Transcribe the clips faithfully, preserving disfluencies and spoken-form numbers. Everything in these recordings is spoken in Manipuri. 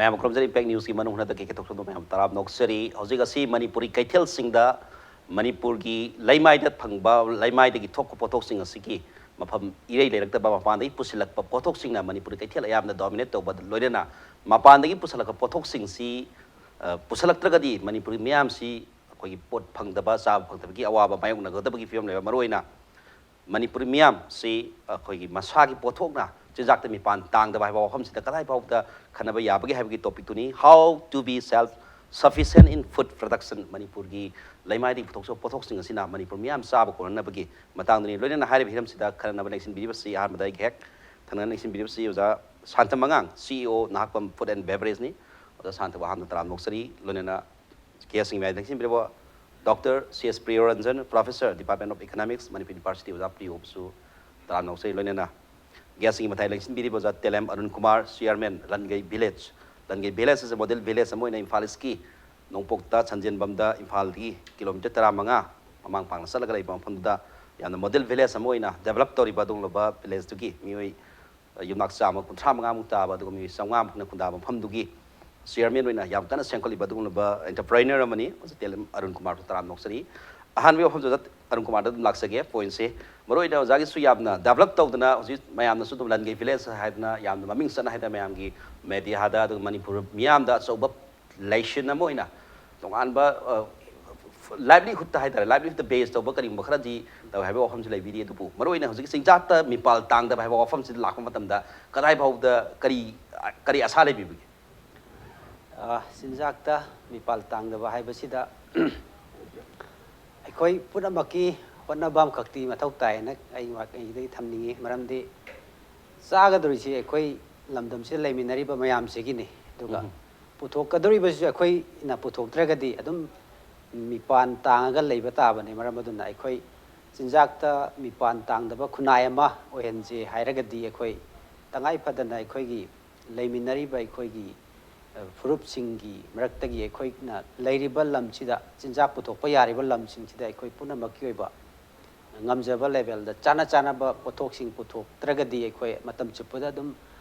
ꯃꯌꯥꯝ ꯈꯨꯔꯨꯝꯖꯔꯤ꯫ Impact Newsꯀꯤ ꯃꯅꯨꯡ ꯍꯟꯅ ꯀꯦ ꯀꯦ ꯊꯣꯛꯆꯣꯝꯗ ꯃꯌꯥꯝ ꯇꯔꯥꯝꯅ ꯑꯣꯛꯆꯔꯤ꯫ ꯍꯧꯖꯤꯛ ꯑꯁꯤ ꯃꯅꯤꯄꯨꯔꯤ ꯀꯩꯊꯦꯜꯁꯤꯡꯗ ꯃꯅꯤꯄꯨꯔꯒꯤ ꯂꯩꯃꯥꯏꯗ ꯐꯪꯕ, ꯂꯩꯃꯥꯏꯗꯒꯤ ꯊꯣꯛꯄ ꯄꯣꯠꯊꯣꯛꯁꯤꯡ ꯑꯁꯤꯒꯤ ꯃꯐꯝ ꯏꯔꯩ ꯂꯩꯔꯛꯇꯕ, ꯃꯄꯥꯟꯗꯒꯤ ꯄꯨꯁꯤꯜꯂꯛꯄ ꯄꯣꯠꯊꯣꯛꯁꯤꯡꯅ ꯃꯅꯤꯄꯨꯔꯤ ꯀꯩꯊꯦꯜ ꯑꯌꯥꯝꯕꯅ dominate ꯇꯧꯕ ꯂꯣꯏꯅꯅ ꯃꯄꯥꯟꯗꯒꯤ ꯄꯨꯁꯤꯜꯂꯛꯄ ꯄꯣꯠꯊꯣꯛꯁꯤꯡꯁꯤ, ꯑ, ꯄꯨꯁꯤꯜꯂꯛꯇ꯭ꯔꯒꯗꯤ ꯃꯅꯤꯄꯨꯔꯤ ꯃꯤꯌꯥꯝꯁꯤ ꯑꯩꯈꯣꯏꯒꯤ ꯄꯣꯠ ꯐꯪꯗꯕ, ꯆꯥꯕ ꯐꯪꯗꯕꯒꯤ ꯑꯋꯥꯕ ꯃꯥꯌꯣꯛꯅꯒꯗꯕꯒꯤ ꯐꯤꯕꯝ ꯂꯩꯕ, ꯃꯔꯨꯑꯣꯏꯅ ꯃꯅꯤꯄꯨꯔꯤ ꯃꯤꯌꯥꯝꯁꯤ ꯑꯩꯈꯣꯏꯒꯤ ꯃꯁꯥꯒꯤ ꯄꯣꯠꯊꯣꯛꯅ ꯆꯤꯟꯖꯥꯛꯇ ꯃꯤꯄꯥꯟ ꯇꯥꯡꯗꯕ ꯍꯥꯏꯕ ꯋꯥꯐꯝꯁꯤꯗ ꯀꯗꯥꯏ ꯐꯥꯎꯕꯗ ꯈꯟꯅꯕ ꯌꯥꯕꯒꯦ ꯍꯥꯏꯕꯒꯤ topicꯇꯨꯅꯤ꯫ How to be self sufficient in food production, ꯃꯅꯤꯄꯨꯔꯒꯤ ꯂꯩꯃꯥꯏꯗꯒꯤ ꯄꯨꯊꯣꯛꯆꯕ ꯄꯣꯠꯊꯣꯛꯁꯤꯡ ꯑꯁꯤꯅ ꯃꯅꯤꯄꯨꯔ ꯃꯤꯌꯥꯝ ꯆꯥꯕ ꯀꯣꯟꯅꯅꯕꯒꯤ ꯃꯇꯥꯡꯗꯅꯤ꯫ ꯂꯣꯏꯅꯅ ꯍꯥꯏꯔꯤꯕ ꯍꯤꯔꯝꯁꯤꯗ ꯈꯟꯅꯅꯕ ꯂꯦꯡꯁꯤꯟꯕꯤꯔꯤꯕꯁꯤ, ꯑꯍꯥꯟꯕꯗ ꯑꯩꯒꯤ ꯍꯦꯛ ꯊꯪꯅꯅ ꯂꯦꯡꯁꯤꯟꯕꯤꯔꯤꯕꯁꯤ ꯑꯣꯖꯥ Santa ꯃꯉꯥꯡ, CEO Nahakpam Food and Beverageꯅꯤ꯫ ꯑꯣꯖꯥ ꯁꯥꯟꯇꯕꯨ ꯑꯍꯥꯟꯕ ꯇꯔꯥꯝꯅ ꯑꯣꯛꯆꯔꯤ꯫ ꯂꯣꯏꯅꯅ guestꯁꯤꯡꯒꯤ ꯃꯌꯥꯏꯗ ꯂꯦꯡꯁꯤꯟꯕꯤꯔꯕ Doctor C S ꯄ꯭ꯔꯤꯌꯣꯔꯟꯖꯟ, Professor, Department of Economics, Manipur University, ꯑꯣꯖꯥ ꯄ꯭ꯔꯤꯌꯣꯕꯨꯁꯨ ꯇꯔꯥꯝꯅ ꯑꯣꯛꯆꯔꯤ꯫ ꯂꯣꯏꯅꯅ guestꯁꯤꯡꯒꯤ ꯃꯊꯥꯏ ꯂꯦꯡꯁꯤꯟꯕꯤꯔꯤꯕ ꯑꯣꯖꯥ ꯇꯦꯂꯦꯝ Arun Kumar, Chairman, ꯂꯟꯒꯩ Village, ꯂꯟꯒꯩ Village ꯑꯁꯤ model village ꯑꯃ ꯑꯣꯏꯅ ꯏꯝꯐꯥꯜ ꯏꯁꯀꯤ ꯅꯣꯡꯄꯣꯛꯇ ꯁꯟꯖꯦꯟꯕꯝꯗ ꯏꯝꯐꯥꯜꯗꯒꯤ kilometre ꯇꯔꯥꯃꯉꯥ ꯃꯃꯥꯡ ꯄꯥꯡꯅ ꯆꯠꯂꯒ ꯂꯩꯕ ꯃꯐꯝꯗꯨꯗ ꯌꯥꯝꯅ model village ꯑꯃ ꯑꯣꯏꯅ develop ꯇꯧꯔꯤꯕ ꯑꯗꯨꯒꯨꯝꯂꯕ villageꯇꯨꯒꯤ ꯃꯤꯑꯣꯏ ꯌꯨꯝꯅꯥꯛ ꯆꯥꯝꯃ ꯀꯨꯟꯊ꯭ꯔꯥ ꯃꯉꯥꯃꯨꯛ ꯇꯥꯕ, ꯑꯗꯨꯒ ꯃꯤꯑꯣꯏ ꯆꯥꯝꯃꯉꯥꯃꯨꯛꯅ ꯈꯨꯟꯗꯥꯕ ꯃꯐꯝꯗꯨꯒꯤ chairman ꯑꯣꯏꯅ ꯌꯥꯝ ꯀꯟꯅ ꯁꯦꯝꯒꯠꯂꯤꯕ ꯑꯗꯨꯒꯨꯝꯂꯕ entrepreneur ꯑꯃꯅꯤ꯫ ꯑꯣꯖꯥ ꯇꯦꯂꯦꯝ ꯑꯔꯨꯟ ꯀꯨꯃꯥꯔꯁꯨ ꯇꯔꯥꯝꯅ ꯑꯣꯛꯆꯔꯤ꯫ ꯑꯍꯥꯟꯕꯒꯤ ꯋꯥꯐꯝꯁꯦ ꯑꯣꯖꯥ ꯑꯔꯨꯟ ꯀꯨꯃꯥꯔꯗ ꯑꯗꯨꯝ ꯂꯥꯛꯆꯒꯦ꯫ Pointꯁꯦ ꯃꯔꯨꯑꯣꯏꯅ ꯑꯣꯖꯥꯒꯤꯁꯨ ꯌꯥꯝꯅ develop ꯇꯧꯗꯅ ꯍꯧꯖꯤꯛ ꯃꯌꯥꯝꯅꯁꯨ ꯑꯗꯨꯝ ꯂꯟꯒꯩ village ꯍꯥꯏꯗꯅ ꯌꯥꯝꯅ ꯃꯃꯤꯡ ꯆꯠꯅ ꯍꯥꯏꯗꯅ ꯃꯌꯥꯝꯒꯤ mediaꯗ, ꯑꯗꯨꯒ ꯃꯅꯤꯄꯨꯔ ꯃꯤꯌꯥꯝꯗ ꯑꯆꯧꯕ ꯂꯩꯁꯤꯟ ꯑꯃ ꯑꯣꯏꯅ ꯇꯣꯉꯥꯟꯕ, ꯑ, livelihoodꯇ ꯍꯥꯏꯇꯥꯔꯦ, livelihoodꯇ base ꯇꯧꯕ ꯀꯔꯤꯒꯨꯝꯕ ꯈꯔꯗꯤ ꯇꯧꯋꯦ ꯍꯥꯏꯕꯒꯤ ꯋꯥꯐꯝꯁꯨ ꯂꯩꯕꯤꯔꯤ꯫ ꯑꯗꯨꯕꯨ ꯃꯔꯨꯑꯣꯏꯅ ꯍꯧꯖꯤꯛ ꯆꯤꯟꯖꯥꯛꯇ ꯃꯤꯄꯥꯜ ꯇꯥꯡꯗꯕ ꯍꯥꯏꯕ ꯋꯥꯐꯝꯁꯤꯗ ꯂꯥꯛꯄ ꯃꯇꯝꯗ ꯀꯗꯥꯏ ꯐꯥꯎꯕꯗ ꯀꯔꯤ, ꯀꯔꯤ ꯑꯁꯥ ꯂꯩꯕꯤꯕꯒꯦ? ꯑ, ꯆꯤꯟꯖꯥꯛꯇ ꯃꯤꯄꯥꯜ ꯇꯥꯡꯗꯕ ꯍꯥꯏꯕꯁꯤꯗ ꯑꯩꯈꯣꯏ ꯄꯨꯝꯅꯃꯛꯀꯤ ꯍꯣꯠꯅꯕ ꯑꯃꯈꯛꯇꯤ ꯃꯊꯧ ꯇꯥꯏꯅ ꯑꯩ ꯋꯥ-, ꯑꯩꯗꯒꯤ ꯊꯝꯅꯤꯡꯉꯤ꯫ ꯃꯔꯝꯗꯤ ꯆꯥꯒꯗꯧꯔꯤꯁꯤ ꯑꯩꯈꯣꯏ ꯂꯝꯗꯝꯁꯤꯗ ꯂꯩꯃꯤꯟꯅꯔꯤꯕ ꯃꯌꯥꯝꯁꯤꯒꯤꯅꯤ꯫ ꯑꯗꯨꯒ ꯎꯝ꯫ ꯄꯨꯊꯣꯛꯀꯗꯧꯔꯤꯕꯁꯤꯁꯨ ꯑꯩꯈꯣꯏꯅ ꯄꯨꯊꯣꯛꯇ꯭ꯔꯒꯗꯤ ꯑꯗꯨꯝ ꯃꯤꯄꯥꯟ ꯇꯥꯡꯉꯒ ꯂꯩꯕ ꯇꯥꯕꯅꯤ꯫ ꯃꯔꯝ ꯑꯗꯨꯅ ꯑꯩꯈꯣꯏ ꯆꯤꯟꯖꯥꯛꯇ ꯃꯤꯄꯥꯟ ꯇꯥꯡꯗꯕ ꯈꯨꯟꯅꯥꯏ ꯑꯃ ꯑꯣꯏꯍꯟꯁꯦ ꯍꯥꯏꯔꯒꯗꯤ ꯑꯩꯈꯣꯏ ꯇꯉꯥꯏ ꯐꯗꯅ ꯑꯩꯈꯣꯏꯒꯤ ꯂꯩꯃꯤꯟꯅꯔꯤꯕ ꯑꯩꯈꯣꯏꯒꯤ, ꯑ, ꯐꯨꯔꯨꯞꯁꯤꯡꯒꯤ ꯃꯔꯛꯇꯒꯤ ꯑꯩꯈꯣꯏꯅ ꯂꯩꯔꯤꯕ ꯂꯝꯁꯤꯗ ꯆꯤꯟꯖꯥꯛ ꯄꯨꯊꯣꯛꯄ ꯌꯥꯔꯤꯕ ꯂꯝꯁꯤꯡꯁꯤꯗ ꯑꯩꯈꯣꯏ ꯄꯨꯝꯅꯃꯛꯀꯤ ꯑꯣꯏꯕ ꯉꯝꯖꯕ levelꯗ ꯆꯥꯅ ꯆꯥꯅꯕ ꯄꯣꯠꯊꯣꯛꯁꯤꯡ ꯄꯨꯊꯣꯛꯇ꯭ꯔꯒꯗꯤ ꯑꯩꯈꯣꯏ ꯃꯇꯝ ꯆꯨꯞꯄꯗ ꯑꯗꯨꯝ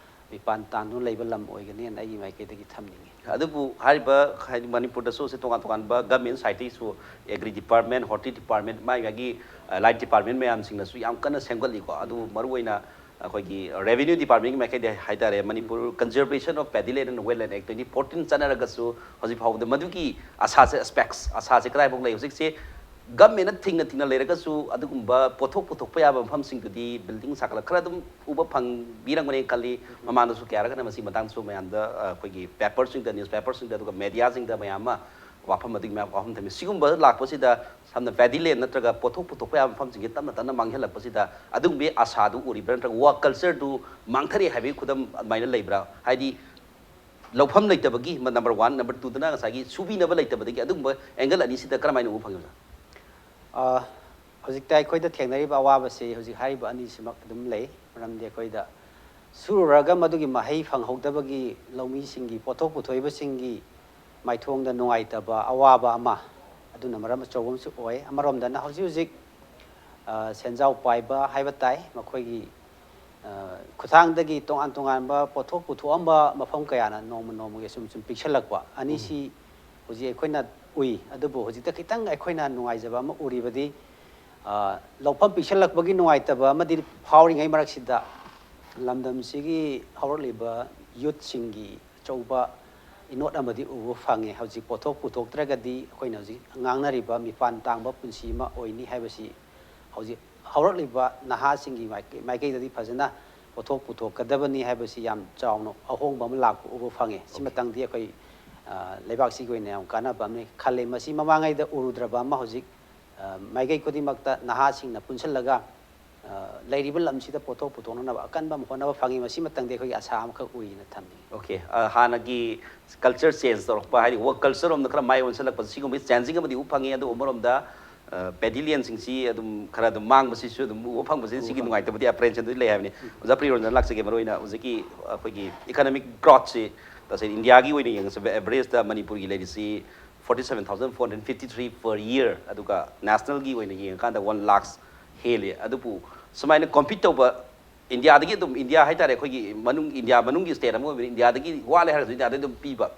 ꯃꯤꯄꯥꯟ ꯇꯥꯡꯗꯨꯅ ꯂꯩꯕ ꯂꯝ ꯑꯣꯏꯒꯅꯤꯅ ꯑꯩꯒꯤ ꯃꯥꯏꯀꯩꯗꯒꯤ ꯊꯝꯅꯤꯡꯉꯤ꯫ ꯑꯗꯨꯕꯨ ꯍꯥꯏꯔꯤꯕ ꯍꯥꯏꯗꯤ ꯃꯅꯤꯄꯨꯔꯗꯁꯨ ꯁꯤ ꯇꯣꯉꯥꯟ ꯇꯣꯉꯥꯟꯕ government ꯁꯥꯏꯠꯇꯒꯤꯁꯨ agri department, horti department, ꯃꯥꯒꯤ ꯃꯥꯒꯤ ꯂꯥꯏꯟ ꯗꯤꯄꯥꯔꯠꯃꯦꯟ ꯃꯌꯥꯝꯁꯤꯡꯅꯁꯨ ꯌꯥꯝ ꯀꯟꯅ ꯁꯦꯝꯒꯠꯂꯤꯀꯣ꯫ ꯑꯗꯨ ꯃꯔꯨꯑꯣꯏꯅ ꯑꯩꯈꯣꯏꯒꯤ ꯔꯦꯚꯤꯅ꯭ꯌꯨ ꯗꯤꯄꯥꯔꯠꯃꯦꯟꯒꯤ ꯃꯥꯏꯀꯩꯗ ꯍꯥꯏꯇꯥꯔꯦ, Manipur Conservation of Paddy Land and Wetland Act twenty fourteen ꯆꯠꯅꯔꯒꯁꯨ ꯍꯧꯖꯤꯛ ꯐꯥꯎꯕꯗ ꯃꯗꯨꯒꯤ ꯑꯁꯥꯁꯦ, ꯑꯦꯁꯄꯦꯛꯁ ꯑꯁꯥꯁꯦ ꯀꯗꯥꯏꯐꯥꯎ ꯂꯩ? ꯍꯧꯖꯤꯛꯁꯦ ꯒꯃꯦꯟꯅ ꯊꯤꯡꯅ ꯊꯤꯡꯅ ꯂꯩꯔꯒꯁꯨ ꯑꯗꯨꯒꯨꯝꯕ ꯄꯣꯠꯊꯣꯛ ꯄꯨꯊꯣꯛꯄ ꯌꯥꯕ ꯃꯐꯝꯁꯤꯡꯗꯨꯗꯤ ꯕꯤꯜꯗꯤꯡ ꯁꯥꯒꯠꯂꯛ ꯈꯔ ꯑꯗꯨꯝ ꯎꯕ ꯐꯪꯕꯤꯔꯝꯒꯅꯤ ꯈꯜꯂꯤ꯫ ꯃꯃꯥꯡꯗꯁꯨ ꯀꯌꯥꯔꯛ ꯀꯟꯅ ꯃꯁꯤ ꯃꯇꯥꯡꯗꯁꯨ ꯃꯌꯥꯝꯗ ꯑ, ꯑꯩꯈꯣꯏꯒꯤ ꯄꯦꯄꯔꯁꯤꯡꯗ, ꯅ꯭ꯌꯨꯁ ꯄꯦꯄꯔꯁꯤꯡꯗ, ꯑꯗꯨꯒ ꯃꯦꯗꯤꯌꯥꯁꯤꯡꯗ ꯃꯌꯥꯝ ꯑꯃ ꯋꯥꯐꯝ ꯑꯗꯨꯒꯤ ꯃꯌꯥꯝ ꯋꯥꯐꯝ ꯊꯝꯃꯤ꯫ ꯁꯤꯒꯨꯝꯕ ꯂꯥꯛꯄꯁꯤꯗ ꯁꯝꯅ ꯄꯦꯗꯤ ꯂꯦꯟ ꯅꯠꯇ꯭ꯔꯒ ꯄꯣꯠꯊꯣꯛ ꯄꯨꯊꯣꯛꯄ ꯌꯥꯕ ꯃꯐꯝꯁꯤꯡꯁꯦ ꯇꯞꯅ ꯇꯞꯅ ꯃꯥꯡꯍꯜꯂꯛꯄꯁꯤꯗ ꯑꯗꯨꯒꯨꯝꯕꯒꯤ ꯑꯁꯥꯗꯨ ꯎꯔꯤꯕ꯭ꯔꯥ, ꯅꯠꯇ꯭ꯔꯒ ꯋꯥꯔꯛ ꯀꯜꯆꯔꯗꯨ ꯃꯥꯡꯊꯔꯛꯑꯦ ꯍꯥꯏꯕꯒꯤ ꯈꯨꯗꯝ ꯑꯗꯨꯃꯥꯏꯅ ꯂꯩꯕ꯭ꯔꯥ? ꯍꯥꯏꯗꯤ ꯂꯧꯐꯝ ꯂꯩꯇꯕꯒꯤ number one, number twoꯗꯅ ꯉꯁꯥꯏꯒꯤ ꯁꯨꯕꯤꯅꯕ ꯂꯩꯇꯕꯗꯒꯤ ꯑꯗꯨꯒꯨꯝꯕ ꯑꯦꯡꯒꯜ ꯑꯅꯤꯁꯤꯗ ꯀꯔꯝꯍꯥꯏꯅ ꯎꯕ ꯐꯪꯉꯤ, ꯑꯣꯖꯥ? ꯑ, ꯍꯧꯖꯤꯛꯇ ꯑꯩꯈꯣꯏꯗ ꯊꯦꯡꯅꯔꯤꯕ ꯑꯋꯥꯕꯁꯤ ꯍꯧꯖꯤꯛ ꯍꯥꯏꯔꯤꯕ ꯑꯅꯤꯁꯤꯃꯛ ꯑꯗꯨꯝ ꯂꯩ꯫ ꯃꯔꯝꯗꯤ ꯑꯩꯈꯣꯏꯗ ꯁꯨꯔꯨꯔꯒ ꯃꯗꯨꯒꯤ ꯃꯍꯩ ꯐꯪꯍꯧꯗꯕꯒꯤ ꯂꯧꯃꯤꯁꯤꯡꯒꯤ, ꯄꯣꯠꯊꯣꯛ ꯄꯨꯊꯣꯛꯏꯕꯁꯤꯡꯒꯤ ꯃꯥꯏꯊꯣꯡꯗ ꯅꯨꯡꯉꯥꯏꯇꯕ, ꯑꯋꯥꯕ ꯑꯃ, ꯑꯗꯨꯅ ꯃꯔꯝ ꯑꯆꯧꯕ ꯑꯃꯁꯨ ꯑꯣꯏ꯫ ꯑꯃꯔꯣꯝꯗꯅ ꯍꯧꯖꯤꯛ ꯍꯧꯖꯤꯛ ꯑ, ꯁꯦꯟꯖꯥꯎ ꯄꯥꯏꯕ ꯍꯥꯏꯕ ꯇꯥꯏ, ꯃꯈꯣꯏꯒꯤ ꯑ, ꯈꯨꯠꯊꯥꯡꯗꯒꯤ ꯇꯣꯉꯥꯟ ꯇꯣꯉꯥꯟꯕ ꯄꯣꯠꯊꯣꯛ ꯄꯨꯊꯣꯛꯑꯝꯕ ꯃꯐꯝ ꯀꯌꯥꯅ ꯅꯣꯡꯃ ꯅꯣꯡꯃꯒꯤ ꯁꯨꯝ ꯁꯨꯝ ꯄꯤꯛꯁꯜꯂꯛꯄ ꯑꯅꯤꯁꯤ ꯍꯧꯖꯤꯛ ꯑꯩꯈꯣꯏꯅ ꯎꯏ꯫ ꯑꯗꯨꯕꯨ ꯍꯧꯖꯤꯛꯇ ꯈꯤꯇꯪ ꯑꯩꯈꯣꯏꯅ ꯅꯨꯡꯉꯥꯏꯖꯕ ꯑꯃ ꯎꯔꯤꯕꯗꯤ, ꯑ, ꯂꯧꯐꯝ ꯄꯤꯛꯁꯜꯂꯛꯄꯒꯤ ꯅꯨꯡꯉꯥꯏꯇꯕ ꯑꯃꯗꯤ ꯐꯥꯎꯔꯤꯉꯩ ꯃꯔꯛꯁꯤꯗ ꯂꯝꯗꯝꯁꯤꯒꯤ ꯍꯧꯔꯛꯂꯤꯕ ꯌꯨꯠꯁꯤꯡꯒꯤ ꯑꯆꯧꯕ ꯏꯅꯣꯠ ꯑꯃꯗꯤ ꯎꯕ ꯐꯪꯉꯦ꯫ ꯍꯧꯖꯤꯛ ꯄꯣꯠꯊꯣꯛ ꯄꯨꯊꯣꯛꯇ꯭ꯔꯒꯗꯤ ꯑꯩꯈꯣꯏꯅ ꯍꯧꯖꯤꯛ ꯉꯥꯡꯅꯔꯤꯕ ꯃꯤꯄꯥꯟ ꯇꯥꯡꯕ ꯄꯨꯟꯁꯤ ꯑꯃ ꯑꯣꯏꯅꯤ ꯍꯥꯏꯕꯁꯤ ꯍꯧꯖꯤꯛ ꯍꯧꯔꯛꯂꯤꯕ ꯅꯍꯥꯁꯤꯡꯒꯤ ꯃꯥꯏꯀꯩ-, ꯃꯥꯏꯀꯩꯗꯗꯤ ꯐꯖꯅ ꯄꯣꯠꯊꯣꯛ ꯄꯨꯊꯣꯛꯀꯗꯕꯅꯤ ꯍꯥꯏꯕꯁꯤ ꯌꯥꯝ ꯆꯥꯎꯅ ꯑꯍꯣꯡꯕ ꯑꯃ ꯂꯥꯛꯄ ꯎꯕ ꯐꯪꯉꯦ꯫ ꯁꯤꯃꯇꯪꯗꯤ ꯑꯩꯈꯣꯏ, ꯑ, ꯂꯩꯕꯥꯛꯁꯤꯒꯤ ꯑꯣꯏꯅ ꯌꯥꯝ ꯀꯥꯟꯅꯕ ꯑꯃꯅꯤ ꯈꯜꯂꯦ꯫ ꯃꯁꯤ ꯃꯃꯥꯡꯉꯩꯗ ꯎꯔꯨꯗ꯭ꯔꯕ ꯑꯃ ꯍꯧꯖꯤꯛ, ꯑ, ꯃꯥꯏꯀꯩ ꯈꯨꯗꯤꯡꯃꯛꯇ ꯅꯍꯥꯁꯤꯡꯅ ꯄꯨꯟꯁꯤꯜꯂꯒ, ꯑ, ꯂꯩꯔꯤꯕ ꯂꯝꯁꯤꯗ ꯄꯣꯠꯊꯣꯛ ꯄꯨꯊꯣꯛꯅꯅꯕ ꯑꯀꯟꯕ ꯑꯃ ꯍꯣꯠꯅꯕ ꯐꯪꯉꯤ꯫ ꯃꯁꯤꯃꯇꯪꯗꯤ ꯑꯩꯈꯣꯏꯒꯤ ꯑꯁꯥ ꯑꯃꯈꯛ ꯎꯏꯅ ꯊꯝꯅꯤꯡꯉꯤ꯫ ꯑꯣꯀꯦ, ꯑ, ꯍꯥꯟꯅꯒꯤ ꯀꯜꯆꯔ ꯆꯦꯟꯖ ꯇꯧꯔꯛꯄ, ꯍꯥꯏꯗꯤ ꯋꯥꯔꯛ ꯀꯜꯆꯔ ꯔꯣꯝꯗ ꯈꯔ ꯃꯥꯏ ꯑꯣꯟꯁꯤꯜꯂꯛꯄ, ꯁꯤꯒꯨꯝꯕꯒꯤ ꯆꯦꯟꯖꯤꯡ ꯑꯃꯗꯤ ꯎꯕ ꯐꯪꯉꯤ꯫ ꯑꯗꯨ ꯑꯃꯔꯣꯝꯗ, ꯑ, ꯄꯦꯗꯤ ꯂꯦꯟꯁꯤꯡꯁꯤ ꯑꯗꯨꯝ ꯈꯔ ꯑꯗꯨꯝ ꯃꯥꯡꯕꯁꯤꯁꯨ ꯑꯗꯨꯝ ꯎꯕ ꯐꯪꯕꯁꯤ, ꯁꯤꯒꯤ ꯅꯨꯡꯉꯥꯏꯇꯕꯗꯤ ꯑꯦꯄ꯭ꯔꯦꯟꯁꯟꯗꯨꯗꯤ ꯂꯩ ꯍꯥꯏꯕꯅꯤ꯫ ꯑꯣꯖꯥ ꯄ꯭ꯔꯤꯌꯣꯟꯗꯅ ꯂꯥꯛꯆꯒꯦ꯫ ꯃꯔꯨꯑꯣꯏꯅ ꯍꯧꯖꯤꯛꯀꯤ ꯑꯩꯈꯣꯏꯒꯤ ꯏꯀꯅꯣꯃꯤꯛ ꯒ꯭ꯔꯣꯠꯁꯤ ꯇꯁꯦꯡꯅ ꯏꯟꯗꯤꯌꯥꯒꯤ ꯑꯣꯏꯅ ꯌꯦꯡꯉꯁꯤ, ꯑꯦꯚꯔꯦꯖꯇ ꯃꯅꯤꯄꯨꯔꯒꯤ ꯂꯩꯔꯤꯁꯤ forty seven thousand four hundred fifty three per year, ꯑꯗꯨꯒ ꯅꯦꯁꯅꯦꯜꯒꯤ ꯑꯣꯏꯅ ꯌꯦꯡꯉꯀꯥꯟꯗ one lakhs ꯍꯦꯜꯂꯤ꯫ ꯑꯗꯨꯕꯨ ꯁꯨꯃꯥꯏꯅ ꯀꯣꯝꯄꯤꯠ ꯇꯧꯕ ꯏꯟꯗꯤꯌꯥꯗꯒꯤ ꯑꯗꯨꯝ, ꯏꯟꯗꯤꯌꯥ ꯍꯥꯏꯇꯥꯔꯦ, ꯑꯩꯈꯣꯏꯒꯤ ꯃꯅꯨꯡ, ꯏꯟꯗꯤꯌꯥ ꯃꯅꯨꯡꯒꯤ ꯁ꯭ꯇꯦꯠ ꯑꯃ ꯑꯣꯏꯕꯅꯤ, ꯏꯟꯗꯤꯌꯥꯗꯒꯤ ꯋꯥꯠꯂꯦ ꯍꯥꯏꯔꯒꯁꯨ ꯏꯟꯗꯤꯌꯥꯗꯒꯤ ꯑꯗꯨꯝ ꯄꯤꯕ,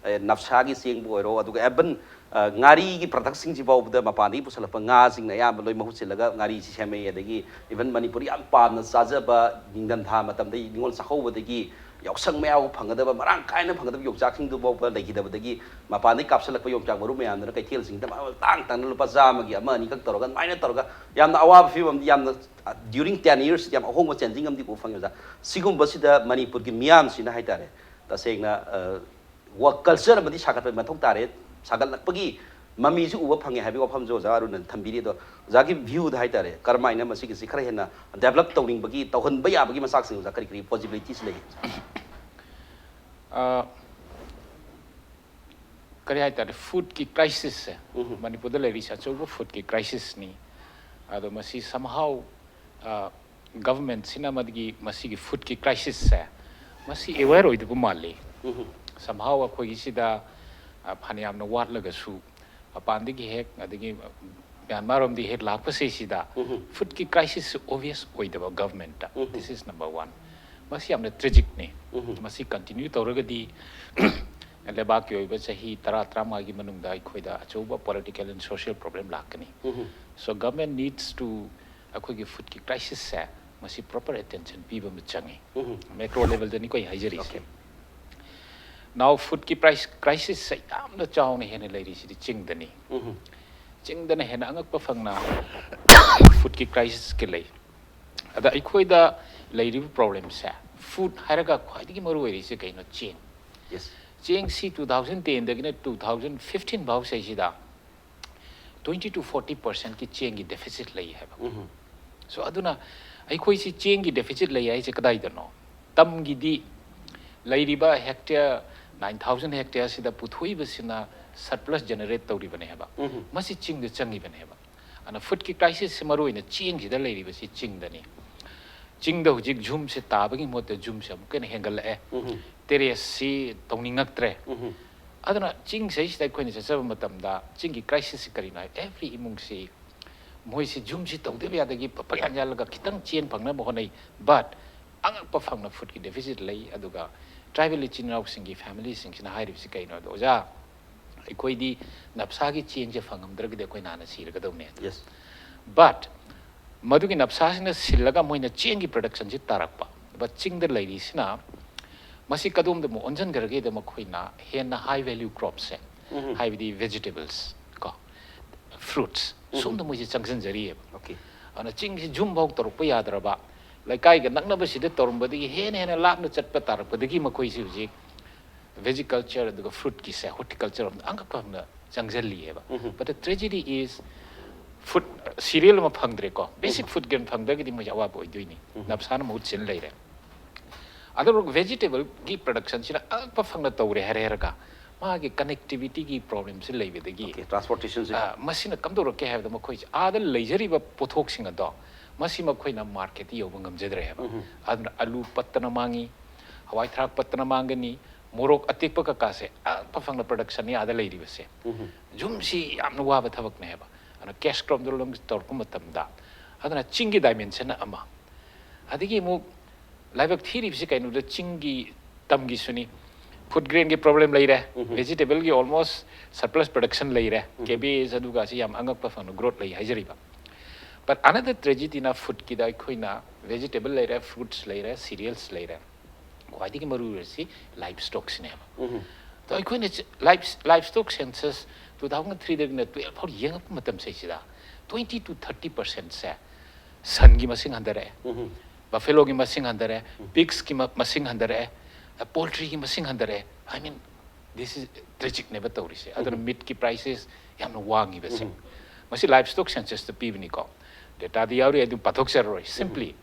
ꯑꯦ, ꯅꯞꯁꯥꯒꯤ ꯆꯦꯡꯕꯨ ꯑꯣꯏꯔꯣ, ꯑꯗꯨꯒ ꯑꯦꯕꯟ, ꯑ, ꯉꯥꯔꯤꯒꯤ ꯄ꯭ꯔꯗꯛꯁꯤꯡꯁꯤ ꯐꯥꯎꯕꯗ ꯃꯄꯥꯟꯗꯒꯤ ꯄꯨꯁꯜꯂꯛꯄ ꯉꯥꯁꯤꯡꯅ ꯑꯌꯥꯝꯕ ꯂꯣꯏ ꯃꯍꯨꯠ ꯁꯤꯜꯂꯒ ꯉꯥꯔꯤꯁꯤ ꯁꯦꯝꯃꯛꯑꯦ꯫ ꯑꯗꯒꯤ ꯏꯚꯟ ꯃꯅꯤꯄꯨꯔ ꯌꯥꯝ ꯄꯥꯝꯅ ꯆꯥꯖꯕ ꯅꯤꯡꯊꯝꯊꯥ ꯃꯇꯝꯗ ꯅꯤꯉꯣꯜ ꯆꯥꯛꯀꯧꯕꯗꯒꯤ ꯌꯥꯎꯁꯪ ꯃꯌꯥ ꯐꯥꯎ ꯐꯪꯒꯗꯕ, ꯃꯔꯥꯡ ꯀꯥꯏꯅ ꯐꯪꯒꯗꯕ ꯌꯣꯡꯆꯥꯛꯁꯤꯡꯗꯨ ꯐꯥꯎꯕ ꯂꯩꯈꯤꯗꯕꯗꯒꯤ ꯃꯄꯥꯟꯗꯒꯤ ꯀꯥꯞꯁꯤꯜꯂꯛꯄ ꯌꯣꯡꯆꯥꯛ ꯃꯔꯨ ꯃꯌꯥꯝꯗꯨꯅ ꯀꯩꯊꯦꯜꯁꯤꯡꯗ ꯃꯃꯜ ꯇꯥꯡ ꯇꯥꯡꯅ ꯂꯨꯄꯥ ꯆꯥꯝꯃꯒꯤ ꯑꯃ ꯑꯅꯤꯈꯛ ꯇꯧꯔꯒ ꯑꯗꯨꯃꯥꯏꯅ ꯇꯧꯔꯒ ꯌꯥꯝꯅ ꯑꯋꯥꯕ ꯐꯤꯕꯝꯗꯤ ꯌꯥꯝꯅ, during ten years ꯌꯥꯝ ꯑꯍꯣꯡꯕ ꯆꯦꯟꯖꯤꯡ ꯑꯃꯗꯤ ꯎꯕ ꯐꯪꯉꯦ ꯑꯣꯖꯥ꯫ ꯁꯤꯒꯨꯝꯕꯁꯤꯗ ꯃꯅꯤꯄꯨꯔꯒꯤ ꯃꯤꯌꯥꯝꯁꯤꯅ ꯍꯥꯏꯇꯥꯔꯦ, ꯇꯁꯦꯡꯅ, ꯑ, ꯋꯥ-, ꯀꯜꯆꯔ ꯑꯃꯗꯤ ꯁꯥꯒꯠꯄ ꯃꯊꯧ ꯇꯥꯔꯦ꯫ ꯁꯥꯒꯠꯂꯛꯄꯒꯤ ꯃꯃꯤꯁꯨ ꯎꯕ ꯐꯪꯉꯦ ꯍꯥꯏꯕꯒꯤ ꯋꯥꯐꯝꯁꯨ ꯑꯣꯖꯥ ꯑꯔꯨꯟꯅ ꯊꯝꯕꯤꯔꯤ꯫ ꯑꯗꯣ ꯑꯣꯖꯥꯒꯤ ꯚ꯭ꯌꯨꯗ ꯍꯥꯏꯇꯥꯔꯦ, ꯀꯔꯝꯍꯥꯏꯅ ꯃꯁꯤꯒꯤꯁꯤ ꯈꯔ ꯍꯦꯟꯅ ꯗꯦꯕꯂꯞ ꯇꯧꯅꯤꯡꯕꯒꯤ, ꯇꯧꯍꯟꯕ ꯌꯥꯕꯒꯤ ꯃꯆꯥꯛꯁꯤꯡ ꯑꯣꯖꯥ ꯀꯔꯤ ꯀꯔꯤ ꯄꯣꯁꯤꯕꯤꯂꯤꯇꯤꯁ ꯂꯩ? ꯑ, ꯀꯔꯤ ꯍꯥꯏꯇꯥꯔꯦ, ꯐꯨꯗꯀꯤ ꯀ꯭ꯔꯥꯏꯁꯤꯁꯁꯦ, ꯎꯝ꯫ ꯃꯅꯤꯄꯨꯔꯗ ꯂꯩꯔꯤꯁꯦ ꯑꯆꯧꯕ ꯐꯨꯗꯀꯤ ꯀ꯭ꯔꯥꯏꯁꯤꯁꯅꯤ꯫ ꯑꯗꯣ ꯃꯁꯤ somehow, ꯑ, ꯒꯚꯔꯟꯃꯦꯟꯠꯁꯤꯅ ꯃꯗꯨꯒꯤ, ꯃꯁꯤꯒꯤ ꯐꯨꯗꯀꯤ ꯀ꯭ꯔꯥꯏꯁꯤꯁꯁꯦ, ꯃꯁꯤ ꯑꯦꯋꯦꯌꯔ ꯑꯣꯏꯗꯕ ꯃꯥꯜꯂꯤ꯫ ꯎꯝ꯫ Somehow ꯑꯩꯈꯣꯏꯒꯤ ꯁꯤꯗ, ꯑ, ꯐꯅꯌꯥꯝꯅ ꯋꯥꯠꯂꯒꯁꯨ, ꯃꯄꯥꯟꯗꯒꯤ ꯍꯦꯛ, ꯑꯗꯒꯤ ꯃ꯭ꯌꯥꯟꯃꯥꯔ ꯔꯣꯝꯗꯒꯤ ꯍꯦꯛ ꯂꯥꯛꯄꯁꯤꯁꯤꯗ ꯎꯝ꯫ ꯐꯨꯗꯀꯤ ꯀ꯭ꯔꯥꯏꯁꯤꯁꯁꯤ ꯑꯣꯕꯤꯌꯁ ꯑꯣꯏꯗꯕ ꯒꯚꯔꯟꯃꯦꯟꯠꯇ꯫ ꯎꯝ꯫ This is number one꯫ ꯃꯁꯤ ꯌꯥꯝꯅ ꯇ꯭ꯔꯦꯖꯤꯛꯅꯤ꯫ ꯎꯝ꯫ ꯃꯁꯤ ꯀꯟꯇꯤꯅ꯭ꯌꯨ ꯇꯧꯔꯒꯗꯤ ꯂꯩꯕꯥꯛꯀꯤ ꯑꯣꯏꯕ ꯆꯍꯤ ꯇꯔꯥ, ꯇꯔꯥꯃꯉꯥꯒꯤ ꯃꯅꯨꯡꯗ ꯑꯩꯈꯣꯏꯗ ꯑꯆꯧꯕ political and social problem ꯂꯥꯛꯀꯅꯤ꯫ ꯎꯝ꯫ So government needs to, ꯑꯩꯈꯣꯏꯒꯤ ꯐꯨꯗꯀꯤ ꯀ꯭ꯔꯥꯏꯁꯤꯁꯁꯦ ꯃꯁꯤ ꯄ꯭ꯔꯣꯄꯔ ꯑꯦꯇꯦꯟꯁꯟ ꯄꯤꯕ ꯑꯃ ꯆꯪꯉꯤ꯫ ꯎꯝ꯫ ꯃꯦꯀ꯭ꯔꯣ ꯂꯦꯚꯦꯜꯗꯅꯤꯀꯣ ꯑꯩ ꯍꯥꯏꯖꯔꯤꯁꯦ꯫ Okay꯫ Now ꯐꯨꯗꯀꯤ ꯄ꯭ꯔꯥꯏꯁ ꯀ꯭ꯔꯥꯏꯁꯤꯁꯁꯦ ꯌꯥꯝꯅ ꯆꯥꯎꯅ ꯍꯦꯟꯅ ꯂꯩꯔꯤꯁꯤꯗꯤ ꯆꯤꯡꯗꯅꯤ꯫ ꯎꯝ꯫ ꯆꯤꯡꯗꯅ ꯍꯦꯟꯅ ꯑꯉꯛꯄ ꯐꯪꯅ ꯐꯨꯗꯀꯤ ꯀ꯭ꯔꯥꯏꯁꯤꯁꯀꯤ ꯂꯩ꯫ ꯑꯗ ꯑꯩꯈꯣꯏꯗ ꯂꯩꯔꯤꯕ ꯄ꯭ꯔꯣꯕ꯭ꯂꯦꯝꯁꯦ, ꯐꯨꯗ ꯍꯥꯏꯔꯒ ꯈ꯭ꯋꯥꯏꯗꯒꯤ ꯃꯔꯨ ꯑꯣꯏꯔꯤꯁꯦ ꯀꯩꯅꯣ? ꯆꯦꯡ꯫ Yes꯫ ꯆꯦꯡꯁꯤ two thousand ten ꯗꯒꯤꯅ two thousand fifteen ꯐꯥꯎ ꯁꯤꯗꯩꯁꯤꯗ twenty to forty percent ꯀꯤ ꯆꯦꯡꯒꯤ ꯗꯦꯐꯤꯁꯤꯠ ꯂꯩ ꯍꯥꯏꯕ꯫ ꯎꯝ꯫ So ꯑꯗꯨꯅ ꯑꯩꯈꯣꯏꯁꯤ ꯆꯦꯡꯒꯤ ꯗꯦꯐꯤꯁꯤꯠ ꯂꯩ ꯍꯥꯏꯁꯦ ꯀꯗꯥꯏꯗꯅꯣ? ꯇꯝꯒꯤꯗꯤ ꯂꯩꯔꯤꯕ ꯍꯦꯛꯇꯤꯌꯔ nine thousand ꯍꯦꯛꯇꯤꯌꯔꯁꯤꯗ ꯄꯨꯊꯣꯛꯏꯕꯁꯤꯅ ꯁꯔꯄ꯭ꯂꯁ ꯖꯦꯅꯦꯔꯦꯠ ꯇꯧꯔꯤꯕꯅꯦꯕ꯫ ꯎꯝ꯫ ꯃꯁꯤ ꯆꯤꯡꯗ ꯆꯪꯉꯤꯕꯅꯦꯕ꯫ ꯑꯗꯨꯅ ꯐꯨꯗꯀꯤ ꯀ꯭ꯔꯥꯏꯁꯤꯁꯁꯤ ꯃꯔꯨ ꯑꯣꯏꯅ ꯆꯦꯡꯁꯤꯗ ꯂꯩꯔꯤꯕꯁꯤ ꯆꯤꯡꯗꯅꯤ꯫ ꯆꯤꯡꯗ ꯍꯧꯖꯤꯛ ꯌꯨꯝꯁꯦ ꯇꯥꯕꯒꯤ ꯃꯍꯨꯠꯇ ꯌꯨꯝꯁꯦ ꯑꯃꯨꯛꯀ ꯍꯦꯟꯅ ꯍꯦꯟꯒꯠꯂꯛꯑꯦ꯫ ꯎꯝ꯫ ꯇꯦꯔꯦꯁꯁꯤ ꯇꯧꯅꯤꯡꯉꯛꯇ꯭ꯔꯦ꯫ ꯎꯝ꯫ ꯑꯗꯨꯅ ꯆꯤꯡꯁꯤꯗꯩꯁꯤꯗ ꯑꯩꯈꯣꯏꯅ ꯆꯠꯆꯕ ꯃꯇꯝꯗ ꯆꯤꯡꯒꯤ ꯀ꯭ꯔꯥꯏꯁꯤꯁꯁꯤ ꯀꯔꯤꯅꯣ ꯍꯥꯏ, ꯑꯦꯚ꯭ꯔꯤ ꯏꯃꯨꯡꯁꯤ ꯃꯣꯏꯁꯤ ꯌꯨꯝꯁꯤ ꯇꯧꯗꯕ ꯌꯥꯗꯒꯤ ꯄ- ꯄꯪꯌꯥꯟ ꯌꯥꯜꯂꯒ ꯈꯤꯇꯪ ꯆꯦꯡ ꯐꯪꯅꯕ ꯍꯣꯠꯅꯩ꯫ But ꯑꯉꯛꯄ ꯐꯪꯅ ꯐꯨꯗꯀꯤ ꯗꯦꯐꯤꯁꯤꯠ ꯂꯩ꯫ ꯑꯗꯨꯒ ꯇ꯭ꯔꯥꯏꯕꯦꯜ ꯏꯆꯤꯟ ꯏꯅꯥꯎꯁꯤꯡꯒꯤ ꯐꯦꯃꯤꯂꯤꯁꯤꯡꯁꯤꯅ ꯍꯥꯏꯔꯤꯕꯁꯤ ꯀꯩꯅꯣ ꯍꯥꯏꯕꯗ, "ꯑꯣꯖꯥ, ꯑꯩꯈꯣꯏꯗꯤ ꯅꯞꯁꯥꯒꯤ ꯆꯦꯡꯁꯦ ꯐꯪꯉꯝꯗ꯭ꯔꯒꯗꯤ ꯑꯩꯈꯣꯏ ꯅꯥꯅ ꯁꯤꯔꯒꯗꯧꯅꯦ꯫ Yes. But ꯃꯗꯨꯒꯤ ꯅꯞꯁꯥꯁꯤꯅ ꯁꯤꯜꯂꯒ ꯃꯣꯏꯅ ꯆꯦꯡꯒꯤ ꯄ꯭ꯔꯗꯛꯁꯟꯁꯤ ꯇꯥꯔꯛꯄ꯫ But ꯆꯤꯡꯗ ꯂꯩꯔꯤꯁꯤꯅ ꯃꯁꯤ ꯀꯗꯣꯝꯗ ꯑꯃꯨꯛ ꯑꯣꯟꯁꯤꯟꯈ꯭ꯔꯒꯦꯗ ꯃꯈꯣꯏꯅ ꯍꯦꯟꯅ ꯍꯥꯏ ꯚꯦꯂ꯭ꯌꯨ ꯀ꯭ꯔꯣꯞꯁꯦ, ꯍꯥꯏꯕꯗꯤ ꯚꯦꯖꯤꯇꯦꯕꯜꯁ ꯀꯣ, ꯐ꯭ꯔꯨꯠꯁ, ꯁꯣꯝꯗ ꯃꯣꯏꯁꯦ ꯆꯪꯁꯤꯟꯖꯔꯤꯑꯕ꯫ Okay. ꯑꯗꯨꯅ ꯆꯤꯡꯁꯤ ꯌꯨꯝꯐꯥꯎ ꯇꯧꯔꯛꯄ ꯌꯥꯗ꯭ꯔꯕ, ꯂꯩꯀꯥꯏꯒ ꯅꯛꯅꯕꯁꯤꯗ ꯇꯧꯔꯝꯕꯗꯒꯤ ꯍꯦꯟꯅ ꯍꯦꯟꯅ ꯂꯥꯞꯅ ꯆꯠꯄ ꯇꯥꯔꯛꯄꯗꯒꯤ ꯃꯈꯣꯏꯁꯤ ꯍꯧꯖꯤꯛ ꯚꯦꯖꯤꯀꯜꯆꯔ ꯑꯗꯨꯒ ꯐ꯭ꯔꯨꯠꯀꯤꯁꯦ, ꯍꯣꯔꯇꯤꯀꯜꯆꯔ ꯑꯃꯗ ꯑꯉꯛꯄ ꯑꯃꯅ ꯆꯪꯁꯤꯜꯂꯤꯑꯕ꯫ But the tragedy is, food cereal ꯑꯃ ꯐꯪꯗ꯭ꯔꯦꯀꯣ, ꯕꯦꯁꯤꯛ ꯐꯨꯗ ꯒ꯭ꯔꯦꯟ ꯐꯪꯗ꯭ꯔꯒꯗꯤ ꯃꯣꯏꯁꯦ ꯑꯋꯥꯕ ꯑꯣꯏꯗꯣꯏꯅꯤ꯫ ꯅꯞꯁꯥꯅ ꯃꯍꯨꯠ ꯁꯤꯟ ꯂꯩꯔꯦ꯫ ꯑꯗꯨꯒ ꯚꯦꯖꯤꯇꯦꯕꯜꯒꯤ ꯄ꯭ꯔꯗꯛꯁꯟꯁꯤꯅ ꯑꯉꯛꯄ ꯐꯪꯅ ꯇꯧꯔꯦ ꯍꯥꯏꯔꯦ ꯍꯥꯏꯔꯒ ꯃꯥꯒꯤ ꯀꯅꯦꯛꯇꯤꯚꯤꯇꯤꯒꯤ ꯄ꯭ꯔꯣꯕ꯭ꯂꯦꯝꯁꯤ ꯂꯩꯕꯗꯒꯤ, Okay, transportation ꯁꯦ꯫ ꯑ, ꯃꯁꯤꯅ ꯀꯝꯗꯧꯔꯛꯀꯦ ꯍꯥꯏꯕꯗ, ꯃꯈꯣꯏꯁꯦ ꯑꯥꯗ ꯂꯩꯖꯔꯤꯕ ꯄꯣꯠꯊꯣꯛꯁꯤꯡ ꯑꯗꯣ ꯃꯁꯤ ꯃꯈꯣꯏꯅ ꯃꯥꯔꯀꯦꯠꯇ ꯌꯧꯕ ꯉꯝꯖꯗ꯭ꯔꯦ ꯍꯥꯏꯕ꯫ ꯑꯗꯨꯅ ꯑꯂꯨ ꯄꯠꯇꯅ ꯃꯥꯡꯉꯤ, ꯍꯋꯥꯏ ꯊꯔꯥꯛ ꯄꯠꯇꯅ ꯃꯥꯡꯒꯅꯤ, ꯃꯣꯔꯣꯛ ꯑꯇꯦꯛꯄ ꯀꯀꯥꯁꯦ ꯑꯉꯛꯄ ꯐꯪꯅ ꯄ꯭ꯔꯗꯛꯁꯟꯅꯤ ꯑꯥꯗ ꯂꯩꯔꯤꯕꯁꯦ꯫ ꯌꯨꯝꯁꯤ ꯌꯥꯝꯅ ꯋꯥꯕ ꯊꯕꯛꯅꯦ ꯍꯥꯏꯕ꯫ ꯑꯗꯨꯅ ꯀꯦꯁ ꯀ꯭ꯔꯣꯞꯇ ꯇꯧꯔꯛꯄ ꯃꯇꯝꯗ, ꯑꯗꯨꯅ ꯆꯤꯡꯒꯤ ꯗꯥꯏꯃꯦꯟꯁꯟ ꯑꯃ, ꯑꯗꯒꯤ ꯑꯃꯨꯛ ꯂꯥꯏꯕꯛ ꯊꯤꯔꯤꯕꯁꯤ ꯀꯩꯅꯣꯗ, ꯆꯤꯡꯒꯤ ꯇꯝꯒꯤꯁꯨꯅꯤ꯫ ꯐꯨꯗ ꯒ꯭ꯔꯦꯟꯒꯤ ꯄ꯭ꯔꯣꯕ꯭ꯂꯦꯝ ꯂꯩꯔꯦ, ꯚꯦꯖꯤꯇꯦꯕꯜꯒꯤ ꯑꯣꯜꯃꯣꯁ ꯁꯔꯄ꯭ꯂꯁ ꯄ꯭ꯔꯗꯛꯁꯟ ꯂꯩꯔꯦ, ꯀꯦꯕꯦꯖ ꯑꯗꯨꯒ ꯁꯤ ꯌꯥꯝ ꯑꯉꯛꯄ ꯐꯪꯅ ꯒ꯭ꯔꯣꯠ ꯂꯩ ꯍꯥꯏꯖꯔꯤꯕ꯫ But another tragedy ꯅ ꯐꯨꯗꯀꯤꯗ ꯑꯩꯈꯣꯏꯅ ꯚꯦꯖꯤꯇꯦꯕꯜ ꯂꯩꯔꯦ, ꯐ꯭ꯔꯨꯠꯁ ꯂꯩꯔꯦ, ꯁꯤꯔꯤꯌꯜꯁ ꯂꯩꯔꯦ, ꯈ꯭ꯋꯥꯏꯗꯒꯤ ꯃꯔꯨ ꯑꯣꯏꯔꯤꯁꯤ ꯂꯥꯏꯐ ꯁ꯭ꯇꯣꯛꯁꯤꯅꯦꯕ꯫ ꯑꯗꯣ ꯑꯩꯈꯣꯏꯅ life life stock census two thousand ꯊ꯭ꯔꯤꯗꯒꯤꯅ ꯇꯨꯌꯦꯜꯐ ꯐꯥꯎ ꯌꯦꯡꯉꯛꯄ ꯃꯇꯝꯁꯤꯗꯩꯁꯤꯗ ꯇ꯭ꯋꯦꯟꯇꯤ ꯇꯨ ꯊꯥꯔꯇꯤ ꯄꯔꯁꯦꯟꯁꯦ ꯁꯟꯒꯤ ꯃꯁꯤꯡ ꯍꯟꯊꯔꯛꯑꯦ, ꯕꯐꯦꯂꯣꯒꯤ ꯃꯁꯤꯡ ꯍꯟꯊꯔꯛꯑꯦ, ꯄꯤꯛꯁꯀꯤ ꯃꯁꯤꯡ ꯍꯟꯊꯔꯛꯑꯦ, ꯄꯣꯜꯇ꯭ꯔꯤꯒꯤ ꯃꯁꯤꯡ ꯍꯟꯊꯔꯛꯑꯦ꯫ I mean, this is tragic ꯅꯦꯕ ꯇꯧꯔꯤꯁꯦ꯫ ꯑꯗꯨꯅ ꯃꯤꯠꯀꯤ ꯄ꯭ꯔꯥꯏꯁꯦꯁ ꯌꯥꯝꯅ ꯋꯥꯡꯉꯤꯕꯁꯦ꯫ ꯃꯁꯤ ꯂꯥꯏꯐ ꯁ꯭ꯇꯣꯛ ꯁꯦꯟꯁꯁꯇ ꯄꯤꯕꯅꯤꯀꯣ, ꯗꯦꯇꯥꯗꯤ ꯌꯥꯎꯔꯤ, ꯑꯗꯨꯝ ꯄꯥꯊꯣꯛꯆꯔꯔꯣꯏ꯫ ꯁꯤꯝꯄ꯭ꯂꯤ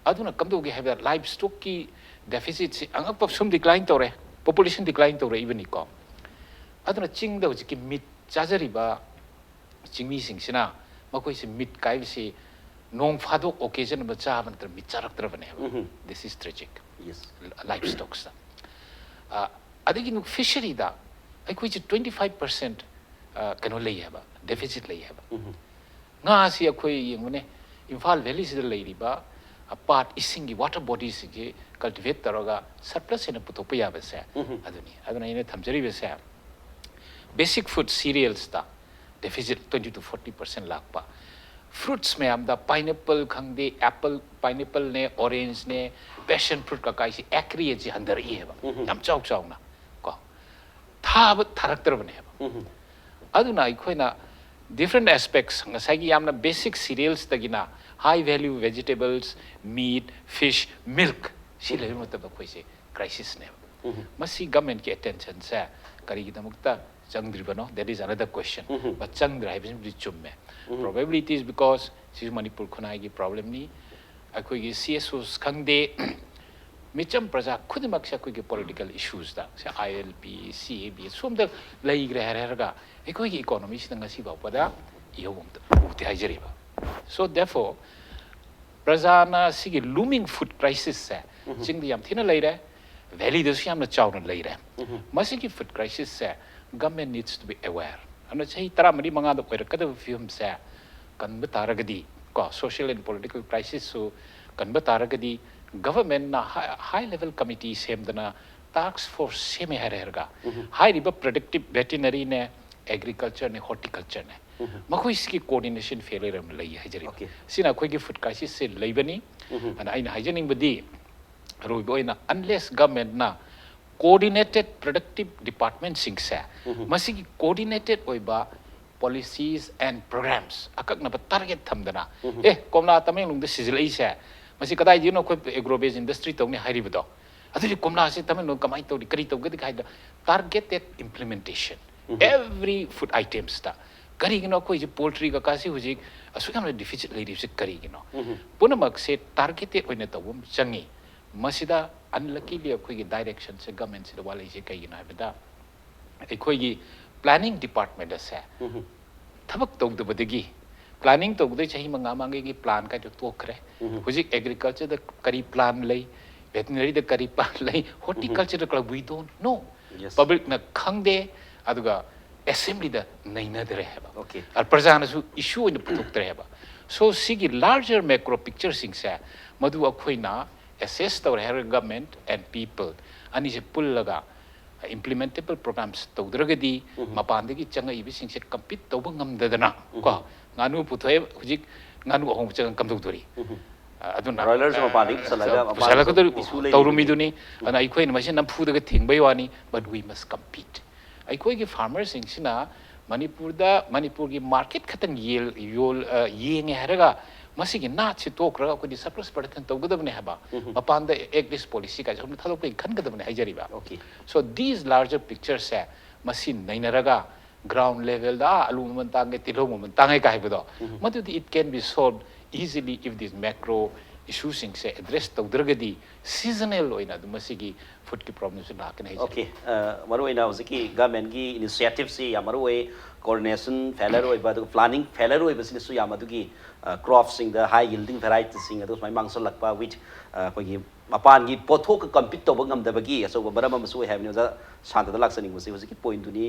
ꯑꯗꯨꯅ ꯀꯝꯗꯧꯒꯦ ꯍꯥꯏꯕꯗ, ꯂꯥꯏꯐ ꯁ꯭ꯇꯣꯛꯀꯤ ꯗꯦꯐꯤꯁꯤꯠꯁꯤ ꯑꯉꯛꯄ ꯁꯨꯝ ꯗꯤꯀ꯭ꯂꯥꯏꯟ ꯇꯧꯔꯦ, ꯄꯣꯄꯨꯂꯦꯁꯟ ꯗꯤꯀ꯭ꯂꯥꯏꯟ ꯇꯧꯔꯛꯏꯕꯅꯤꯀꯣ꯫ ꯑꯗꯨꯅ ꯆꯤꯡꯗ ꯍꯧꯖꯤꯛꯀꯤ ꯃꯤꯠ ꯆꯥꯖꯔꯤꯕ ꯆꯤꯡꯃꯤꯁꯤꯡꯁꯤꯅ ꯃꯈꯣꯏꯁꯤ ꯃꯤꯠ ꯀꯥꯏꯕꯁꯤ ꯅꯣꯡ ꯐꯥꯗꯣꯛ ꯑꯣꯀꯦꯖꯟ ꯑꯃ ꯆꯥꯕ ꯅꯠꯇ꯭ꯔꯒ ꯃꯤꯠ ꯆꯥꯔꯛꯇ꯭ꯔꯕꯅꯦꯕ꯫ This is tragic. Yes. Life ꯁ꯭ꯇꯣꯛꯁꯇ꯫ ꯑꯗꯒꯤ ꯐꯤꯁꯔꯤꯗ ꯑꯩꯈꯣꯏꯁꯤ ꯇ꯭ꯋꯦꯟꯇꯤ ꯐꯥꯏꯚ ꯄꯔꯁꯦꯟ ꯀꯩꯅꯣ ꯂꯩ ꯍꯥꯏꯕ, ꯗꯦꯐꯤꯁꯤꯠ ꯂꯩ ꯍꯥꯏꯕ꯫ ꯉꯥꯁꯤ ꯑꯩꯈꯣꯏ ꯌꯦꯡꯉꯨꯅꯦ, ꯏꯝꯐꯥꯜ ꯚꯦꯂꯤꯁꯤꯗ ꯂꯩꯔꯤꯕ ꯄꯥꯠ ꯏꯁꯤꯡꯒꯤ ꯋꯥꯇꯔ ꯕꯣꯗꯤꯁꯤꯡꯁꯤ ꯀꯜꯇꯤꯚꯦꯠ ꯇꯧꯔꯒ ꯁꯔꯄ꯭ꯂꯁ ꯑꯣꯏꯅ ꯄꯨꯊꯣꯛꯄ ꯌꯥꯕꯁꯦ ꯑꯗꯨꯅꯤ꯫ ꯑꯗꯨꯅ ꯑꯩꯅ ꯊꯝꯖꯔꯤꯕꯁꯦ, ꯕꯦꯁꯤꯛ ꯐꯨꯗ ꯁꯤꯔꯤꯌꯦꯜꯁꯇ deficit twenty two forty percent ꯂꯥꯛꯄ, ꯐ꯭ꯔꯨꯠꯁ ꯃꯌꯥꯝꯗ ꯄꯥꯏꯅꯦꯄꯜ ꯈꯪꯗꯦ, ꯑꯦꯄꯜ, ꯄꯥꯏꯅꯦꯄꯜꯅꯦ, ꯑꯣꯔꯦꯟꯖꯅꯦ, ꯄꯦꯁꯟ ꯐ꯭ꯔꯨꯠ ꯀꯀꯥꯏꯁꯤ ꯑꯦꯀ꯭ꯔꯦꯖꯁꯤ ꯍꯟꯊꯔꯛꯏꯑꯕ ꯌꯥꯝ ꯆꯥꯎ ꯆꯥꯎꯅ ꯀꯣ, ꯊꯥꯕ ꯊꯥꯔꯛꯇ꯭ꯔꯕꯅꯦꯕ꯫ ꯑꯗꯨꯅ ꯑꯩꯈꯣꯏꯅ different aspects, ꯉꯁꯥꯏꯒꯤ ꯌꯥꯝꯅ ꯕꯦꯁꯤꯛ ꯁꯤꯔꯤꯌꯦꯜꯁꯇꯒꯤꯅ ꯍꯥꯏ ꯚꯦꯂ꯭ꯌꯨ ꯚꯦꯖꯤꯇꯦꯕꯜꯁ, ꯃꯤꯠ, ꯐꯤꯁ, ꯃꯤꯜꯛ, ꯁꯤ ꯂꯩꯕ ꯃꯇꯝꯗ ꯑꯩꯈꯣꯏꯁꯦ ꯀ꯭ꯔꯥꯏꯁꯤꯁꯅꯦꯕ꯫ ꯃꯁꯤ ꯒꯃꯦꯟꯠꯀꯤ ꯑꯦꯇꯦꯟꯁꯟꯁꯦ ꯀꯔꯤꯒꯤꯗꯃꯛꯇ ꯆꯪꯗ꯭ꯔꯤꯕꯅꯣ? That is another question. But ꯆꯪꯗ꯭ꯔꯦ ꯍꯥꯏꯕꯁꯤꯃꯗꯤ ꯆꯨꯝꯃꯦ꯫ Probably it is because ꯁꯤꯁꯨ ꯃꯅꯤꯄꯨꯔ ꯈꯨꯟꯅꯥꯏꯒꯤ ꯄ꯭ꯔꯣꯕ꯭ꯂꯦꯝꯅꯤ꯫ ꯑꯩꯈꯣꯏꯒꯤ ꯁꯤ ꯑꯦꯁ ꯑꯣꯁ ꯈꯪꯗꯦ, ꯃꯤꯆꯝ ꯄ꯭ꯔꯖꯥ ꯈꯨꯗꯤꯡꯃꯛꯁꯦ ꯑꯩꯈꯣꯏꯒꯤ ꯄꯣꯂꯤꯇꯤꯀꯦꯜ ꯏꯁꯨꯁꯇ, ꯁꯦ, ꯑꯥꯏ ꯑꯦꯜ ꯄꯤ, ꯁꯤ ꯑꯦ ꯕꯤ, ꯁꯣꯝꯗ ꯂꯩꯈ꯭ꯔꯦ ꯍꯥꯏꯔ ꯍꯥꯏꯔꯒ ꯑꯩꯈꯣꯏꯒꯤ ꯏꯀꯣꯅꯣꯃꯤꯁꯤꯗ ꯉꯁꯤ ꯐꯥꯎꯕꯗ ꯏꯍꯧ ꯑꯝꯇ ꯎꯗꯦ ꯍꯥꯏꯖꯔꯤꯕ꯫ So therefore, ꯄ꯭ꯔꯖꯥꯅ ꯁꯤꯒꯤ ꯂꯨꯃꯤꯡ ꯐꯨꯗ ꯀ꯭ꯔꯥꯏꯁꯤꯁꯁꯦ ꯆꯤꯡꯗ ꯌꯥꯝ ꯊꯤꯅ ꯂꯩꯔꯦ, ꯚꯦꯂꯤꯗꯁꯨ ꯌꯥꯝꯅ ꯆꯥꯎꯅ ꯂꯩꯔꯦ꯫ ꯃꯁꯤꯒꯤ food ꯀ꯭ꯔꯥꯏꯁꯤꯁꯁꯦ government needs to be aware. ꯑꯗꯨꯅ ꯆꯍꯤ ꯇꯔꯥꯃꯔꯤ ꯃꯉꯥꯗ ꯑꯣꯏꯔꯛꯀꯗꯕ ꯐꯤꯕꯝꯁꯦ ꯀꯟꯕ ꯇꯥꯔꯒꯗꯤ, ꯀꯣ, social and political crisisꯁꯨ ꯀꯟꯕ ꯇꯥꯔꯒꯗꯤ, ꯒꯚꯔꯟꯃꯦꯟꯠꯅ ꯍꯥꯏ ꯂꯦꯚꯦꯜ ꯀꯃꯤꯇꯤ ꯁꯦꯝꯗꯅ ꯇꯥꯛꯁ ꯐꯣꯔꯁ ꯁꯦꯝꯃꯦ ꯍꯥꯏꯔꯦ ꯍꯥꯏꯔꯒ, ꯍꯥꯏꯔꯤꯕ ꯄ꯭ꯔꯗꯛꯇꯤꯞ ꯚꯦꯇꯤꯅꯔꯤꯅꯦ, ꯑꯦꯒ꯭ꯔꯤꯀꯜꯆꯔꯅꯦ, ꯍꯣꯔꯇꯤꯀꯜꯆꯔꯅꯦ, ꯃꯈꯣꯏꯁꯤꯒꯤ ꯀꯣꯑꯣꯔꯗꯤꯅꯦꯁꯟ ꯐꯦꯂꯤꯌꯔ ꯑꯃ ꯂꯩ ꯍꯥꯏꯖꯔꯤꯕ꯫ Okay. ꯁꯤꯅ ꯑꯩꯈꯣꯏꯒꯤ ꯐꯨꯗ ꯀ꯭ꯔꯥꯏꯁꯤꯁꯁꯦ ꯂꯩꯕꯅꯤ꯫ ꯑꯗꯨꯅ ꯑꯩꯅ ꯍꯥꯏꯖꯅꯤꯡꯕꯗꯤ, ꯑꯔꯣꯏꯕ ꯑꯣꯏꯅ, unless governmentꯅ coordinated productive departmentꯁꯤꯡꯁꯦ ꯃꯁꯤꯒꯤ coordinated ꯑꯣꯏꯕ policies and programs, ꯑꯀꯛꯅꯕ target ꯊꯝꯗꯅ, ꯑꯦ, ꯀꯣꯝꯂꯥ ꯇꯃꯦꯡꯂꯣꯡꯗ ꯁꯤꯖꯤꯜꯂꯛꯏꯁꯦ, ꯃꯁꯤ ꯀꯗꯥꯏꯗꯒꯤꯅꯣ? ꯑꯩꯈꯣꯏ agro based industry ꯇꯧꯅꯤ ꯍꯥꯏꯔꯤꯕꯗꯣ, ꯑꯗꯨꯗꯤ ꯀꯣꯝꯂꯥꯁꯦ ꯇꯃꯦꯡꯂꯣꯡ ꯀꯃꯥꯏꯅ ꯇꯧꯔꯤ, ꯀꯔꯤ ꯇꯧꯒꯗꯒꯦ ꯍꯥꯏꯗ targeted implementation, every food itemsꯇ꯫ ꯀꯔꯤꯒꯤꯅꯣ ꯑꯩꯈꯣꯏꯁꯦ poultry ꯀꯀꯥꯁꯤ ꯍꯧꯖꯤꯛ ꯑꯁꯨꯛ ꯌꯥꯝꯅ deficit ꯂꯩꯔꯤꯕꯁꯤ ꯀꯔꯤꯒꯤꯅꯣ? ꯄꯨꯝꯅꯃꯛꯁꯦ targeted ꯑꯣꯏꯅ ꯇꯧꯕ ꯑꯃ ꯆꯪꯉꯤ꯫ ꯃꯁꯤꯗ unluckily ꯑꯩꯈꯣꯏꯒꯤ directionꯁꯦ governmentꯁꯤꯗ ꯋꯥꯠꯂꯤꯁꯦ ꯀꯩꯒꯤꯅꯣ ꯍꯥꯏꯕꯗ, ꯑꯩꯈꯣꯏꯒꯤ planning department ꯑꯁꯦ ꯊꯕꯛ ꯇꯧꯗꯕꯗꯒꯤ, planning ꯇꯧꯕꯗꯩ ꯆꯍꯤ ꯃꯉꯥ ꯃꯃꯥꯡꯒꯤ plan ꯀꯥꯏꯗꯣ ꯇꯣꯛꯈ꯭ꯔꯦ꯫ ꯍꯧꯖꯤꯛ agricultureꯗ ꯀꯔꯤ plan ꯂꯩ, veterinaryꯗ ꯀꯔꯤ plan ꯂꯩ, horticultureꯗ ꯀꯔꯤ, we don't know꯫ Yes. Publicꯅ ꯈꯪꯗꯦ, ꯑꯗꯨꯒ ꯑꯦꯁꯦꯝꯕ꯭ꯂꯤꯗ ꯅꯩꯅꯗ꯭ꯔꯦ ꯍꯥꯏꯕ꯫ Okay. ꯑ, ꯄ꯭ꯔꯖꯥꯅꯁꯨ ꯏꯁꯨ ꯑꯣꯏꯅ ꯄꯨꯊꯣꯛꯇ꯭ꯔꯦ ꯍꯥꯏꯕ꯫ So ꯁꯤꯒꯤ larger macro picture ꯁꯤꯡꯁꯦ ꯃꯗꯨ ꯑꯩꯈꯣꯏꯅ assess ꯇꯧꯔꯦ ꯍꯥꯏꯔꯒ government and people ꯑꯅꯤꯁꯦ ꯄꯨꯜꯂꯒ implementable programs ꯇꯧꯗ꯭ꯔꯒꯗꯤ ꯃꯄꯥꯟꯗꯒꯤ ꯆꯪꯉꯛꯏꯕꯁꯤꯡꯁꯦ compete ꯇꯧꯕ ꯉꯝꯗꯗꯅ ꯀꯣ ꯉꯥꯅꯨ ꯄꯨꯊꯣꯛꯑꯦ, ꯍꯧꯖꯤꯛ ꯉꯥꯅꯨ ꯑꯍꯣꯡꯕ ꯆꯪꯉ ꯀꯝꯗꯧꯗꯣꯔꯤ? ꯑ, ꯑꯗꯨꯅ Broilers ꯁꯨ ꯃꯄꯥꯟꯗꯒꯤ ꯄꯨꯁꯜꯂꯒ ꯃꯄꯥꯟꯗꯁꯨ ꯄꯨꯁꯜꯂꯛꯀꯗꯧꯔꯤ issue ꯂꯩꯔꯤꯕꯅꯤ꯫ ꯇꯧꯔꯨꯃꯤꯗꯨꯅꯤ꯫ ꯑꯗꯨꯅ ꯑꯩꯈꯣꯏꯅ ꯃꯁꯤ ꯅꯝꯐꯨꯗꯒ ꯊꯤꯡꯕꯩ ꯋꯥꯅꯤ, but we must compete꯫ ꯑꯩꯈꯣꯏꯒꯤ farmer ꯁꯤꯡꯁꯤꯅ ꯃꯅꯤꯄꯨꯔꯗ ꯃꯅꯤꯄꯨꯔꯒꯤ market ꯈꯛꯇꯪ ꯌꯦꯜ ꯌꯣꯜ ꯑ, ꯌꯦꯡꯉꯦ ꯍꯥꯏꯔꯒ ꯃꯁꯤꯒꯤ ꯅꯥꯠꯁꯤ ꯇꯣꯛꯈ꯭ꯔꯒ ꯑꯩꯈꯣꯏꯗꯤ surplus production ꯇꯧꯒꯗꯕꯅꯤ ꯍꯥꯏꯕ, ꯃꯄꯥꯟꯗ eggless policy ꯀꯥꯏꯁꯦ ꯁꯣꯝꯗ ꯊꯥꯗꯣꯛꯄꯒꯤ ꯈꯟꯒꯗꯕꯅꯤ ꯍꯥꯏꯖꯔꯤꯕ꯫ Okay. So these larger picture ꯁꯦ ꯃꯁꯤ ꯅꯩꯅꯔꯒ ground level ꯗ ꯑꯥ, ꯑꯂꯨ ꯃꯃꯜ ꯇꯥꯡꯉꯦ, ꯇꯤꯜꯍꯧ ꯃꯃꯜ ꯇꯥꯡꯉꯦ ꯀꯥꯏ ꯍꯥꯏꯕꯗꯣ, ꯃꯗꯨꯗꯤ it can be solved easily if this macro issue ꯁꯤꯡꯁꯦ address ꯇꯧꯗ꯭ꯔꯒꯗꯤ seasonal ꯑꯣꯏꯅ ꯑꯗꯨꯝ ꯃꯁꯤꯒꯤ food ꯀꯤ problem ꯁꯨ ꯂꯥꯛꯀꯅꯤ ꯍꯥꯏꯖꯔꯤ꯫ Okay. ꯑ, ꯃꯔꯨꯑꯣꯏꯅ ꯍꯧꯖꯤꯛꯀꯤ government ꯀꯤ initiative ꯁꯤ ꯌꯥꯝ ꯃꯔꯨ ꯑꯣꯏ꯫ Coordination failure ꯑꯣꯏꯕ, ꯑꯗꯨꯒ planning failure ꯑꯣꯏꯕꯁꯤꯅꯁꯨ ꯌꯥꯝ ꯑꯗꯨꯒꯤ, ꯑ, crop ꯁꯤꯡꯗ high yielding variety ꯁꯤꯡ ꯑꯗꯨ ꯁꯨꯃꯥꯏꯅ ꯃꯥꯡꯁꯤꯜꯂꯛꯄ, with, ꯑ, ꯑꯩꯈꯣꯏꯒꯤ ꯃꯄꯥꯟꯒꯤ ꯄꯣꯠꯊꯣꯛꯀ compete ꯇꯧꯕ ꯉꯝꯗꯕꯒꯤ ꯑꯆꯧꯕ ꯃꯔꯝ ꯑꯃꯁꯨ ꯑꯣꯏ ꯍꯥꯏꯕꯅꯤ꯫ ꯑꯣꯖꯥ ꯁꯥꯟꯇꯗ ꯂꯥꯛꯆꯅꯤꯡꯕꯁꯤ ꯍꯧꯖꯤꯛꯀꯤ point ꯇꯨꯅꯤ꯫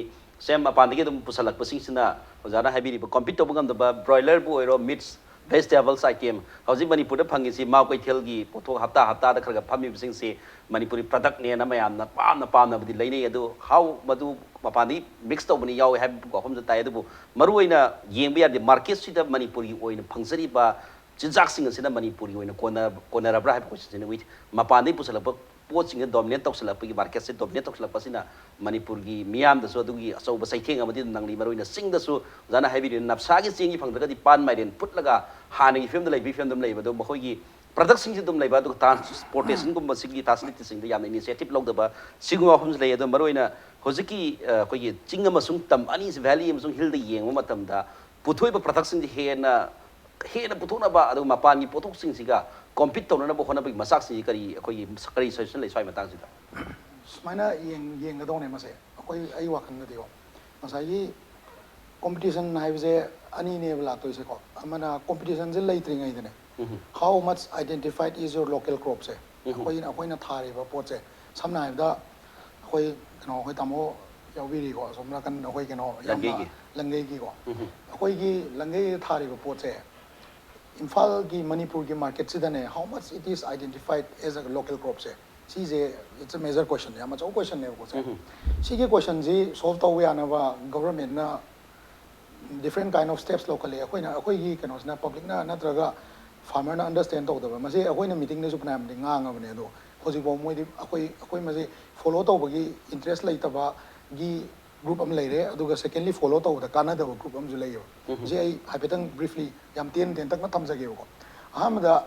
Same ꯃꯄꯥꯟꯗꯒꯤ ꯑꯗꯨꯝ ꯄꯨꯁꯜꯂꯛꯄꯁꯤꯡꯁꯤꯅ ꯑꯣꯖꯥꯅ ꯍꯥꯏꯕꯤꯔꯤꯕ compete ꯇꯧꯕ ꯉꯝꯗꯕ broiler ꯕꯨ ꯑꯣꯏꯔꯣ, meats, vegetables item, ꯍꯧꯖꯤꯛ ꯃꯅꯤꯄꯨꯔꯗ ꯐꯪꯉꯤꯁꯤ ꯃꯥꯎ ꯀꯩꯊꯦꯜꯒꯤ ꯄꯣꯠꯊꯣꯛ ꯍꯞꯇꯥ ꯍꯞꯇꯥꯗ ꯈꯔ ꯈꯔ ꯐꯝꯃꯤꯕꯁꯤꯡꯁꯤ ꯃꯅꯤꯄꯨꯔꯤ product ꯅꯦꯅ ꯃꯌꯥꯝꯅ ꯄꯥꯝꯅ ꯄꯥꯝꯅꯕꯗꯤ ꯂꯩꯅꯩ꯫ ꯑꯗꯨ how ꯃꯗꯨ ꯃꯄꯥꯟꯗꯒꯤ mix ꯇꯧꯕꯅꯤ ꯌꯥꯎꯋꯦ ꯍꯥꯏꯕ ꯋꯥꯐꯝꯁꯨ ꯇꯥꯏ꯫ ꯑꯗꯨꯕꯨ ꯃꯔꯨꯑꯣꯏꯅ ꯌꯦꯡꯕ ꯌꯥꯔꯗꯤ market ꯁꯤꯗ ꯃꯅꯤꯄꯨꯔꯒꯤ ꯑꯣꯏꯅ ꯐꯪꯖꯔꯤꯕ ꯆꯤꯟꯖꯥꯛꯁꯤꯡ ꯑꯁꯤꯅ ꯃꯅꯤꯄꯨꯔꯒꯤ ꯑꯣꯏꯅ ꯀꯣꯟꯅ-, ꯀꯣꯟꯅꯔꯕ꯭ꯔꯥ ꯍꯥꯏꯕ question ꯁꯤꯅ, with ꯃꯄꯥꯟꯗꯒꯤ ꯄꯨꯁꯜꯂꯛꯄ ꯄꯣꯠꯁꯤꯡꯁꯦ dominate ꯇꯧꯁꯜꯂꯛꯄꯒꯤ, market ꯁꯦ dominate ꯇꯧꯁꯜꯂꯛꯄꯁꯤꯅ ꯃꯅꯤꯄꯨꯔꯒꯤ ꯃꯤꯌꯥꯝꯗꯁꯨ ꯑꯗꯨꯒꯤ ꯑꯆꯧꯕ ꯆꯩꯊꯦꯡ ꯑꯃꯗꯤ ꯑꯗꯨꯝ ꯅꯪꯂꯤ꯫ ꯃꯔꯨꯑꯣꯏꯅ ꯆꯤꯡꯗꯁꯨ ꯑꯣꯖꯥꯅ ꯍꯥꯏꯕꯤꯔꯤꯕ ꯅꯞꯁꯥꯒꯤ ꯆꯦꯡꯁꯤ ꯐꯪꯗ꯭ꯔꯒꯗꯤ ꯄꯥꯟ ꯃꯥꯏꯔꯦꯟ ꯐꯨꯠꯂꯒ ꯍꯥꯟꯅꯒꯤ ꯐꯤꯕꯝꯗ ꯂꯩꯕꯒꯤ ꯐꯤꯕꯝꯗ ꯑꯗꯨꯝ ꯂꯩꯕ, ꯑꯗꯨ ꯃꯈꯣꯏꯒꯤ product ꯁꯤꯡꯁꯤ ꯑꯗꯨꯝ ꯂꯩꯕ, ꯑꯗꯨꯒ transportation ꯒꯨꯝꯕ ꯁꯤꯒꯤ facility ꯁꯤꯡꯗ ꯌꯥꯝꯅ initiative ꯂꯧꯗꯕ, ꯁꯤꯒꯨꯝꯕ ꯋꯥꯐꯝꯁꯨ ꯂꯩ꯫ ꯑꯗꯣ ꯃꯔꯨꯑꯣꯏꯅ ꯍꯧꯖꯤꯛꯀꯤ, ꯑ, ꯑꯩꯈꯣꯏꯒꯤ ꯆꯤꯡ ꯑꯃꯁꯨꯡ ꯇꯝ ꯑꯅꯤꯁꯤ, valley ꯑꯃꯁꯨꯡ hill ꯗ ꯌꯦꯡꯕ ꯃꯇꯝꯗ ꯄꯨꯊꯣꯛꯏꯕ product ꯁꯤꯡꯁꯤ ꯍꯦꯟꯅ, ꯍꯦꯟꯅ ꯄꯨꯊꯣꯛꯅꯕ, ꯑꯗꯨꯒ ꯃꯄꯥꯟꯒꯤ ꯄꯣꯠꯊꯣꯛꯁꯤꯡꯁꯤꯒ compete ꯇꯧꯅꯅꯕ ꯍꯣꯠꯅꯕꯒꯤ ꯃꯆꯥꯛꯁꯤꯡꯁꯤ ꯀꯔꯤ, ꯑꯩꯈꯣꯏꯒꯤ ꯀꯔꯤ suggestion ꯂꯩ ꯁ꯭ꯋꯥꯏ ꯃꯇꯥꯡꯁꯤꯗ? ꯁꯨꯃꯥꯏꯅ ꯌꯦꯡ-, ꯌꯦꯡꯒꯗꯧꯅꯦ ꯃꯁꯦ꯫ ꯑꯩꯈꯣꯏ, ꯑꯩ ꯋꯥꯈꯜꯗꯗꯤꯀꯣ, ꯉꯁꯥꯏꯒꯤ competition ꯍꯥꯏꯕꯁꯦ ꯑꯅꯤꯅꯦꯕ ꯂꯥꯛꯇꯣꯏꯁꯦꯀꯣ꯫ ꯑꯃꯅ competition say ꯂꯩꯇ꯭ꯔꯤꯉꯩꯗꯅꯦ, how much identified is your local crop ꯁꯦ, ꯑꯩꯈꯣꯏ, ꯑꯩꯈꯣꯏꯅ ꯊꯥꯔꯤꯕ ꯄꯣꯠꯁꯦ, ꯁꯝꯅ ꯍꯥꯏꯔꯕꯗ ꯑꯩꯈꯣꯏ, ꯀꯩꯅꯣ, ꯑꯩꯈꯣꯏ ꯇꯥꯃꯣ ꯌꯥꯎꯕꯤꯔꯤꯀꯣ, ꯑꯁꯣꯝ ꯅꯥꯀꯟ ꯑꯩꯈꯣꯏ ꯀꯩꯅꯣ ꯌꯥꯝꯅ ꯂꯪꯒꯩꯒꯤ꯫ ꯂꯪꯒꯩꯒꯤꯀꯣ꯫ ꯑꯩꯈꯣꯏꯒꯤ ꯂꯪꯒꯩꯗ ꯊꯥꯔꯤꯕ ꯄꯣꯠꯁꯦ ꯏꯝꯐꯥꯜꯒꯤ, ꯃꯅꯤꯄꯨꯔꯒꯤ marketꯁꯤꯗꯅꯦ, how much it is identified as a local cropꯁꯦ, ꯁꯤꯁꯦ it's a major question, ꯌꯥꯝ ꯑꯆꯧꯕ questionꯅꯦꯕꯀꯣ ꯁꯦ꯫ ꯁꯤꯒꯤ questionꯁꯤ solve ꯇꯧꯕ ꯌꯥꯅꯕ governmentꯅ different kind of steps ꯂꯧꯈꯠꯂꯛꯑꯦ꯫ ꯑꯩꯈꯣꯏꯅ, ꯑꯩꯈꯣꯏꯒꯤ ꯀꯩꯅꯣꯁꯤꯅ, publicꯅ ꯅꯠꯇ꯭ꯔꯒ farmerꯅ understand ꯇꯧꯗꯕ, ꯃꯁꯤ ꯑꯩꯈꯣꯏꯅ meetingꯗꯁꯨ ꯐꯅꯌꯥꯝꯗꯤ ꯉꯥꯡꯉꯕꯅꯦ, ꯑꯗꯣ ꯍꯧꯖꯤꯛꯐꯥꯎ ꯃꯣꯏꯗꯤ ꯑꯩꯈꯣꯏ, ꯑꯩꯈꯣꯏ ꯃꯁꯤ follow ꯇꯧꯕꯒꯤ interest ꯂꯩꯇꯕꯒꯤ group ꯑꯃ ꯂꯩꯔꯦ, ꯑꯗꯨꯒ secondly follow ꯇꯧꯕꯗ ꯀꯥꯟꯅꯗꯕ group ꯑꯃꯁꯨ ꯂꯩꯌꯦꯕ꯫ ꯃꯁꯤ ꯑꯩ ꯍꯥꯏꯐꯦꯠꯇꯪ briefly ꯌꯥꯝ ꯇꯦꯟ ꯇꯦꯟꯇꯛꯅ ꯊꯝꯖꯒꯦꯕꯀꯣ꯫ ꯑꯍꯥꯟꯕꯗ,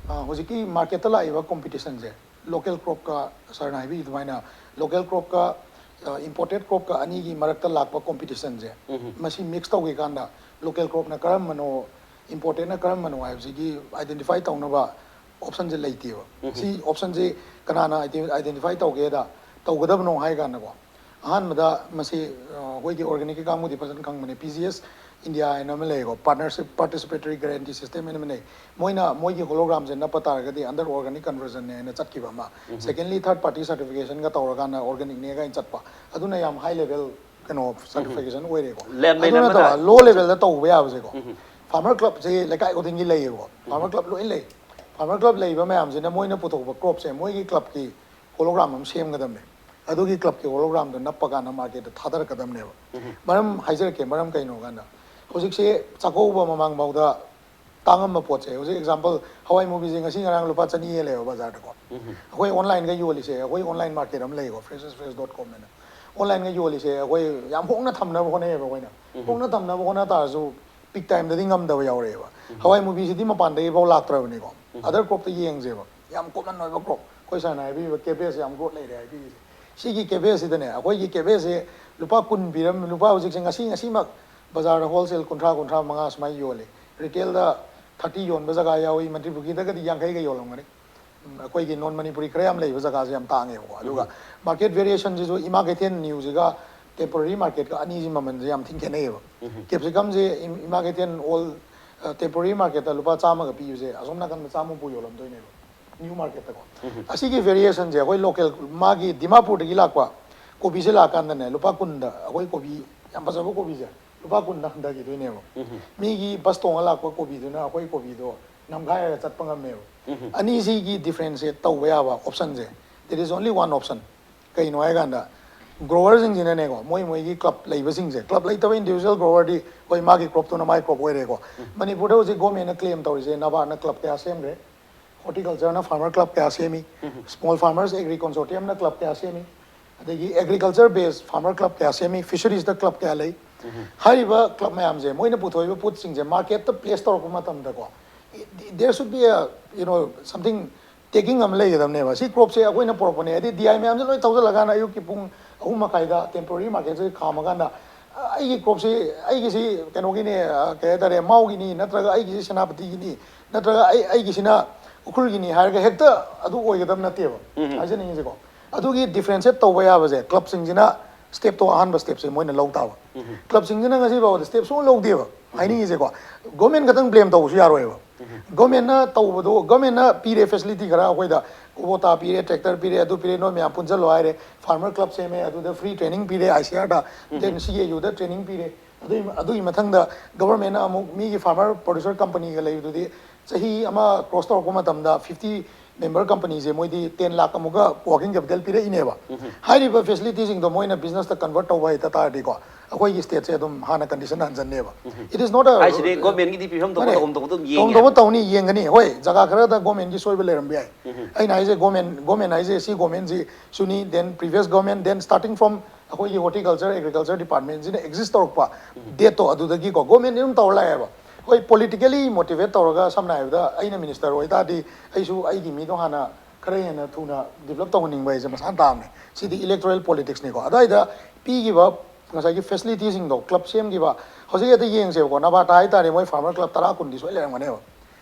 ꯑ, ꯍꯧꯖꯤꯛꯀꯤ marketꯇ ꯂꯥꯛꯏꯕ competitionꯁꯦ, local cropꯀ, sirꯅ ꯍꯥꯏꯕꯤꯔꯤ ꯑꯗꯨꯃꯥꯏꯅ, local cropꯀ, ꯑ, imported cropꯀ ꯑꯅꯤꯒꯤ ꯃꯔꯛꯇ ꯂꯥꯛꯄ competitionꯁꯦ, ꯃꯁꯤ mix ꯇꯧꯒꯦ ꯀꯥꯟꯗ local cropꯅ ꯀꯔꯝꯕꯅꯣ, importedꯅ ꯀꯔꯝꯕꯅꯣ ꯍꯥꯏꯕꯁꯤꯒꯤ identify ꯇꯧꯅꯕ optionꯁꯦ ꯂꯩꯇꯦꯕ꯫ ꯁꯤ optionꯁꯦ ꯀꯅꯥꯅ ide-, identify ꯇꯧꯒꯦꯗ, ꯇꯧꯒꯗꯕꯅꯣ ꯍꯥꯏ ꯀꯥꯟꯗꯀꯣ, ꯑꯍꯥꯟꯕꯗ ꯃꯁꯤ, ꯑ, ꯑꯩꯈꯣꯏꯒꯤ organicꯀꯤ ꯀꯥꯡꯕꯨꯗꯤ ꯐꯖꯅ ꯈꯪꯕꯅꯦ, P G S India ꯍꯥꯏꯅ ꯑꯃ ꯂꯩꯌꯦꯀꯣ, partnership, participatory guarantee system ꯍꯥꯏꯅ ꯑꯃ ꯂꯩ꯫ ꯃꯣꯏꯅ ꯃꯣꯏꯒꯤ hologramꯁꯦ ꯅꯞꯄ ꯇꯥꯔꯒꯗꯤ under organic conversionꯅꯦ ꯍꯥꯏꯅ ꯆꯠꯈꯤꯕ ꯑꯃ, secondly third party certificationꯒ ꯇꯧꯔꯀꯥꯟꯗ organicꯅꯦ ꯀꯥꯏꯅ ꯆꯠꯄ, ꯑꯗꯨꯅ ꯌꯥꯝ high level ꯀꯩꯅꯣ certification ꯑꯣꯏꯔꯦꯀꯣ꯫ Lamb ꯑꯗꯨ ꯂꯩꯅꯕ ꯅꯠꯇꯕ ꯇꯥꯔꯦ꯫ Low levelꯗ ꯇꯧꯕ ꯌꯥꯕꯁꯦꯀꯣ, farmer clubꯁꯦ ꯂꯩꯀꯥꯏ ꯈꯨꯗꯤꯡꯒꯤ ꯂꯩꯌꯦꯕꯀꯣ, farmer club ꯂꯣꯏ ꯂꯩ꯫ Farmer club ꯂꯩꯕ ꯃꯌꯥꯝꯁꯤꯅ ꯃꯣꯏꯅ ꯄꯨꯊꯣꯛꯄ cropꯁꯦ ꯃꯣꯏꯒꯤ clubꯀꯤ hologram ꯑꯃ ꯁꯦꯝꯒꯗꯕꯅꯦ꯫ ꯑꯗꯨꯒꯤ clubꯀꯤ hologramꯗꯣ ꯅꯞꯄ ꯀꯥꯟꯗ marketꯇ ꯊꯥꯗꯔꯛꯀꯗꯕꯅꯦꯕ꯫ ꯃꯔꯝ ꯍꯥꯏꯖꯔꯛꯀꯦ, ꯃꯔꯝ ꯀꯩꯅꯣ ꯀꯥꯟꯗ, ꯍꯧꯖꯤꯛꯁꯦ ꯆꯥꯛꯀꯧꯕ ꯃꯃꯥꯡꯐꯥꯎꯗ ꯇꯥꯡꯉꯝꯕ ꯄꯣꯠꯁꯦ, ꯍꯧꯖꯤꯛ example, ꯍꯋꯥꯏ ꯃꯨꯕꯤꯁꯦ ꯉꯁꯤ ꯉꯔꯥꯡ ꯂꯨꯄꯥ ꯆꯅꯤ ꯌꯦꯜꯂꯦꯕ ꯕꯖꯥꯔꯗꯀꯣ꯫ ꯑꯩꯈꯣꯏ onlineꯒ ꯌꯣꯜꯂꯤꯁꯦ, ꯑꯩꯈꯣꯏ online market ꯑꯃ ꯂꯩꯀꯣ, freshfresh.com ꯍꯥꯏꯅ, onlineꯒ ꯌꯣꯜꯂꯤꯁꯦ ꯑꯩꯈꯣꯏ ꯌꯥꯝ ꯍꯣꯡꯅ ꯊꯝꯅꯕ ꯍꯣꯠꯅꯩꯌꯦꯕ ꯑꯩꯈꯣꯏꯅ꯫ ꯍꯣꯡꯅ ꯊꯝꯅꯕ ꯍꯣꯠꯅ ꯇꯥꯔꯁꯨ peak timeꯗꯗꯤ ꯉꯝꯗꯕ ꯌꯥꯎꯔꯛꯑꯦꯕ꯫ ꯍꯋꯥꯏ ꯃꯨꯕꯤꯁꯤꯗꯤ ꯃꯄꯥꯟꯗꯒꯤꯐꯥꯎ ꯂꯥꯛꯇ꯭ꯔꯕꯅꯤꯀꯣ꯫ Other cropꯇ ꯌꯦꯡꯁꯦꯕ, ꯌꯥꯝ common ꯑꯣꯏꯕ crop, ꯑꯩꯈꯣꯏ sirꯅ ꯍꯥꯏꯕꯤꯕ cabbage ꯌꯥꯝ growth ꯂꯩꯔꯦ ꯍꯥꯏꯕꯤꯔꯤꯁꯦ꯫ ꯁꯤꯒꯤ cabbageꯁꯤꯗꯅꯦ, ꯑꯩꯈꯣꯏꯒꯤ cabbageꯁꯦ ꯂꯨꯄꯥ ꯀꯨꯟ ꯄꯤꯔꯝ, ꯂꯨꯄꯥ ꯍꯧꯖꯤꯛꯁꯦ ꯉꯁꯤ, ꯉꯁꯤꯃꯛ ꯕꯖꯥꯔꯗ wholesale ꯀꯨꯟꯊ꯭ꯔꯥ, ꯀꯨꯟꯊ꯭ꯔꯥ ꯃꯉꯥ ꯁꯨꯃꯥꯏꯅ ꯌꯣꯜꯂꯤ꯫ Retailꯗ thirty ꯌꯣꯟꯕ ꯖꯒꯥ ꯌꯥꯎꯏ, ꯃꯟꯇ꯭ꯔꯤ ꯄꯨꯈ꯭ꯔꯤꯗꯒꯗꯤ ꯌꯥꯡꯈꯩꯒ ꯌꯣꯜꯂꯝꯒꯅꯤ꯫ ꯎꯝ, ꯑꯩꯈꯣꯏꯒꯤ non Manipuri ꯈꯔ ꯌꯥꯝ ꯂꯩꯕ ꯖꯒꯥꯁꯦ ꯌꯥꯝ ꯇꯥꯡꯉꯦꯕꯀꯣ꯫ ꯑꯗꯨꯒ market variationꯁꯤꯁꯨ ꯏꯃꯥ ꯀꯩꯊꯦꯜ newꯁꯤꯒ temporary marketꯀ ꯑꯅꯤꯁꯤ ꯃꯃꯜꯁꯦ ꯌꯥꯝ ꯊꯤꯅ ꯈꯦꯠꯅꯩꯌꯦꯕ꯫ Capsicumꯁꯦ ꯏꯝ-, ꯏꯃꯥ ꯀꯩꯊꯦꯜ all, ꯑ, temporary marketꯇ ꯂꯨꯄꯥ ꯆꯥꯝꯃꯒ ꯄꯤꯕꯁꯦ ꯑꯁꯣꯝ ꯅꯥꯀꯟꯗ ꯆꯥꯝꯃ ꯍꯨꯝꯐꯨ ꯌꯣꯜꯂꯝꯗꯣꯏꯅꯦꯕ, new marketꯇꯀꯣ꯫ ꯑꯁꯤꯒꯤ variationꯁꯦ ꯑꯩꯈꯣꯏ local, ꯃꯥꯒꯤ ꯗꯤꯃꯥꯄꯨꯔꯗꯒꯤ ꯂꯥꯛꯄ ꯀꯣꯕꯤꯁꯦ ꯂꯥꯛꯀꯥꯟꯗꯅꯦ, ꯂꯨꯄꯥ ꯀꯨꯟꯗ ꯑꯩꯈꯣꯏ ꯀꯣꯕꯤ, ꯌꯥꯝ ꯐꯖꯕ ꯀꯣꯕꯤꯁꯦ ꯂꯨꯄꯥ ꯀꯨꯟꯗ ꯍꯟꯊꯈꯤꯗꯣꯏꯅꯦꯕ꯫ ꯃꯤꯒꯤ ꯕꯁ ꯇꯣꯡꯉ ꯂꯥꯛꯄ ꯀꯣꯕꯤꯗꯨꯅ ꯑꯩꯈꯣꯏ ꯀꯣꯕꯤꯗꯣ ꯅꯝꯈꯥꯏꯔꯒ ꯆꯠꯄ ꯉꯝꯃꯦꯕ꯫ ꯑꯅꯤꯁꯤꯒꯤ ꯗꯤꯐ꯭ꯔꯦꯟꯁꯤꯌꯦꯠ ꯇꯧꯕ ꯌꯥꯕ ꯑꯣꯞꯁꯟꯁꯦ, there is only one option꯫ ꯀꯩꯅꯣ ꯍꯥꯏꯀꯥꯟꯗ, ꯒ꯭ꯔꯣꯋꯔꯁꯤꯡꯁꯤꯅꯅꯦꯀꯣ, ꯃꯣꯏ ꯃꯣꯏꯒꯤ ꯀ꯭ꯂꯕ ꯂꯩꯕꯁꯤꯡꯁꯦ, ꯀ꯭ꯂꯕ ꯂꯩꯇꯕ ꯏꯟꯗꯤꯕꯤꯖꯨꯋꯦꯜ ꯒ꯭ꯔꯣꯋꯔꯗꯤ ꯍꯣꯏ, ꯃꯥꯒꯤ ꯀ꯭ꯔꯣꯞꯇꯨꯅ ꯃꯥꯒꯤ ꯀ꯭ꯔꯣꯞ ꯑꯣꯏꯔꯦꯀꯣ꯫ ꯃꯅꯤꯄꯨꯔꯗ ꯍꯧꯖꯤꯛ ꯒꯣꯔꯃꯦꯟꯅ ꯀ꯭ꯂꯦꯝ ꯇꯧꯔꯤꯁꯦ, ꯅꯕꯥꯔꯗꯅ ꯀ꯭ꯂꯕ ꯀꯌꯥ ꯁꯦꯝꯈ꯭ꯔꯦ, ꯍꯣꯔꯇꯤꯀꯜꯆꯔꯅ ꯐꯥꯔꯃꯔ ꯀ꯭ꯂꯕ ꯀꯌꯥ ꯁꯦꯝꯃꯤ, ꯁ꯭ꯃꯣꯜ ꯐꯥꯔꯃꯔꯁ ꯑꯦꯒ꯭ꯔꯤ ꯀꯣꯟꯁꯣꯔꯇꯤꯌꯝꯅ ꯀ꯭ꯂꯕ ꯀꯌꯥ ꯁꯦꯝꯃꯤ, ꯑꯗꯒꯤ ꯑꯦꯒ꯭ꯔꯤꯀꯜꯆꯔ ꯕꯦꯁ ꯐꯥꯔꯃꯔ ꯀ꯭ꯂꯕ ꯀꯌꯥ ꯁꯦꯝꯃꯤ, ꯐꯤꯁꯔꯤꯁꯇ ꯀ꯭ꯂꯕ ꯀꯌꯥ ꯂꯩ꯫ ꯍꯥꯏꯔꯤꯕ ꯀ꯭ꯂꯕ ꯃꯌꯥꯝꯁꯦ, ꯃꯣꯏꯅ ꯄꯨꯊꯣꯛꯏꯕ ꯄꯣꯠꯁꯤꯡꯁꯦ ꯃꯥꯔꯀꯦꯠꯇ ꯄ꯭ꯂꯦꯁ ꯇꯧꯔꯛꯄ ꯃꯇꯝꯗꯀꯣ, there should be a, you know, something taking ꯑꯃ ꯂꯩꯒꯗꯕꯅꯦꯕ꯫ ꯁꯤ ꯀ꯭ꯔꯣꯞꯁꯦ ꯑꯩꯈꯣꯏꯅ ꯄꯨꯔꯛꯄꯅꯦ, ꯍꯥꯏꯗꯤ ꯗꯤ ꯑꯥꯏ ꯃꯌꯥꯝꯁꯦ ꯂꯣꯏ ꯊꯧꯖꯤꯜꯂꯀꯥꯟꯗ ꯑꯌꯨꯛꯀꯤ ꯄꯨꯡ ꯑꯍꯨꯝ ꯃꯈꯥꯏꯗ ꯇꯦꯝꯄꯣꯔꯔꯤ ꯃꯥꯔꯀꯦꯠꯁꯤꯗ ꯈꯥꯝꯃꯀꯥꯟꯗ, "ꯑ, ꯑꯩꯒꯤ ꯀ꯭ꯔꯣꯞꯁꯤ, ꯑꯩꯒꯤꯁꯤ ꯀꯩꯅꯣꯒꯤꯅꯤ, ꯑ, ꯀꯩ ꯍꯥꯏꯇꯥꯔꯦ, ꯃꯥꯎꯒꯤꯅꯤ, ꯅꯠꯇ꯭ꯔꯒ ꯑꯩꯒꯤꯁꯤ ꯁꯦꯅꯥꯄꯇꯤꯒꯤꯅꯤ, ꯅꯠꯇ꯭ꯔꯒ ꯑꯩ, ꯑꯩꯒꯤꯁꯤꯅ ꯎꯈ꯭ꯔꯨꯜꯒꯤꯅꯤ" ꯍꯥꯏꯔꯒ ꯍꯦꯛꯇ ꯑꯗꯨ ꯑꯣꯏꯒꯗꯕ ꯅꯠꯇꯦꯕ꯫ ꯍꯥꯏꯖꯅꯤꯡꯉꯤꯁꯦꯀꯣ, ꯑꯗꯨꯒꯤ ꯗꯤꯐ꯭ꯔꯦꯟꯁꯤꯌꯦꯠ ꯇꯧꯕ ꯌꯥꯕꯁꯦ ꯀ꯭ꯂꯕꯁꯤꯡꯁꯤꯅ ꯁ꯭ꯇꯦꯞꯇꯣ, ꯑꯍꯥꯟꯕ ꯁ꯭ꯇꯦꯞꯁꯦ ꯃꯣꯏꯅ ꯂꯧ ꯇꯥꯕ꯫ ꯀ꯭ꯂꯕꯁꯤꯡꯁꯤꯅ ꯉꯁꯤ ꯐꯥꯎꯕꯗ ꯁ꯭ꯇꯦꯞ ꯁꯨꯡꯂꯧ ꯂꯧꯗꯦꯕ꯫ ꯍꯥꯏꯅꯤꯡꯉꯤꯁꯦꯀꯣ, ꯒꯣꯔꯃꯦꯟ ꯈꯛꯇꯪ ꯕ꯭ꯂꯦꯝ ꯇꯧꯕꯁꯨ ꯌꯥꯔꯣꯏꯕ꯫ ꯒꯣꯔꯃꯦꯟꯅ ꯇꯧꯕꯗꯣ, ꯒꯣꯔꯃꯦꯟꯅ ꯄꯤꯔꯦ ꯐꯦꯁꯤꯂꯤꯇꯤ ꯈꯔ ꯑꯩꯈꯣꯏꯗ, ꯀꯣꯕꯣꯇꯥ ꯄꯤꯔꯦ, ꯇ꯭ꯔꯦꯛꯇꯔ ꯄꯤꯔꯦ, ꯑꯗꯨ ꯄꯤꯔꯦ, ꯅꯣꯏ ꯃꯌꯥꯝ ꯄꯨꯟꯁꯤꯜꯂꯣ ꯍꯥꯏꯔꯦ, ꯐꯥꯔꯃꯔ ꯀ꯭ꯂꯕ ꯁꯦꯝꯃꯦ, ꯑꯗꯨꯗ ꯐ꯭ꯔꯤ ꯇ꯭ꯔꯦꯅꯤꯡ ꯄꯤꯔꯦ, ꯑꯥꯏ ꯁꯤ ꯑꯥꯔꯗ, ꯗꯦꯟ ꯁꯤ ꯑꯦ ꯌꯨꯗ ꯇ꯭ꯔꯦꯅꯤꯡ ꯄꯤꯔꯦ꯫ ꯑꯗꯨꯒꯤ, ꯑꯗꯨꯒꯤ ꯃꯊꯪꯗ ꯒꯣꯔꯃꯦꯟꯅ ꯑꯃꯨꯛ ꯃꯤꯒꯤ ꯐꯥꯔꯃꯔ ꯄ꯭ꯔꯣꯗ꯭ꯌꯨꯁꯔ ꯀꯝꯄꯅꯤꯒ ꯂꯩꯕꯗꯨꯗꯤ ꯆꯍꯤ ꯑꯃ ꯀ꯭ꯔꯣꯁ ꯇꯧꯔꯛꯄ ꯃꯇꯝꯗ ꯐꯤꯐꯇꯤ ꯃꯦꯝꯕꯔ ꯀꯝꯄꯅꯤꯁꯦ ꯃꯣꯏꯗꯤ ꯇꯦꯟ ꯂꯥꯛ ꯑꯃꯨꯛꯀ ꯋꯥꯔꯀꯤꯡ ꯀꯦꯄꯤꯇꯦꯜ ꯄꯤꯔꯛꯏꯅꯦꯕ꯫ ꯍꯥꯏꯔꯤꯕ ꯐꯦꯁꯤꯂꯤꯇꯤꯁꯤꯡꯗꯣ ꯃꯣꯏꯅ ꯕꯤꯖꯤꯅꯦꯁꯇ ꯀꯟꯚꯔꯠ ꯇꯧꯕ ꯍꯩꯇ ꯇꯥꯔꯗꯤꯀꯣ, ꯑꯩꯈꯣꯏꯒꯤ ꯁ꯭ꯇꯦꯠꯁꯦ ꯑꯗꯨꯝ ꯍꯥꯟꯅ condition ꯍꯟꯖꯟꯅꯦꯕ꯫ It is not a, ꯍꯥꯏꯁꯤꯗꯤ ꯒꯣꯔꯃꯦꯟꯒꯤꯗꯤ ꯄꯤꯐꯝ ꯊꯣꯛꯄ ꯃꯥꯅꯦ, ꯇꯧꯐꯝ ꯊꯣꯛꯄ ꯑꯗꯨꯝ ꯌꯦꯡꯉꯦ ꯇꯧꯐꯝ ꯊꯣꯛꯄ ꯍꯥꯏꯕ꯫ ꯇꯧꯅꯤ, ꯌꯦꯡꯒꯅꯤ꯫ ꯍꯣꯏ, ꯖꯒꯥ ꯈꯔꯗ ꯒꯣꯔꯃꯦꯟꯒꯤ ꯁꯣꯏꯕ ꯂꯩꯔꯝꯕ ꯌꯥꯏ꯫ ꯑꯩꯅ ꯍꯥꯏꯁꯦ, ꯒꯣꯔꯃꯦꯟ, ꯒꯣꯔꯃꯦꯟ ꯍꯥꯏꯁꯦ ꯁꯤ ꯒꯣꯔꯃꯦꯟꯁꯤ ꯁꯨꯅꯤ, then previous government, then starting from ꯑꯩꯈꯣꯏꯒꯤ ꯍꯣꯔꯇꯤꯀꯜꯆꯔ, ꯑꯦꯒ꯭ꯔꯤꯀꯜꯆꯔ ꯗꯤꯄꯥꯔꯠꯃꯦꯟꯁꯤꯅ ꯑꯦꯛꯖꯤꯁ ꯇꯧꯔꯛꯄ ꯗꯦꯠꯇꯣ, ꯑꯗꯨꯗꯒꯤꯀꯣ ꯒꯣꯔꯃꯦꯟꯅ ꯑꯗꯨꯝ ꯇꯧꯔ ꯂꯥꯛꯑꯦꯕ꯫ ꯍꯣꯏ, ꯄꯣꯂꯤꯇꯤꯀꯦꯂꯤ ꯃꯣꯇꯤꯚꯦꯠ ꯇꯧꯔꯒ, ꯁꯝꯅ ꯍꯥꯏꯔꯕꯗ, ꯑꯩꯅ ꯃꯤꯅꯤꯁꯇꯔ ꯑꯣꯏꯇꯥꯔꯗꯤ ꯑꯩꯁꯨ ꯑꯩꯒꯤ ꯃꯤꯗꯣ ꯍꯥꯟꯅ ꯈꯔ ꯍꯦꯟꯅ ꯊꯨꯅ ꯗꯤꯕꯂꯞ ꯇꯧꯍꯟꯅꯤꯡꯕ ꯍꯥꯏꯁꯦ ꯃꯁꯥꯅ ꯇꯥꯕꯅꯦ꯫ ꯁꯤꯗꯤ ꯏꯂꯦꯛꯇꯣꯔꯦꯜ ꯄꯣꯂꯤꯇꯤꯛꯁꯅꯤꯀꯣ꯫ ꯑꯗꯨꯋꯥꯏꯗ ꯄꯤꯈꯤꯕ ꯉꯁꯥꯏꯒꯤ ꯐꯦꯁꯤꯂꯤꯇꯤꯁꯤꯡꯗꯣ, ꯀ꯭ꯂꯕ ꯁꯦꯝꯈꯤꯕ, ꯍꯧꯖꯤꯛ ꯍꯦꯛꯇ ꯌꯦꯡꯁꯦꯕꯀꯣ, ꯅꯕꯥꯇꯥ ꯍꯥꯏꯇꯥꯔꯦ, ꯃꯣꯏ ꯐꯥꯔꯃꯔ ꯀ꯭ꯂꯕ ꯇꯔꯥ ꯀꯨꯟꯗꯤ ꯁꯣꯏ ꯂꯩꯔꯝꯒꯅꯦꯕ꯫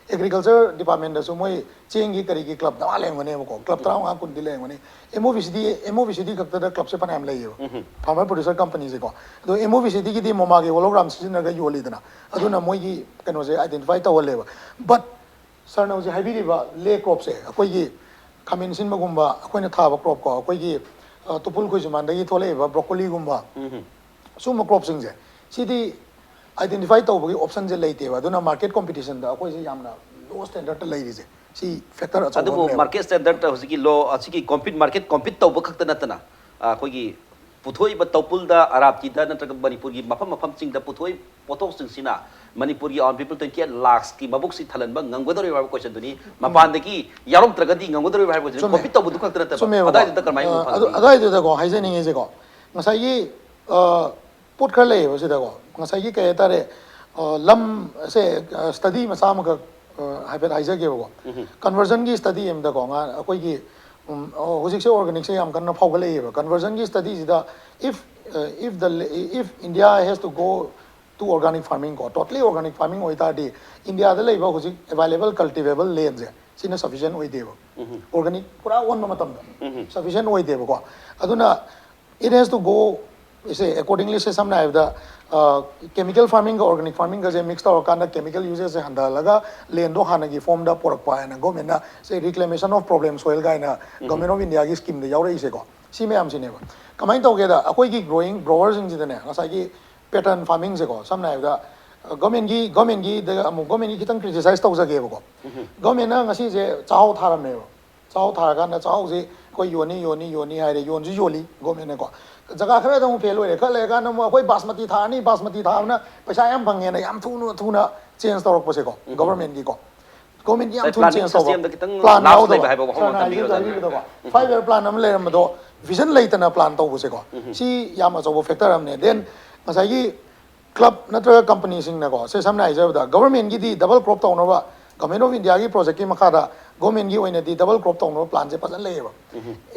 ꯑꯦꯒ꯭ꯔꯤꯀꯜꯆꯔ ꯗꯤꯄꯥꯔꯠꯃꯦꯟꯗꯁꯨ ꯃꯣꯏ ꯆꯦꯡꯒꯤ ꯀꯔꯤꯒꯤ ꯀ꯭ꯂꯕ ꯗꯃꯥ ꯂꯩꯔꯝꯒꯅꯦꯕꯀꯣ, ꯀ꯭ꯂꯕ ꯇꯔꯥꯃꯉꯥ ꯀꯨꯟꯗꯤ ꯂꯩꯔꯝꯒꯅꯤ꯫ ꯑꯦꯝ ꯑꯣ ꯕꯤ ꯁꯤꯗꯤ, ꯑꯦꯝ ꯑꯣ ꯕꯤ ꯁꯤꯗꯤ ꯈꯛꯇꯗ ꯀ꯭ꯂꯕꯁꯦ ꯐꯅꯌꯥꯝ ꯂꯩꯌꯦꯕ, ꯐꯥꯔꯃꯔ ꯄ꯭ꯔꯣꯗ꯭ꯌꯨꯁꯔ ꯀꯝꯄꯅꯤꯁꯦꯀꯣ꯫ ꯑꯗꯣ ꯑꯦꯝ ꯑꯣ ꯕꯤ ꯁꯤꯗꯤꯒꯤꯗꯤ ꯃꯣꯃꯥꯒꯤ ꯍꯣꯂꯣꯒ꯭ꯔꯥꯝ ꯁꯤꯖꯤꯟꯅꯔꯒ ꯌꯣꯜꯂꯤꯗꯅ, ꯑꯗꯨꯅ ꯃꯣꯏꯒꯤ ꯀꯩꯅꯣꯁꯦ ꯑꯥꯏꯗꯦꯟꯇꯤꯐꯥꯏ ꯇꯧꯍꯜꯂꯦꯕ꯫ ꯕꯠ ꯁꯥꯔꯅ ꯍꯧꯖꯤꯛ ꯍꯥꯏꯕꯤꯔꯤꯕ ꯂꯦ ꯀ꯭ꯔꯣꯞꯁꯦ, ꯑꯩꯈꯣꯏꯒꯤ ꯈꯥꯃꯦꯟ ꯑꯁꯤꯟꯕꯒꯨꯝꯕ, ꯑꯩꯈꯣꯏꯅ ꯊꯥꯕ ꯀ꯭ꯔꯣꯞꯀꯣ, ꯑꯩꯈꯣꯏꯒꯤ ꯇꯨꯄꯨꯜ ꯈꯣꯏꯖꯨꯃꯥꯟꯗꯒꯤ ꯊꯣꯛꯂꯛꯏꯕ ꯕ꯭ꯔꯣꯀꯣꯂꯤꯒꯨꯝꯕ, ꯁꯨꯝꯕ ꯀ꯭ꯔꯣꯞꯁꯤꯡꯁꯦ, ꯁꯤꯗꯤ ꯑꯥꯏꯗꯦꯟꯇꯤꯐꯥꯏ ꯇꯧꯕꯒꯤ ꯑꯣꯞꯁꯟꯁꯦ ꯂꯩꯇꯦꯕ꯫ ꯑꯗꯨꯅ ꯃꯥꯔꯀꯦꯠ ꯀꯣꯝꯄꯤꯇꯤꯁꯟꯗ ꯑꯩꯈꯣꯏꯁꯦ ꯌꯥꯝꯅ ꯂꯣ ꯁ꯭ꯇꯦꯟꯗꯔꯗ ꯂꯩꯔꯤꯁꯦ, ꯁꯤ ꯐꯦꯛꯇꯔ ꯑꯆꯧꯕ ꯑꯗꯨꯕꯨ ꯑꯃꯅꯦꯕ꯫ ꯃꯥꯔꯀꯦꯠ ꯁ꯭ꯇꯦꯟꯗꯔꯗ ꯍꯧꯖꯤꯛꯀꯤ ꯂꯣ, ꯑꯁꯤꯒꯤ ꯀꯣꯝꯄꯤꯠ, ꯃꯥꯔꯀꯦꯠ ꯀꯣꯝꯄꯤꯠ ꯇꯧꯕ ꯈꯛꯇ ꯅꯠꯇꯅ, ꯑ, ꯑꯩꯈꯣꯏꯒꯤ ꯄꯨꯊꯣꯛꯏꯕ ꯇꯧꯄꯨꯜꯗ, ꯑꯔꯥꯞꯀꯤꯗ ꯅꯠꯇ꯭ꯔꯒ ꯃꯅꯤꯄꯨꯔꯒꯤ ꯃꯐꯝ ꯃꯐꯝꯁꯤꯡꯗ ꯄꯨꯊꯣꯛꯏ ꯄꯣꯠꯊꯣꯛꯁꯤꯡꯁꯤꯅ ꯃꯅꯤꯄꯨꯔꯒꯤ ꯑꯥꯎꯟ ꯄꯤꯄꯜ ꯇ꯭ꯋꯦꯟꯇꯤ ꯑꯩꯠ ꯂꯥꯈꯁꯀꯤ ꯃꯕꯨꯛꯁꯤ ꯊꯜꯍꯟꯕ ꯉꯝꯒꯗꯧꯔꯤꯕ꯭ꯔꯥ ꯍꯥꯏꯕ ꯀꯣꯏꯁꯟꯗꯨꯅꯤ꯫ ꯃꯄꯥꯟꯗꯒꯤ ꯌꯥꯎꯔꯛꯇ꯭ꯔꯒꯗꯤ ꯉꯝꯒꯗꯧꯔꯤꯕ꯭ꯔꯥ ꯍꯥꯏꯕ ꯀꯣꯏꯁꯟ, ꯆꯨꯝꯃꯦ꯫ ꯀꯣꯝꯄꯤꯠ ꯇꯧꯕꯗꯨ ꯈꯛꯇ ꯅꯠꯇꯕ, ꯆꯨꯝꯃꯦꯕꯀꯣ꯫ ꯑꯗꯥꯏꯗꯨꯗ ꯀꯔꯝꯍꯥꯏꯅ ꯑ, ꯎꯕ ꯑꯗꯨ, ꯐꯪꯒꯅꯤ? ꯑꯗꯥꯏꯗꯨꯗꯀꯣ ꯍꯥꯏꯖꯅꯤꯡꯉꯤꯁꯦꯀꯣ, ꯉꯁꯥꯏꯒꯤ, ꯑ, ꯄꯣꯠ ꯈꯔ ꯂꯩꯌꯦꯕ ꯁꯤꯗꯀꯣ꯫ ꯉꯁꯥꯏꯒꯤ ꯀꯩ ꯍꯥꯏꯇꯥꯔꯦ, ꯑ, ꯂꯝꯁꯦ, ꯑ, ꯁ꯭ꯇꯗꯤ ꯃꯆꯥ ꯑꯃꯈꯛ, ꯑ, ꯍꯥꯏꯐꯦꯠ ꯍꯥꯏꯖꯒꯦꯕꯀꯣ꯫ ꯀꯟꯚꯔꯖꯟꯒꯤ ꯁ꯭ꯇꯗꯤ ꯑꯃꯗꯀꯣ, ꯉꯥ-, ꯑꯩꯈꯣꯏꯒꯤ, ꯎꯝ, ꯑ, ꯍꯧꯖꯤꯛꯁꯦ ꯑꯣꯔꯒꯥꯅꯤꯛꯁꯦ ꯌꯥꯝ ꯀꯟꯅ ꯐꯥꯎꯒꯠꯂꯛꯏꯕ꯫ ꯀꯟꯚꯔꯖꯟꯒꯤ ꯁ꯭ꯇꯗꯤꯁꯤꯗ, if, uh, if the la-, if India has to go to organic farming ꯀꯣ, totally organic farming ꯑꯣꯏꯇꯥꯔꯗꯤ, ꯏꯟꯗꯤꯌꯥꯗ ꯂꯩꯕ ꯍꯧꯖꯤꯛ available cultivable landꯁꯦ, ꯁꯤꯅ sufficient ꯑꯣꯏꯗꯦꯕ꯫ ꯑꯣꯔꯒꯥꯅꯤꯛ ꯄꯨꯔꯥ ꯑꯣꯟꯕ ꯃꯇꯝꯗ sufficient ꯑꯣꯏꯗꯦꯕꯀꯣ꯫ ꯑꯗꯨꯅ it has to go, say, accordingly, ꯁꯦ, ꯁꯝꯅ ꯍꯥꯏꯔꯕꯗ, ꯑ, ꯀꯦꯃꯤꯀꯦꯜ ꯐꯥꯔꯃꯤꯡꯒ ꯑꯣꯔꯒꯥꯅꯤꯛ ꯐꯥꯔꯃꯤꯡꯒꯁꯦ ꯃꯤꯛꯁ ꯇꯧꯔꯀꯥꯟꯗ ꯀꯦꯃꯤꯀꯦꯜ ꯌꯨꯖꯦꯁꯁꯦ ꯍꯟꯊꯍꯜꯂꯒ ꯂꯦꯟꯗꯣ ꯍꯥꯟꯅꯒꯤ ꯐꯣꯝꯗ ꯄꯣꯔꯛꯄ ꯍꯥꯏꯅ ꯒꯣꯔꯃꯦꯟꯅ, ꯁꯦ, reclamation of problem soil ꯀꯥꯏꯅ ꯒꯣꯔꯃꯦꯟ ꯑꯣꯐ ꯏꯟꯗꯤꯌꯥꯒꯤ ꯁ꯭ꯀꯤꯝꯗ ꯌꯥꯎꯔꯛꯏꯁꯦꯀꯣ꯫ ꯁꯤ ꯃꯌꯥꯝꯁꯤꯅꯦꯕ꯫ ꯀꯃꯥꯏꯅ ꯇꯧꯒꯦꯗ, ꯑꯩꯈꯣꯏꯒꯤ ꯒ꯭ꯔꯣꯋꯤꯡ, ꯒ꯭ꯔꯣꯋꯔꯁꯤꯡꯁꯤꯗꯅꯦ, ꯉꯁꯥꯏꯒꯤ ꯄꯦꯇꯔꯟ ꯐꯥꯔꯃꯤꯡꯁꯦꯀꯣ, ꯁꯝꯅ ꯍꯥꯏꯔꯕꯗ, ꯒꯣꯔꯃꯦꯟꯒꯤ, ꯒꯣꯔꯃꯦꯟꯒꯤꯗ ꯑꯃꯨꯛ, ꯒꯣꯔꯃꯦꯟꯒꯤ ꯈꯤꯇꯪ ꯀ꯭ꯔꯤꯇꯤꯁꯥꯏꯁ ꯇꯧꯖꯒꯦꯕꯀꯣ꯫ ꯒꯣꯔꯃꯦꯟꯅ ꯉꯁꯤꯁꯦ ꯆꯥꯛꯍꯥꯎ ꯊꯥꯔꯝꯃꯦꯕ꯫ ꯆꯥꯛꯍꯥꯎ ꯊꯥꯔꯀꯥꯟꯗ ꯆꯥꯛꯍꯥꯎꯁꯤ ꯑꯩꯈꯣꯏ ꯌꯣꯟꯅꯤ, ꯌꯣꯟꯅꯤ, ꯌꯣꯟꯅꯤ ꯍꯥꯏꯔꯦ, ꯌꯣꯟꯁꯨ ꯌꯣꯜꯂꯤ ꯒꯣꯔꯃꯦꯟꯅꯀꯣ꯫ ꯖꯒꯥ ꯈꯔꯗ ꯑꯃꯨꯛ ꯐꯦꯜ ꯑꯣꯏꯔꯦ, ꯈꯔ ꯂꯩꯔꯀꯥꯟꯗ ꯑꯃꯨꯛ ꯑꯩꯈꯣꯏ ꯕꯥꯁꯃꯇꯤ ꯊꯥꯔꯅꯤ, ꯕꯥꯁꯃꯇꯤ ꯊꯥꯕꯅ ꯄꯩꯁꯥ ꯌꯥꯝ ꯐꯪꯉꯦꯅ ꯌꯥꯝ ꯊꯨꯅ, ꯊꯨꯅ ꯆꯦꯟꯖ ꯇꯧꯔꯛꯄꯁꯦꯀꯣ, ꯒꯣꯔꯃꯦꯟꯒꯤꯀꯣ꯫ ꯒꯣꯔꯃꯦꯟꯒꯤ ꯌꯥꯝ ꯊꯨꯅ ꯄ꯭ꯂꯥꯅꯤꯡ ꯆꯦꯟꯖ ꯇꯧꯕ, ꯁꯤꯁꯇꯦꯝꯗ ꯈꯤꯇꯪ ꯄ꯭ꯂꯥꯟ ꯂꯥꯞꯁ ꯌꯥꯎꯗꯕ꯫ ꯂꯩꯕ ꯍꯥꯏꯕ ꯋꯥꯐꯝ ꯁꯥꯔꯅ ꯑꯃ ꯊꯝꯕꯤꯌꯨ, ꯍꯥꯏꯖꯕꯗꯣ, ꯊꯝꯕꯤꯌꯨ꯫ ꯑꯔꯤꯕꯗꯀꯣ, ꯐꯥꯏꯚ ꯏꯌꯔ ꯄ꯭ꯂꯥꯟ ꯑꯃ ꯂꯩꯔꯝꯕꯗꯣ, ꯚꯤꯖꯟ ꯂꯩꯇꯅ ꯄ꯭ꯂꯥꯟ ꯇꯧꯕꯁꯦꯀꯣ, ꯁꯤ ꯌꯥꯝ ꯑꯆꯧꯕ ꯐꯦꯛꯇꯔ ꯑꯃꯅꯦ꯫ ꯗꯦꯟ ꯉꯁꯥꯏꯒꯤ ꯀ꯭ꯂꯕ ꯅꯠꯇ꯭ꯔꯒ ꯀꯝꯄꯅꯤꯁꯤꯡꯅꯀꯣ, ꯁꯦ ꯁꯝꯅ ꯍꯥꯏꯖꯔꯕꯗ, ꯒꯣꯔꯃꯦꯟꯒꯤꯗꯤ ꯗꯕꯜ ꯀ꯭ꯔꯣꯞ ꯇꯧꯅꯕ, ꯒꯣꯔꯃꯦꯟ ꯑꯣꯐ ꯏꯟꯗꯤꯌꯥꯒꯤ ꯄ꯭ꯔꯣꯖꯦꯛꯀꯤ ꯃꯈꯥꯗ ꯒꯣꯔꯃꯦꯟꯒꯤ ꯑꯣꯏꯅꯗꯤ ꯗꯕꯜ ꯀ꯭ꯔꯣꯞ ꯇꯧꯅꯕ ꯄ꯭ꯂꯥꯟꯁꯦ ꯐꯖꯅ ꯂꯩꯌꯦꯕ꯫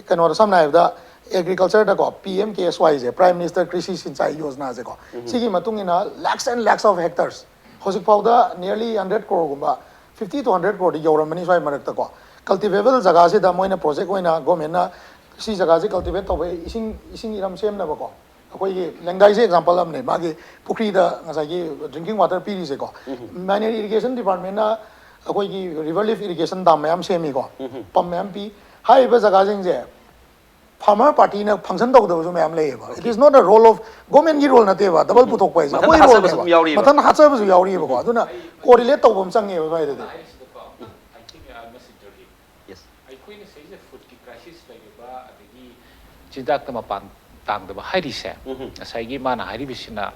ꯀꯩꯅꯣꯗ ꯁꯝꯅ ꯍꯥꯏꯔꯕꯗ, ꯑꯦꯒ꯭ꯔꯤꯀꯜꯆꯔꯗꯀꯣ, ꯄꯤ ꯑꯦꯝ ꯀꯦ ꯑꯦꯁ ꯋꯥꯏꯁꯦ, ꯄ꯭ꯔꯥꯏꯝ ꯃꯤꯅꯤꯁꯇꯔ ꯀ꯭ꯔꯤꯁꯤ ꯁꯤꯟꯆꯥꯏ ꯌꯣꯖꯅꯥꯁꯦꯀꯣ, ꯁꯤꯒꯤ ꯃꯇꯨꯡ ꯏꯟꯅ lakhs and lakhs of hectares, ꯍꯧꯖꯤꯛꯐꯥꯎꯗ nearly hundred crore ꯒꯨꯝꯕ, fifty to hundred crore ꯗꯤ ꯌꯧꯔꯝꯃꯅꯤ ꯁ꯭ꯋꯥꯏ ꯃꯔꯛꯇꯀꯣ꯫ ꯀꯜꯇꯤꯚꯦꯕꯜ ꯖꯒꯥꯁꯤꯗ ꯃꯣꯏꯅ ꯄ꯭ꯔꯣꯖꯦꯛ ꯑꯣꯏꯅ ꯒꯣꯔꯃꯦꯟꯅ ꯁꯤ ꯖꯒꯥꯁꯤ ꯀꯜꯇꯤꯚꯦꯠ ꯇꯧꯕ, ꯏꯁꯤꯡ, ꯏꯁꯤꯡ ꯏꯔꯝ ꯁꯦꯝꯅꯕꯀꯣ꯫ ꯑꯩꯈꯣꯏꯒꯤ ꯂꯦꯡꯗꯥꯏꯁꯦ ꯑꯦꯛꯖꯥꯝꯄꯜ ꯑꯃꯅꯦ, ꯃꯥꯒꯤ ꯄꯨꯈ꯭ꯔꯤꯗ ꯉꯁꯥꯏꯒꯤ ꯗ꯭ꯔꯤꯡꯀꯤꯡ ꯋꯥꯇꯔ ꯄꯤꯔꯤꯁꯦꯀꯣ꯫ ꯃꯥꯏꯅꯔꯤ ꯏꯔꯤꯒꯦꯁꯟ ꯗꯤꯄꯥꯔꯠꯃꯦꯟꯅ ꯑꯩꯈꯣꯏꯒꯤ ꯔꯤꯚꯔ ꯂꯤꯐ ꯏꯔꯤꯒꯦꯁꯟ ꯗꯥꯝ ꯃꯌꯥꯝ ꯁꯦꯝꯃꯤꯀꯣ, ꯄꯝ ꯃꯌꯥꯝ ꯄꯤ꯫ ꯍꯥꯏꯔꯤꯕ ꯖꯒꯥꯁꯤꯡꯁꯦ Farmer partyꯅ function ꯇꯧꯗꯕꯁꯨ ꯃꯌꯥꯝ ꯂꯩꯌꯦꯕ. It is not a role of governmentꯀꯤ role ꯅꯠꯇꯦꯕ ꯗꯕꯜ ꯄꯨꯊꯣꯛꯄ ꯍꯥꯏꯁꯦ, ꯃꯊꯟꯇ ꯑꯩꯈꯣꯏ ꯍꯥꯠꯆꯕꯁꯨ roleꯅꯦꯕ. ꯑꯗꯨꯝ ꯌꯥꯎꯔꯤꯕ. ꯃꯊꯟꯇ ꯍꯥꯠꯆꯕꯁꯨ ꯌꯥꯎꯔꯤꯕꯀꯣ. ꯑꯗꯨꯅ correlate ꯇꯧꯕ ꯑꯃ ꯆꯪꯉꯦꯕ ꯁ꯭ꯋꯥꯏꯗꯗꯤ. I think I must intervene. Yes. ꯑꯩꯈꯣꯏꯅ ꯁꯤꯗꯩꯁꯤꯗ foodꯀꯤ crisis ꯂꯩꯔꯤꯕ, ꯑꯗꯒꯤ ꯆꯤꯟꯖꯥꯛꯇ ꯃꯄꯥꯟ ꯇꯥꯡꯗꯕ ꯍꯥꯏꯔꯤꯁꯦ, ꯎꯝ. ꯉꯁꯥꯏꯒꯤ ꯃꯥꯅ ꯍꯥꯏꯔꯤꯕꯁꯤꯅ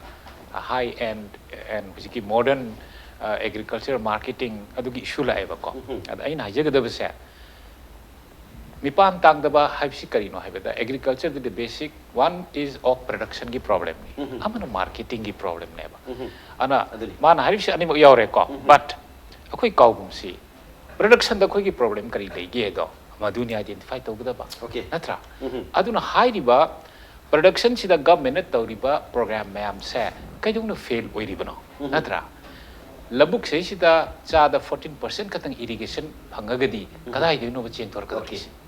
high end and ꯍꯧꯖꯤꯛꯀꯤ modern agriculture marketing ꯑꯗꯨꯒꯤ issue ꯂꯥꯛꯑꯦꯕꯀꯣ. ꯎꯝ. ꯑꯗ ꯑꯩꯅ ꯍꯥꯏꯖꯒꯗꯕꯁꯦ, ꯃꯤꯄꯥꯟ ꯇꯥꯡꯗꯕ ꯍꯥꯏꯕꯁꯤ ꯀꯔꯤꯅꯣ ꯍꯥꯏꯕꯗ, agricultureꯗꯗꯤ basic one is of productionꯒꯤ problemꯅꯤ, ꯎꯝ. ꯑꯃꯅ marketingꯒꯤ problemꯅꯦꯕ. ꯎꯝ. ꯑꯗꯨꯅ ꯑꯗꯨꯅꯤ. ꯃꯥꯅ ꯍꯥꯏꯔꯤꯕꯁꯤ ꯑꯅꯤꯃꯛ ꯌꯥꯎꯔꯦꯀꯣ. ꯎꯝ. But ꯑꯩꯈꯣꯏ ꯀꯥꯎꯒꯨꯝꯁꯤ, productionꯗ ꯑꯩꯈꯣꯏꯒꯤ problem ꯀꯔꯤ ꯂꯩꯒꯦꯗꯣ ꯃꯗꯨꯅꯤ identify ꯇꯧꯒꯗꯕ, Okay. ꯅꯠꯇ꯭ꯔꯥ? ꯎꯝ. ꯑꯗꯨꯅ ꯍꯥꯏꯔꯤꯕ productionꯁꯤꯗ governmentꯅ ꯇꯧꯔꯤꯕ program ꯃꯌꯥꯝꯁꯦ ꯀꯩꯗꯧꯅ fail ꯑꯣꯏꯔꯤꯕꯅꯣ, ꯎꯝ. ꯅꯠꯇ꯭ꯔꯥ? ꯂꯧꯕꯨꯛꯁꯤꯗꯩꯁꯤꯗ ꯆꯥꯗ fourteen percent ꯈꯛꯇꯪ irrigation ꯐꯪꯉꯒꯗꯤ ꯀꯗꯥꯏꯗꯩꯅꯣꯕ ꯆꯦꯟꯊꯣꯔꯛꯀꯗꯣꯏꯁꯦ? Okay.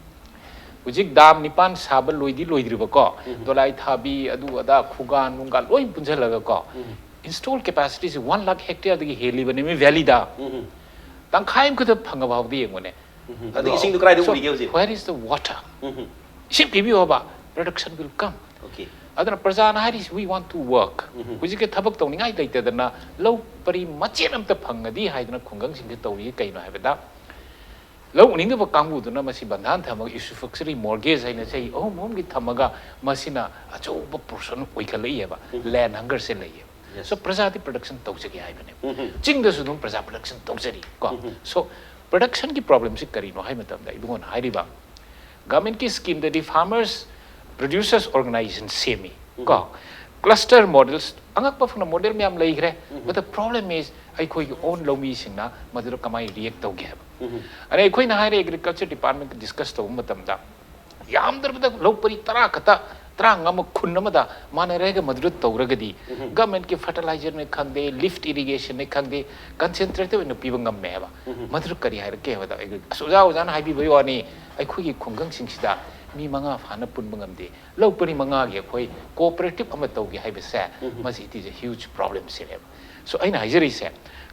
ꯍꯧꯖꯤꯛ dam ꯅꯤꯄꯥꯟ ꯁꯥꯕ ꯂꯣꯏꯗꯤ ꯂꯣꯏꯗ꯭ꯔꯤꯕꯀꯣ, ꯎꯝ. ꯗꯣꯂꯥꯏ ꯊꯥꯕꯤ, ꯑꯗꯨ ꯑꯗꯥ, ꯈꯨꯒꯥ ꯅꯨꯡꯒꯥ ꯂꯣꯏ ꯄꯨꯟꯁꯤꯜꯂꯒꯀꯣ, ꯎꯝ. install capacityꯁꯤ one lakh hectareꯗꯒꯤ ꯍꯦꯜꯂꯤꯕꯅꯦꯃꯤ valleyꯗ. ꯎꯝ. ꯇꯪꯈꯥꯏ ꯑꯃ ꯈꯛꯇ ꯐꯪꯉ ꯐꯥꯎꯗ ꯌꯦꯡꯉꯨꯅꯦ. ꯎꯝ. ꯑꯗꯨ ꯏꯁꯤꯡꯗꯨ ꯀꯗꯥꯏꯗ So, ꯎꯔꯤꯒꯦ ꯍꯧꯖꯤꯛ? Where is the water? ꯎꯝ. ꯏꯁꯤꯡ ꯄꯤꯕꯤꯌꯣꯕ, production will come. Okay. ꯑꯗꯨꯅ ꯄ꯭ꯔꯖꯥꯅ ꯍꯥꯏꯔꯤꯁꯤ, "We want to work." ꯎꯝ. ꯍꯧꯖꯤꯛꯀꯤ ꯊꯕꯛ ꯇꯧꯅꯤꯡꯉꯥꯏ ꯂꯩꯇꯗꯅ ꯂꯧ ꯄꯔꯤ ꯃꯆꯦꯠ ꯑꯃꯇ ꯐꯪꯉꯗꯤ ꯍꯥꯏꯗꯅ ꯈꯨꯡꯒꯪꯁꯤꯡꯗ ꯇꯧꯔꯤ ꯀꯩꯅꯣ ꯍꯥꯏꯕꯗ, ꯂꯧ ꯎꯅꯤꯡꯗꯕ ꯀꯥꯡꯕꯨꯗꯨꯅ ꯃꯁꯤ ꯕꯟꯙꯥꯟ ꯊꯝꯃꯒ usufructuary mortgage ꯍꯥꯏꯅ ꯆꯍꯤ ꯑꯍꯨꯝ ꯑꯍꯨꯝꯒꯤ ꯊꯝꯃꯒ ꯃꯁꯤꯅ ꯑꯆꯧꯕ portion ꯑꯣꯏꯈꯠꯂꯛꯏꯑꯕ, ꯎꯝ. Land hunger ꯁꯦ ꯂꯩꯌꯦꯕ. Yes. So ꯄ꯭ꯔꯖꯥꯗꯤ production ꯇꯧꯖꯒꯦ ꯍꯥꯏꯕꯅꯦꯕ꯫ ꯎꯝ. ꯆꯤꯡꯗꯁꯨ ꯑꯗꯨꯝ ꯄ꯭ꯔꯖꯥ production ꯇꯧꯖꯔꯤ ꯀꯣ꯫ ꯎꯝ. So productionꯒꯤ problemꯁꯤ ꯀꯔꯤꯅꯣ ꯍꯥꯏ ꯃꯇꯝꯗ, ꯏꯕꯨꯡꯉꯣꯅ ꯍꯥꯏꯔꯤꯕ governmentꯀꯤ schemeꯗꯗꯤ farmers producers organization ꯁꯦꯝꯃꯤ ꯀꯣ, cluster models, ꯑꯉꯛꯄ ꯐꯪꯅ model ꯃꯌꯥꯝ ꯂꯩꯈ꯭ꯔꯦ꯫ But the problem is ꯑꯩꯈꯣꯏꯒꯤ own ꯂꯧꯃꯤꯁꯤꯡꯅ ꯃꯗꯨꯗ ꯀꯃꯥꯏꯅ react ꯇꯧꯒꯦ ꯍꯥꯏꯕ꯫ ꯎꯝ. ꯑꯗꯩ ꯑꯩꯈꯣꯏꯅ ꯍꯥꯏꯔꯦ, agriculture department discuss ꯇꯧꯕ ꯃꯇꯝꯗ ꯌꯥꯝꯗ꯭ꯔꯕꯗ ꯂꯧ ꯄꯔꯤ ꯇꯔꯥ ꯈꯛꯇ, ꯇꯔꯥꯃꯉꯥ ꯑꯃ ꯈꯨꯟ ꯑꯃꯗ ꯃꯥꯟꯅꯔꯒ ꯃꯗꯨꯗ ꯇꯧꯔꯒꯗꯤ ꯎꯝ. Governmentꯀꯤ fertilizerꯅꯤ ꯈꯪꯗꯦ, lift irrigationꯅꯤ ꯈꯪꯗꯦ, concentrated ꯑꯣꯏꯅ ꯄꯤꯕ ꯉꯝꯃꯦ ꯍꯥꯏꯕ꯫ ꯎꯝ. ꯃꯗꯨꯗ ꯀꯔꯤ ꯍꯥꯏꯔꯛꯀꯦ ꯍꯥꯏꯕꯗ, ꯑꯩꯈꯣꯏ, ꯑꯁ, ꯑꯣꯖꯥ, ꯑꯣꯖꯥꯅ ꯍꯥꯏꯕꯤꯕꯒꯤ ꯋꯥꯅꯤ, ꯑꯩꯈꯣꯏꯒꯤ ꯈꯨꯡꯒꯪꯁꯤꯡꯁꯤꯗ ꯃꯤ ꯃꯉꯥ ꯐꯥꯅ ꯄꯨꯟꯕ ꯉꯝꯗꯦ꯫ ꯂꯧ ꯄꯔꯤ ꯃꯉꯥꯒꯤ ꯑꯩꯈꯣꯏ ꯀꯣꯑꯣꯄꯔꯦꯇꯤꯞ ꯑꯃ ꯇꯧꯒꯦ ꯍꯥꯏꯕꯁꯦ, ꯃꯁꯤ it is a huge problem ꯁꯤꯅꯦꯕ꯫ So ꯑꯩꯅ ꯍꯥꯏꯖꯔꯤꯁꯦ,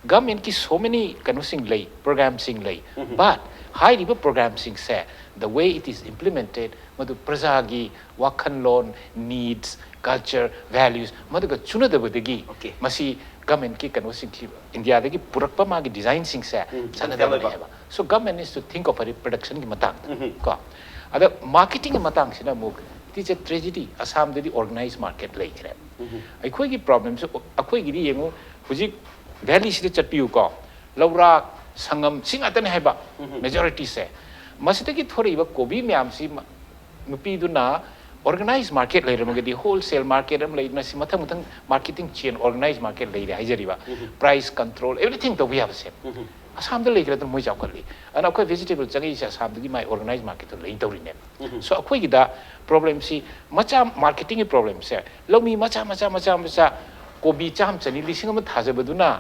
ꯒꯃꯦꯟꯀꯤ so many ꯀꯩꯅꯣꯁꯤꯡ ꯂꯩ, ꯄ꯭ꯔꯣꯒ꯭ꯔꯥꯝꯁꯤꯡ ꯂꯩ, but ꯍꯥꯏꯔꯤꯕ ꯄ꯭ꯔꯣꯒ꯭ꯔꯥꯝꯁꯤꯡꯁꯦ, the way it is implemented, ꯃꯗꯨ ꯄ꯭ꯔꯖꯥꯒꯤ ꯋꯥꯈꯜꯂꯣꯟ, needs, culture, values ꯃꯗꯨꯒ ꯆꯨꯅꯗꯕꯗꯒꯤ, Okay. ꯃꯁꯤ ꯒꯃꯦꯟꯀꯤ ꯀꯩꯅꯣꯁꯤꯡꯁꯤ, ꯏꯟꯗꯤꯌꯥꯗꯒꯤ ꯄꯨꯔꯛꯄ ꯃꯥꯒꯤ ꯗꯤꯖꯥꯏꯟꯁꯤꯡꯁꯦ ꯎꯝ, ꯆꯥꯟꯅꯗꯕꯅꯦ ꯐꯦꯜ ꯑꯣꯏꯕ꯫ ꯍꯥꯏꯕ꯫ So government needs to think of a reproduction ꯒꯤ ꯃꯇꯥꯡꯗ ꯀꯣ, ꯑꯗ ꯃꯥꯔꯀꯦꯇꯤꯡꯒꯤ ꯃꯇꯥꯡꯁꯤꯅ ꯑꯃꯨꯛ, it is a tragedy, ꯑꯁꯥꯝꯗꯗꯤ organized market ꯂꯩꯈ꯭ꯔꯦ꯫ ꯑꯩꯈꯣꯏꯒꯤ ꯄ꯭ꯔꯣꯕ꯭ꯂꯦꯝꯁꯦ, ꯑꯩꯈꯣꯏꯒꯤꯗꯤ ꯌꯦꯡꯉꯨ, ꯍꯧꯖꯤꯛ ꯚꯦꯂꯤꯁꯤꯗ ꯆꯠꯄꯤꯌꯨꯀꯣ, ꯂꯧꯔꯥꯛ, ꯁꯪꯉꯝ, ꯁꯤ ꯉꯥꯛꯇꯅꯦ ꯍꯥꯏꯕ, ꯃꯦꯖꯣꯔꯤꯇꯤꯁꯦ꯫ ꯃꯁꯤꯗꯒꯤ ꯊꯣꯔꯛꯏꯕ ꯀꯣꯕꯤ ꯃꯌꯥꯝꯁꯤ ꯃ-, ꯅꯨꯄꯤꯗꯨꯅ organized market ꯂꯩꯔꯝꯃꯒꯗꯤ, wholesale market ꯑꯃ ꯂꯩꯗꯅ, ꯁꯤ ꯃꯊꯪ ꯃꯊꯪ marketing chain, organized market ꯂꯩꯔꯦ ꯍꯥꯏꯖꯔꯤꯕ, price control, everything ꯇꯧꯕ ꯌꯥꯕꯁꯦ꯫ ꯑꯁꯥꯝꯗ ꯂꯩꯈ꯭ꯔꯦ, ꯑꯗꯨꯅ ꯃꯣꯏ ꯆꯥꯎꯈꯠꯂꯤ꯫ ꯑꯗꯨꯅ ꯑꯩꯈꯣꯏ vegetable ꯆꯪꯉꯛꯏꯁꯦ ꯑꯁꯥꯝꯗꯒꯤ, ꯃꯥꯏ organized market ꯇꯣ ꯂꯩꯗꯧꯔꯤꯅꯦꯕ꯫ So ꯑꯩꯈꯣꯏꯒꯤꯗ ꯄ꯭ꯔꯣꯕ꯭ꯂꯦꯝꯁꯤ, ꯃꯆꯥ marketing ꯒꯤ ꯄ꯭ꯔꯣꯕ꯭ꯂꯦꯝꯁꯦ, ꯂꯧꯃꯤ ꯃꯆꯥ ꯃꯆꯥ ꯃꯆꯥ ꯃꯆꯥ ꯀꯣꯕꯤ ꯆꯥꯝ ꯆꯅꯤ ꯂꯤꯁꯤꯡ ꯑꯃ ꯊꯥꯖꯕꯗꯨꯅ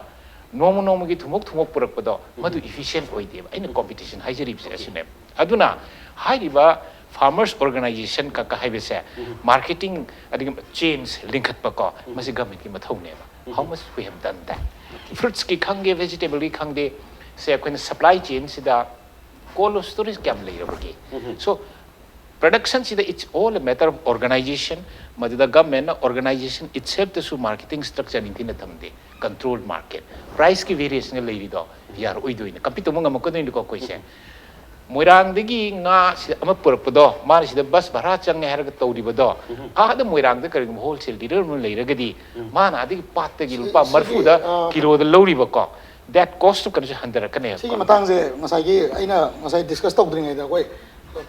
ꯅꯣꯡꯃ ꯅꯣꯡꯃꯒꯤ ꯊꯨꯝꯃꯣꯛ ꯊꯨꯝꯃꯣꯛ ꯄꯨꯔꯛꯄꯗꯣ, ꯃꯗꯨ efficient ꯑꯣꯏꯗꯦꯕ꯫ ꯑꯩꯅ competition ꯍꯥꯏꯖꯔꯤꯕꯁꯦ ꯑꯁꯤꯅꯦꯕ꯫ ꯑꯗꯨꯅ ꯍꯥꯏꯔꯤꯕ farmers organization ꯀ ꯍꯥꯏꯕꯁꯦ, marketing ꯑꯗꯒꯤ chains ꯂꯤꯡꯈꯠꯄ ꯀꯣ, ꯃꯁꯤ government ꯀꯤ ꯃꯊꯧꯅꯦꯕ꯫ How much we have done that? Fruits ꯀꯤ ꯈꯪꯗꯦ, vegetable ꯒꯤ ꯈꯪꯗꯦ, ꯁꯦ ꯑꯩꯈꯣꯏꯅ supply chain ꯁꯤꯗ cold storage ꯀꯌꯥꯝ ꯂꯩꯔꯕꯒꯦ? So production ꯁꯤꯗ, it's all a matter of organization꯫ ꯃꯗꯨꯗ government ꯅ organization itself ꯇꯁꯨ marketing structure ꯅꯤꯡꯊꯤꯅ ꯊꯝꯗꯦ꯫ Control market, price ꯀꯤ variation ꯅ ꯂꯩꯔꯤꯗꯣ ꯌꯥꯔꯛꯑꯣꯏꯗꯣꯏꯅꯦ, compete ꯇꯧꯕ ꯉꯝꯃꯛꯀꯗꯣꯏꯅꯤꯀꯣ ꯑꯩꯈꯣꯏꯁꯦ꯫ ꯃꯣꯏꯔꯥꯡꯗꯒꯤ ꯉꯥ ꯁꯤꯗ ꯑꯃ ꯄꯨꯔꯛꯄꯗꯣ, ꯃꯥꯅ ꯁꯤꯗ bus ꯚꯔꯥ ꯆꯪꯉꯦ ꯍꯥꯏꯔꯒ ꯇꯧꯔꯤꯕꯗꯣ, ꯑꯥꯗ ꯃꯣꯏꯔꯥꯡꯗ ꯀꯔꯤꯒꯨꯝꯕ wholesale dealer ꯑꯃ ꯂꯩꯔꯒꯗꯤ, ꯃꯥꯅ ꯑꯗꯒꯤ ꯄꯥꯠꯇꯒꯤ ꯂꯨꯄꯥ ꯃꯔꯤꯐꯨꯗ ꯀꯤꯂꯣꯗ ꯂꯧꯔꯤꯕꯀꯣ, that cost ꯇꯨ ꯀꯩꯅꯣꯁꯦ ꯍꯟꯊꯔꯛꯀꯅꯦꯕ꯫ ꯁꯤꯒꯤ ꯃꯇꯥꯡꯁꯦ ꯉꯁꯥꯏꯒꯤ ꯑꯩꯅ ꯉꯁꯥꯏ discuss ꯇꯧꯗ꯭ꯔꯤꯉꯩꯗ ꯑꯩꯈꯣꯏ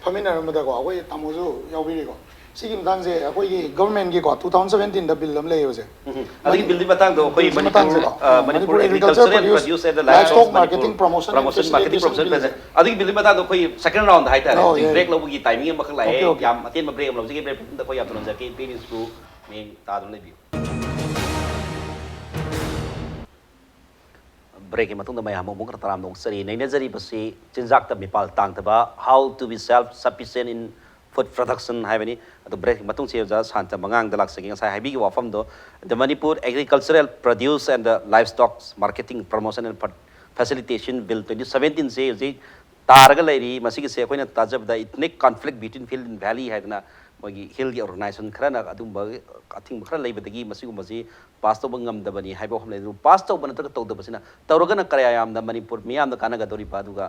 ꯐꯝꯃꯤꯟꯅꯔꯝꯕꯗꯀꯣ, ꯑꯩꯈꯣꯏ ꯇꯥꯃꯣꯁꯨ ꯌꯥꯎꯕꯤꯔꯤꯀꯣ꯫ ꯁꯤꯒꯤ ꯃꯇꯥꯡꯁꯦ ꯑꯩꯈꯣꯏꯒꯤ government ꯒꯤꯀꯣ, two thousand seventeen ꯗ bill ꯑꯃ ꯂꯩꯌꯦꯕꯁꯦ꯫ ꯑꯗꯨꯒꯤ bill ꯗꯨꯒꯤ ꯃꯇꯥꯡꯗꯣ ꯑꯩꯈꯣꯏ ꯃꯅꯤꯄꯨꯔ, ꯃꯇꯥꯡꯁꯦꯀꯣ, ꯑ, Manipur Manipur Agriculture Agriculture and Produce, Produce and the Livestock Livestock Manipur Marketing Promotion and Promotion, Marketing Facilitation Promotion Bill Facilitation꯫ ꯑꯗꯨꯒꯤ bill ꯗꯨꯒꯤ ꯃꯇꯥꯡꯗꯣ ꯑꯩꯈꯣꯏ second round ꯍꯥꯏꯇꯥꯔꯦ꯫ ꯑꯣ, ꯍꯧꯖꯤꯛ ꯌꯥꯏ, break ꯌꯥꯏ꯫ ꯂꯧꯕꯒꯤ timing ꯑꯃꯈꯛ ꯂꯥꯛꯑꯦ꯫ Okay, okay. ꯌꯥꯝ ꯑꯇꯦꯟꯕ break ꯑꯃ ꯂꯧꯖꯒꯦ꯫ Break ꯃꯇꯨꯡꯗ ꯑꯩꯈꯣꯏ ꯌꯥꯝ ꯊꯨꯅ ꯍꯟꯖꯔꯛꯀꯦ꯫ Please ꯃꯌꯦꯡ ꯇꯥꯗꯨꯅ ꯂꯩꯕꯤꯌꯨ꯫ Break ꯀꯤ ꯃꯇꯨꯡꯗ ꯃꯌꯥꯝ ꯑꯃꯨꯛ ꯇꯔꯥꯝꯅ ꯑꯣꯛꯆꯔꯤ꯫ ꯅꯩꯅꯖꯔꯤꯕꯁꯤ ꯆꯤꯟꯖꯥꯛꯇ ꯃꯤꯄꯥꯜ ꯇꯥꯡꯗꯕ, how to be self sufficient in food production ꯍꯥꯏꯕꯅꯤ꯫ ꯑꯗꯨ break ꯃꯇꯨꯡꯁꯤ ꯑꯣꯖꯥ ꯁꯥꯟꯇ ꯃꯉꯥꯡꯗ ꯂꯥꯛꯆꯒꯦ꯫ ꯉꯁꯥꯏ ꯍꯥꯏꯕꯤꯈꯤꯕ ꯋꯥꯐꯝꯗꯣ, the Manipur Agricultural Produce and the Livestock Marketing Promotion and Facilitation Bill twenty seventeenꯁꯦ ꯍꯧꯖꯤꯛ ꯇꯥꯔꯒ ꯂꯩꯔꯤ꯫ ꯃꯁꯤꯒꯤꯁꯦ ꯑꯩꯈꯣꯏꯅ ꯇꯥꯖꯕꯗ ethnic conflict between hill and valley ꯍꯥꯏꯗꯅ ꯃꯣꯏꯒꯤ hillꯒꯤ organization ꯈꯔꯅ ꯑꯗꯨꯒꯨꯝꯕ ꯑꯊꯤꯡꯕ ꯈꯔ ꯂꯩꯕꯗꯒꯤ ꯃꯁꯤꯒꯨꯝꯕꯁꯤ pass ꯇꯧꯕ ꯉꯝꯗꯕꯅꯤ ꯍꯥꯏꯕ ꯋꯥꯐꯝ ꯂꯩ꯫ ꯑꯗꯨꯕꯨ pass ꯇꯧꯕ ꯅꯠꯇ꯭ꯔꯒ ꯇꯧꯗꯕꯁꯤꯅ, ꯇꯧꯔꯒꯅ ꯀꯌꯥ ꯌꯥꯝꯅ ꯃꯅꯤꯄꯨꯔ ꯃꯤꯌꯥꯝꯗ ꯀꯥꯟꯅꯒꯗꯧꯔꯤꯕ, ꯑꯗꯨꯒ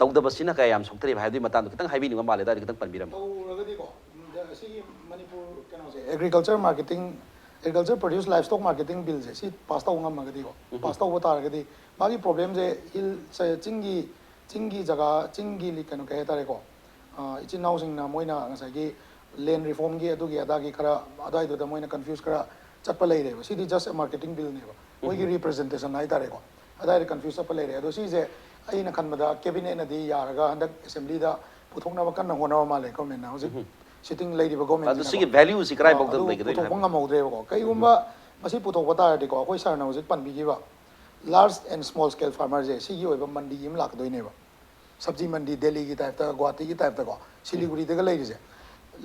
ꯇꯧꯗꯕꯁꯤꯅ ꯀꯌꯥ ꯌꯥꯝ ꯁꯣꯛꯊꯔꯤꯕ ꯍꯥꯏꯕꯗꯨꯒꯤ ꯃꯇꯥꯡꯗ ꯈꯤꯇꯪ ꯍꯥꯏꯕꯤꯅꯤꯡꯕ ꯃꯥꯜꯂꯦ꯫ ꯑꯗꯨꯋꯥꯏꯗ ꯈꯤꯇꯪ ꯄꯟꯕꯤꯔꯝꯃꯣ꯫ ꯇꯧꯔꯒꯗꯤꯀꯣ, ꯎꯝ, ꯁꯤꯒꯤ ꯃꯅꯤꯄꯨꯔ ꯀꯩꯅꯣꯁꯦ, Agriculture Marketing, Agriculture Produce Livestock Marketing Billꯁꯦ ꯁꯤ pass ꯇꯧꯕ ꯉꯝꯃꯒꯗꯤꯀꯣ, pass ꯇꯧꯕ ꯇꯥꯔꯒꯗꯤ ꯃꯥꯒꯤ problemꯁꯦ hill ꯁꯦ, ꯆꯤꯡꯒꯤ, ꯆꯤꯡꯒꯤ ꯖꯒꯥ, ꯆꯤꯡꯒꯤ ꯂꯤ-, ꯀꯩꯅꯣ, ꯀꯩ ꯍꯥꯏꯇꯥꯔꯦꯀꯣ, ꯑ, ꯏꯆꯤꯟ ꯏꯅꯥꯎꯁꯤꯡꯅ ꯃꯣꯏꯅ ꯉꯁꯥꯏꯒꯤ land reformꯒꯤ ꯑꯗꯨꯒꯤ ꯑꯗꯥꯒꯤ ꯈꯔ ꯑꯗꯥꯏꯗꯨꯗ ꯃꯣꯏꯅ confuse ꯈꯔ ꯆꯠꯄ ꯂꯩꯔꯦꯕ꯫ ꯁꯤꯗꯤ just a marketing billꯅꯦꯕ, ꯃꯣꯏꯒꯤ representation ꯍꯥꯏꯇꯥꯔꯦꯀꯣ꯫ ꯑꯗꯥꯏꯗ confuse ꯆꯠꯄ ꯂꯩꯔꯦ꯫ ꯑꯗꯣ ꯁꯤꯁꯦ ꯑꯩꯅ ꯈꯟꯕꯗ cabinetꯅꯗꯤ ꯌꯥꯔꯒ ꯍꯟꯗꯛ assemblyꯗ ꯄꯨꯊꯣꯛꯅꯕ ꯀꯟꯅ ꯍꯣꯠꯅꯕ ꯃꯥꯜꯂꯦ governmentꯅ꯫ ꯍꯧꯖꯤꯛ sitting ꯂꯩꯔꯤꯕ government ꯑꯗꯨ ꯁꯤꯒꯤ valueꯁꯤ ꯀꯗꯥꯏ ꯐꯥꯎꯗ ꯑꯗꯨ ꯂꯩꯒꯗꯣꯏꯅꯣ ꯄꯨꯊꯣꯛꯄ ꯍꯥꯏꯕ? ꯉꯝꯍꯧꯗ꯭ꯔꯦꯕꯀꯣ꯫ ꯀꯩꯒꯨꯝꯕ ꯃꯁꯤ ꯄꯨꯊꯣꯛꯄ ꯇꯥꯔꯗꯤꯀꯣ, ꯑꯩꯈꯣꯏ sirꯅ ꯍꯧꯖꯤꯛ ꯄꯟꯕꯤꯈꯤꯕ large and small scale farmerꯁꯦ, ꯁꯤꯒꯤ ꯑꯣꯏꯕ ꯃꯟꯗꯤ ꯑꯃ ꯂꯥꯛꯀꯗꯣꯏꯅꯦꯕ꯫ ꯁꯕꯖꯤ ꯃꯟꯗꯤ ꯗꯦꯜꯂꯤꯒꯤ typeꯇ, ꯒꯨꯋꯥꯍꯥꯇꯤꯒꯤ typeꯇꯀꯣ, ꯁꯤꯂꯤꯒꯨꯔꯤꯗꯒ ꯂꯩꯔꯤꯁꯦ,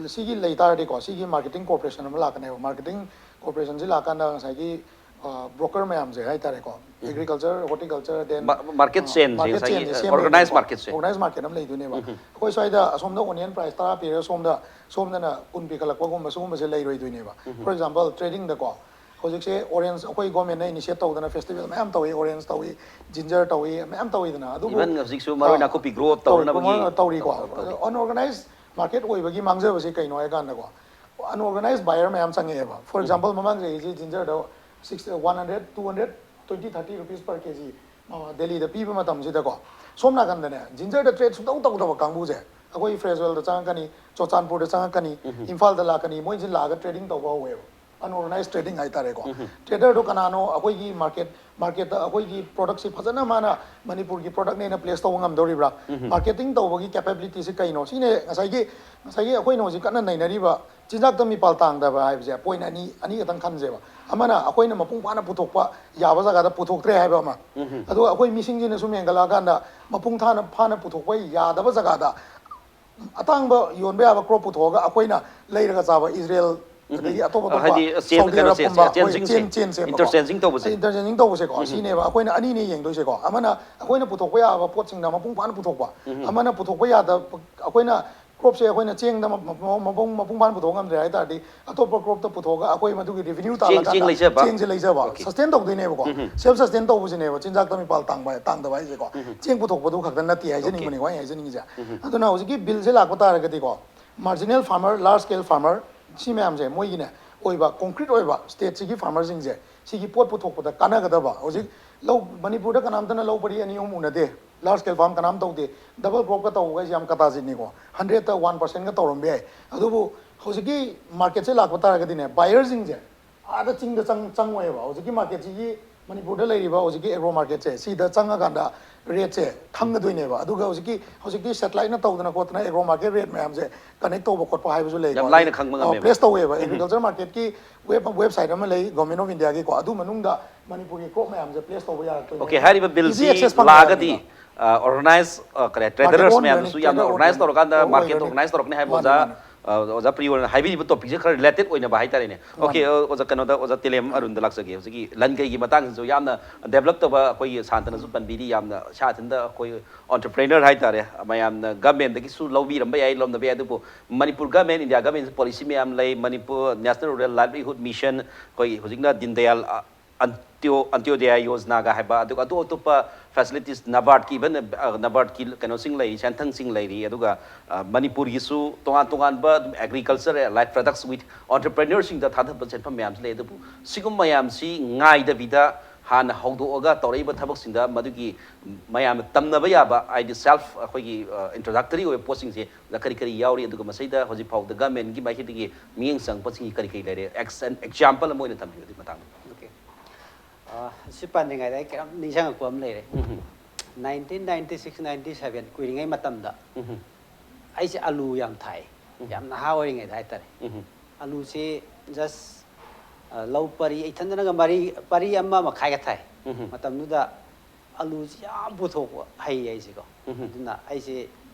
ꯁꯤꯒꯤ ꯂꯩ ꯇꯥꯔꯗꯤꯀꯣ, ꯁꯤꯒꯤ marketing corporation ꯑꯃ ꯂꯥꯛꯀꯅꯦꯕ꯫ Marketing corporationꯁꯤ ꯂꯥꯛꯀꯥꯟꯗ ꯉꯁꯥꯏꯒꯤ, ꯑ, broker ꯃꯌꯥꯝꯁꯦ ꯍꯥꯏꯇꯥꯔꯦꯀꯣ, agriculture, horticulture, then, ꯃꯥ-, market ꯑ, chainꯁꯦ market ꯉꯁꯥꯏꯒꯤ, chainꯁꯦ ꯑ, organized ꯁꯦꯝꯗꯣꯏꯅꯦꯕꯀꯣ꯫ Marketꯁꯦ꯫ Organized market ꯑꯃ ꯂꯩꯗꯣꯏꯅꯦꯕ꯫ ꯑꯩꯈꯣꯏ ꯁ꯭ꯋꯥꯏꯗ ꯑꯁꯣꯝꯗ onion price ꯇꯔꯥ ꯄꯤꯔꯒ ꯁꯣꯝꯗ, ꯁꯣꯝꯗꯅ ꯀꯨꯟ ꯄꯤꯈꯠꯂꯛꯄꯒꯨꯝꯕ ꯁꯤꯒꯨꯝꯕꯁꯦ ꯂꯩꯔꯣꯏꯗꯣꯏꯅꯦꯕ꯫ For example, tradingꯗꯀꯣ, ꯍꯧꯖꯤꯛꯁꯦ orange, ꯑꯩꯈꯣꯏ governmentꯅ initiate ꯇꯧꯗꯅ festival ꯃꯌꯥꯝ ꯇꯧꯏ, orange ꯇꯧꯏ, ginger ꯇꯧꯏ, ꯃꯌꯥꯝ ꯇꯧꯏꯗꯅ꯫ ꯑꯗꯨꯕꯨ, even ꯍꯧꯖꯤꯛꯁꯨ ꯃꯔꯨ ꯑꯣꯏꯅ ꯑ, ꯅꯥꯀꯨꯞꯄꯤ grow up ꯇꯧꯔꯤ, ꯇꯧꯅꯕꯒꯤ grow up ꯇꯧꯔꯤꯀꯣ꯫ ꯇꯧꯔꯤ, ꯇꯧꯔꯤ꯫ Unorganized market ꯑꯣꯏꯕꯒꯤ ꯃꯥꯡꯖꯕꯁꯦ ꯀꯩꯅꯣ ꯍꯥꯏ ꯀꯥꯟꯗꯀꯣ, unorganized buyer ꯃꯌꯥꯝ ꯆꯪꯉꯛꯑꯦꯕ꯫ For example, ꯃꯃꯥꯡ ꯆꯍꯤꯁꯦ gingerꯗ six, one hundred, two hundred twenty, thirty rupees per kg, ꯑ, ꯗꯦꯜꯂꯤꯗ ꯄꯤꯕ ꯃꯇꯝꯁꯤꯗꯀꯣ, ꯁꯣꯝ ꯅꯥꯀꯟꯗꯅꯦ, gingerꯗ trade ꯁꯨꯡꯇꯧ ꯇꯧꯗꯕ ꯀꯥꯡꯕꯨꯁꯦ, ꯑꯩꯈꯣꯏ ꯐ꯭ꯔꯦꯖꯋꯦꯜꯗ ꯆꯪꯉꯛꯀꯅꯤ, ꯆꯨꯔꯆꯥꯟꯄꯨꯔꯗ ꯆꯪꯉꯛꯀꯅꯤ, ꯏꯝꯐꯥꯜꯗ ꯂꯥꯛꯀꯅꯤ, ꯃꯣꯏꯁꯤ ꯂꯥꯛꯑꯒ trading ꯇꯧꯕ ꯍꯧꯋꯦꯕ꯫ Unorganized trading ꯍꯥꯏꯇꯥꯔꯦꯀꯣ꯫ Traderꯗꯣ ꯀꯅꯥꯅꯣ? ꯑꯩꯈꯣꯏꯒꯤ market, marketꯇ ꯑꯩꯈꯣꯏꯒꯤ productꯁꯤ ꯐꯖꯅ ꯃꯥꯅ ꯃꯅꯤꯄꯨꯔꯒꯤ productꯅꯦꯅ place ꯇꯧꯕ ꯉꯝꯗꯧꯔꯤꯕ꯭ꯔꯥ? Marketing ꯇꯧꯕꯒꯤ capabilityꯁꯤ ꯀꯩꯅꯣ? ꯁꯤꯅꯦ ꯉꯁꯥꯏꯒꯤ, ꯉꯁꯥꯏꯒꯤ ꯑꯩꯈꯣꯏꯅ ꯍꯧꯖꯤꯛ ꯀꯟꯅ ꯅꯩꯅꯔꯤꯕ ꯆꯤꯟꯖꯥꯛꯇ ꯃꯤꯄꯥꯜ ꯇꯥꯡꯗꯕ ꯍꯥꯏꯕꯁꯦ꯫ Point ꯑꯅꯤ, ꯑꯅꯤ ꯈꯛꯇꯪ ꯈꯟꯁꯦꯕ꯫ ꯑꯃꯅ ꯑꯩꯈꯣꯏꯅ ꯃꯄꯨꯡ ꯐꯥꯅ ꯄꯨꯊꯣꯛꯄ ꯌꯥꯕ ꯖꯒꯥꯗ ꯄꯨꯊꯣꯛꯇ꯭ꯔꯦ ꯍꯥꯏꯕ ꯑꯃ꯫ ꯑꯗꯨꯒ ꯑꯩꯈꯣꯏ ꯃꯤꯁꯤꯡꯁꯤꯅ ꯁꯨꯝ ꯍꯦꯟꯒꯠꯂꯛꯑꯀꯥꯟꯗ ꯃꯄꯨꯡ ꯊꯥꯅ, ꯐꯥꯅ ꯄꯨꯊꯣꯛꯄ ꯌꯥꯗꯕ ꯖꯒꯥꯗ ꯑꯇꯥꯡꯕ ꯌꯣꯟꯕ ꯌꯥꯕ ꯀ꯭ꯔꯣꯞ ꯄꯨꯊꯣꯛꯑꯒ ꯑꯩꯈꯣꯏꯅ ꯂꯩꯔꯒ ꯆꯥꯕ ꯏꯖꯔꯦꯜ, ꯑꯗꯒꯤ ꯑꯇꯣꯞ ꯑꯇꯣꯞꯄ ꯍꯥꯏꯗꯤ ꯆꯦꯟ ꯁꯥꯎꯗꯤ ꯀꯩꯅꯣꯁꯦ, ꯑꯔꯕꯀꯨꯝꯕ, ꯆꯦꯟ ꯍꯣꯏ, ꯆꯤꯡꯁꯦ, ꯆꯦꯟ ꯆꯦꯟ ꯁꯦꯝꯕꯀꯣ, interchanging ꯇꯧꯕꯁꯦ꯫ interchanging ꯇꯧꯕꯁꯦꯀꯣ, ꯁꯤꯅꯦꯕ ꯑꯩꯈꯣꯏꯅ ꯑꯅꯤꯅꯦ ꯌꯦꯡꯗꯣꯏꯁꯦꯀꯣ꯫ ꯑꯃꯅ ꯑꯩꯈꯣꯏꯅ ꯄꯨꯊꯣꯛꯄ ꯌꯥꯕ ꯄꯣꯠꯁꯤꯡꯗ ꯃꯄꯨꯡ ꯐꯥꯅ ꯄꯨꯊꯣꯛꯄ, ꯑꯃꯅ ꯄꯨꯊꯣꯛꯄ ꯌꯥꯗꯕ, ꯑꯩꯈꯣꯏꯅ ꯀ꯭ꯔꯣꯞꯁꯦ ꯑꯩꯈꯣꯏꯅ ꯆꯦꯡꯗ ꯃ- ꯃ- ꯃꯄꯨꯡ ꯃꯄꯨꯡ ꯐꯥꯅ ꯄꯨꯊꯣꯛ ꯉꯝꯗ꯭ꯔꯦ ꯍꯥꯏ ꯇꯥꯔꯗꯤ, ꯑꯇꯣꯞꯄ ꯀ꯭ꯔꯣꯞꯇ ꯄꯨꯊꯣꯛꯑꯒ ꯑꯩꯈꯣꯏ ꯃꯗꯨꯒꯤ ꯔꯦꯚꯤꯅ꯭ꯌꯨ ꯆꯦꯡ- ꯆꯦꯡ ꯇꯥꯜꯂꯀꯥꯟꯗ ꯂꯩꯖꯕ? ꯆꯦꯡꯁꯦ ꯂꯩꯖꯕ, Okay. ꯁꯁꯇꯦꯟ ꯇꯧꯗꯣꯏꯅꯦꯕꯀꯣ꯫ ꯁꯦꯜꯐ ꯁꯁꯇꯦꯟ ꯇꯧꯕꯁꯤꯅꯦꯕ ꯆꯤꯟꯖꯥꯛꯇ ꯃꯤꯄꯥꯜ ꯇꯥꯡꯕ ꯇꯥꯡꯗꯕ ꯍꯥꯏꯁꯦꯀꯣ꯫ ꯆꯦꯡ ꯄꯨꯊꯣꯛꯄꯗꯨ ꯈꯛꯇ ꯅꯠꯇꯦ ꯍꯥꯏꯖꯅꯤꯡꯕꯅꯤꯀꯣ ꯑꯩꯅ ꯍꯥꯏꯖꯅꯤꯡꯉꯤꯁꯦ꯫ ꯑꯗꯨꯅ ꯍꯧꯖꯤꯛꯀꯤ ꯕꯤꯜꯁꯦ ꯂꯥꯛꯄ ꯇꯥꯔꯒꯗꯤꯀꯣ, marginal farmer, large scale farmer, ꯁꯤ ꯃꯌꯥꯝꯁꯦ ꯃꯣꯏꯒꯤꯅꯦ ꯑꯣꯏꯕ, concrete ꯑꯣꯏꯕ, ꯁ꯭ꯇꯦꯠꯁꯤꯒꯤ ꯐꯥꯔꯃꯔꯁꯤꯡꯁꯦ ꯁꯤꯒꯤ ꯄꯣꯠ ꯄꯨꯊꯣꯛꯄꯗ ꯀꯥꯟꯅꯒꯗꯕ꯫ ꯍꯧꯖꯤꯛ ꯂꯧ ꯃꯅꯤꯄꯨꯔꯗ ꯀꯅꯥꯝꯇꯅ ꯂꯧ ꯄꯔꯤ ꯑꯅꯤ ꯑꯍꯨꯝ ꯎꯅꯗꯦ, large scale farm ꯀꯅꯥꯝ ꯇꯧꯗꯦ, double cropꯀ ꯇꯧꯕꯒꯩꯁꯦ ꯌꯥꯝ ꯀꯇꯥꯖꯤꯠꯅꯤꯀꯣ, hundredꯇ one percentꯀ ꯇꯧꯔꯝꯕ ꯌꯥꯏ꯫ ꯑꯗꯨꯕꯨ ꯍꯧꯖꯤꯛꯀꯤ marketꯁꯦ ꯂꯥꯛꯄ ꯇꯥꯔꯒꯗꯤꯅꯦ, buyerꯁꯤꯡꯁꯦ ꯑꯥꯗ ꯆꯤꯡꯗ ꯆꯪ ꯆꯪꯉꯣꯏꯕ꯫ ꯍꯧꯖꯤꯛꯀꯤ marketꯁꯤꯒꯤ, ꯃꯅꯤꯄꯨꯔꯗ ꯂꯩꯔꯤꯕ ꯍꯧꯖꯤꯛꯀꯤ agro marketꯁꯦ, ꯁꯤꯗ ꯆꯪꯉꯀꯥꯟꯗ rateꯁꯦ ꯈꯪꯒꯗꯣꯏꯅꯦꯕ꯫ ꯑꯗꯨꯒ ꯍꯧꯖꯤꯛꯀꯤ ꯍꯧꯖꯤꯛꯇꯤ satelliteꯅ ꯇꯧꯗꯅ ꯈꯣꯠꯇꯅ agro market rate ꯃꯌꯥꯝꯁꯦ connect ꯇꯧꯕ ꯈꯣꯠꯄ ꯍꯥꯏꯕꯁꯨ ꯂꯩꯀꯣ꯫ ꯌꯥꯝ ꯂꯥꯏꯅ ꯈꯪꯕ ꯉꯝꯃꯦꯕ꯫ Place ꯇꯧꯋꯦꯕ꯫ Agriculture marketꯀꯤ web website ꯑꯃ ꯂꯩ, Government of Indiaꯒꯤꯀꯣ, ꯑꯗꯨ ꯃꯅꯨꯡꯗ ꯃꯅꯤꯄꯨꯔꯒꯤ crop ꯃꯌꯥꯝꯁꯦ place ꯇꯧꯕ ꯌꯥꯔꯛꯇꯣꯏꯅꯦ꯫ Okay, ꯍꯥꯏꯔꯤꯕ Easy billꯁꯤ access ꯐꯪꯉꯦ ꯂꯥꯛꯑꯒꯗꯤ ꯍꯥꯏꯕꯅꯤꯗ꯫ Organize, ꯀꯔꯤ, Market traders ꯑꯣꯟꯈ꯭ꯔꯅꯤ, ꯃꯌꯥꯝꯗꯁꯨ ꯌꯥꯝꯅ trader organize ꯑꯣꯟꯈ꯭ꯔꯅꯤ꯫ ꯇꯧꯔꯀꯥꯟꯗ market ꯑꯣꯏꯈ꯭ꯔꯅꯤ꯫ organize ꯇꯧꯔꯛꯀꯅꯤ ꯍꯥꯏꯕ ꯃꯥꯅꯦ, ꯑꯣꯖꯥ, ꯃꯥꯅꯦ꯫ ꯑ, ꯑꯣꯖꯥ ꯄ꯭ꯔꯤꯌꯣꯅ ꯍꯥꯏꯕꯤꯔꯤꯕ topicꯁꯦ ꯈꯔ related ꯑꯣꯏꯅꯕ ꯍꯥꯏꯇꯥꯔꯦꯅꯦ꯫ Okay, ꯑ, ꯑꯣꯖꯥ, ꯀꯩꯅꯣꯗ, ꯑꯣꯖꯥ ꯇꯦꯂꯦꯝ ꯑꯔꯨꯟꯗ ꯂꯥꯛꯆꯒꯦ꯫ ꯍꯧꯖꯤꯛꯀꯤ ꯂꯟ ꯀꯩꯒꯤ ꯃꯇꯥꯡꯁꯤꯁꯨ ꯌꯥꯝꯅ develop ꯇꯧꯕ, ꯑꯩꯈꯣꯏꯒꯤ ꯁꯥꯟꯇꯅꯁꯨ ꯄꯟꯕꯤꯔꯤ, ꯌꯥꯝꯅ ꯏꯁꯥ ꯏꯊꯟꯇ ꯑꯩꯈꯣꯏ entrepreneur ꯍꯥꯏꯇꯥꯔꯦ, ꯃꯌꯥꯝꯅ governmentꯗꯒꯤꯁꯨ ꯂꯧꯕꯤꯔꯝꯕ ꯌꯥꯏ, ꯂꯧꯔꯝꯗꯕ ꯌꯥꯏ, ꯑꯗꯨꯕꯨ Manipur government, India government policy ꯃꯌꯥꯝ ꯂꯩ꯫ Manipur National Rural Livelihood Mission, ꯑꯩꯈꯣꯏꯒꯤ ꯍꯧꯖꯤꯛꯅ ꯗꯤꯟ ꯗꯌꯥꯜ, ꯑ, ꯑꯟꯇ꯭ꯌꯣ-, ꯑꯟꯇ꯭ꯌꯣꯗꯌꯥ ꯌꯣꯖꯅꯥꯒ ꯍꯥꯏꯕ, ꯑꯗꯨꯒ ꯑꯇꯣꯞ ꯑꯇꯣꯞꯄ facilities, NABARDꯀꯤ, even, ꯑ, NABARDꯀꯤ ꯀꯩꯅꯣꯁꯤꯡ ꯂꯩꯔꯤ, ꯁꯦꯟꯊꯪꯁꯤꯡ ꯂꯩꯔꯤ, ꯑꯗꯨꯒ, ꯑ, ꯃꯅꯤꯄꯨꯔꯒꯤꯁꯨ ꯇꯣꯉꯥꯟ ꯇꯣꯉꯥꯟꯕ ꯑꯗꯨꯝ agriculture, live products with entrepreneurꯁꯤꯡꯗ ꯊꯥꯗꯕ ꯁꯦꯟꯐꯝ ꯃꯌꯥꯝꯁꯨ ꯂꯩ꯫ ꯑꯗꯨꯕꯨ ꯁꯤꯒꯨꯝꯕ ꯃꯌꯥꯝꯁꯤ ꯉꯥꯏꯗꯕꯤꯗ ꯍꯥꯟꯅ ꯍꯧꯗꯣꯛꯑꯒ ꯇꯧꯔꯛꯏꯕ ꯊꯕꯛꯁꯤꯡꯗ ꯃꯗꯨꯒꯤ ꯃꯌꯥꯝꯅ ꯇꯝꯅꯕ ꯌꯥꯕ, ꯍꯥꯏꯗꯤ self, ꯑꯩꯈꯣꯏꯒꯤ, ꯑ, introductory ꯑꯣꯏꯕ ꯄꯣꯠꯁꯤꯡꯁꯦ ꯑꯣꯖꯥ ꯀꯔꯤ ꯀꯔꯤ ꯌꯥꯎꯔꯤ, ꯑꯗꯨꯒ ꯃꯁꯤꯗ ꯍꯧꯖꯤꯛ ꯐꯥꯎꯕꯗ governmentꯀꯤ ꯃꯥꯏꯀꯩꯗꯒꯤ ꯃꯤꯠꯌꯦꯡ ꯆꯪꯉꯛꯄꯁꯤꯡꯒꯤ ꯀꯔꯤ ꯀꯔꯤ ꯂꯩꯔꯦ? Ex-, an example ꯑꯃ ꯑꯣꯏꯅ ꯊꯝꯕꯤꯌꯨ ꯑꯗꯨꯒꯤ ꯃꯇꯥꯡꯗ꯫ Okay. ꯑ, ꯁꯤ ꯄꯟꯗ꯭ꯔꯤꯉꯩꯗ ꯑꯩ ꯀꯩꯅꯣꯝ ꯅꯤꯡꯁꯤꯡꯉꯛꯄ ꯑꯃ ꯂꯩꯔꯦ꯫ Nineteen ninety six ninety seven, ꯀꯨꯏꯔꯤꯉꯩ ꯃꯇꯝꯗ ꯑꯩꯁꯦ ꯑꯂꯨ ꯌꯥꯝ ꯊꯥꯏ, ꯌꯥꯝ ꯅꯍꯥ ꯑꯣꯏꯔꯤꯉꯩꯗ ꯍꯥꯏꯇꯥꯔꯦ꯫ ꯑꯂꯨꯁꯤ just, ꯑ, ꯂꯧ ꯄꯔꯤ, ꯏꯊꯟꯗꯅꯒ ꯃꯔꯤ, ꯄꯔꯤ ꯑꯃ ꯃꯈꯥꯏꯒ ꯊꯥꯏ꯫ ꯃꯇꯝꯗꯨꯗ ꯑꯂꯨꯁꯤ ꯌꯥꯝ ꯄꯨꯊꯣꯛꯄ ꯍꯩ ꯑꯩꯁꯦꯀꯣ꯫ ꯑꯗꯨꯅ ꯑꯩꯁꯦ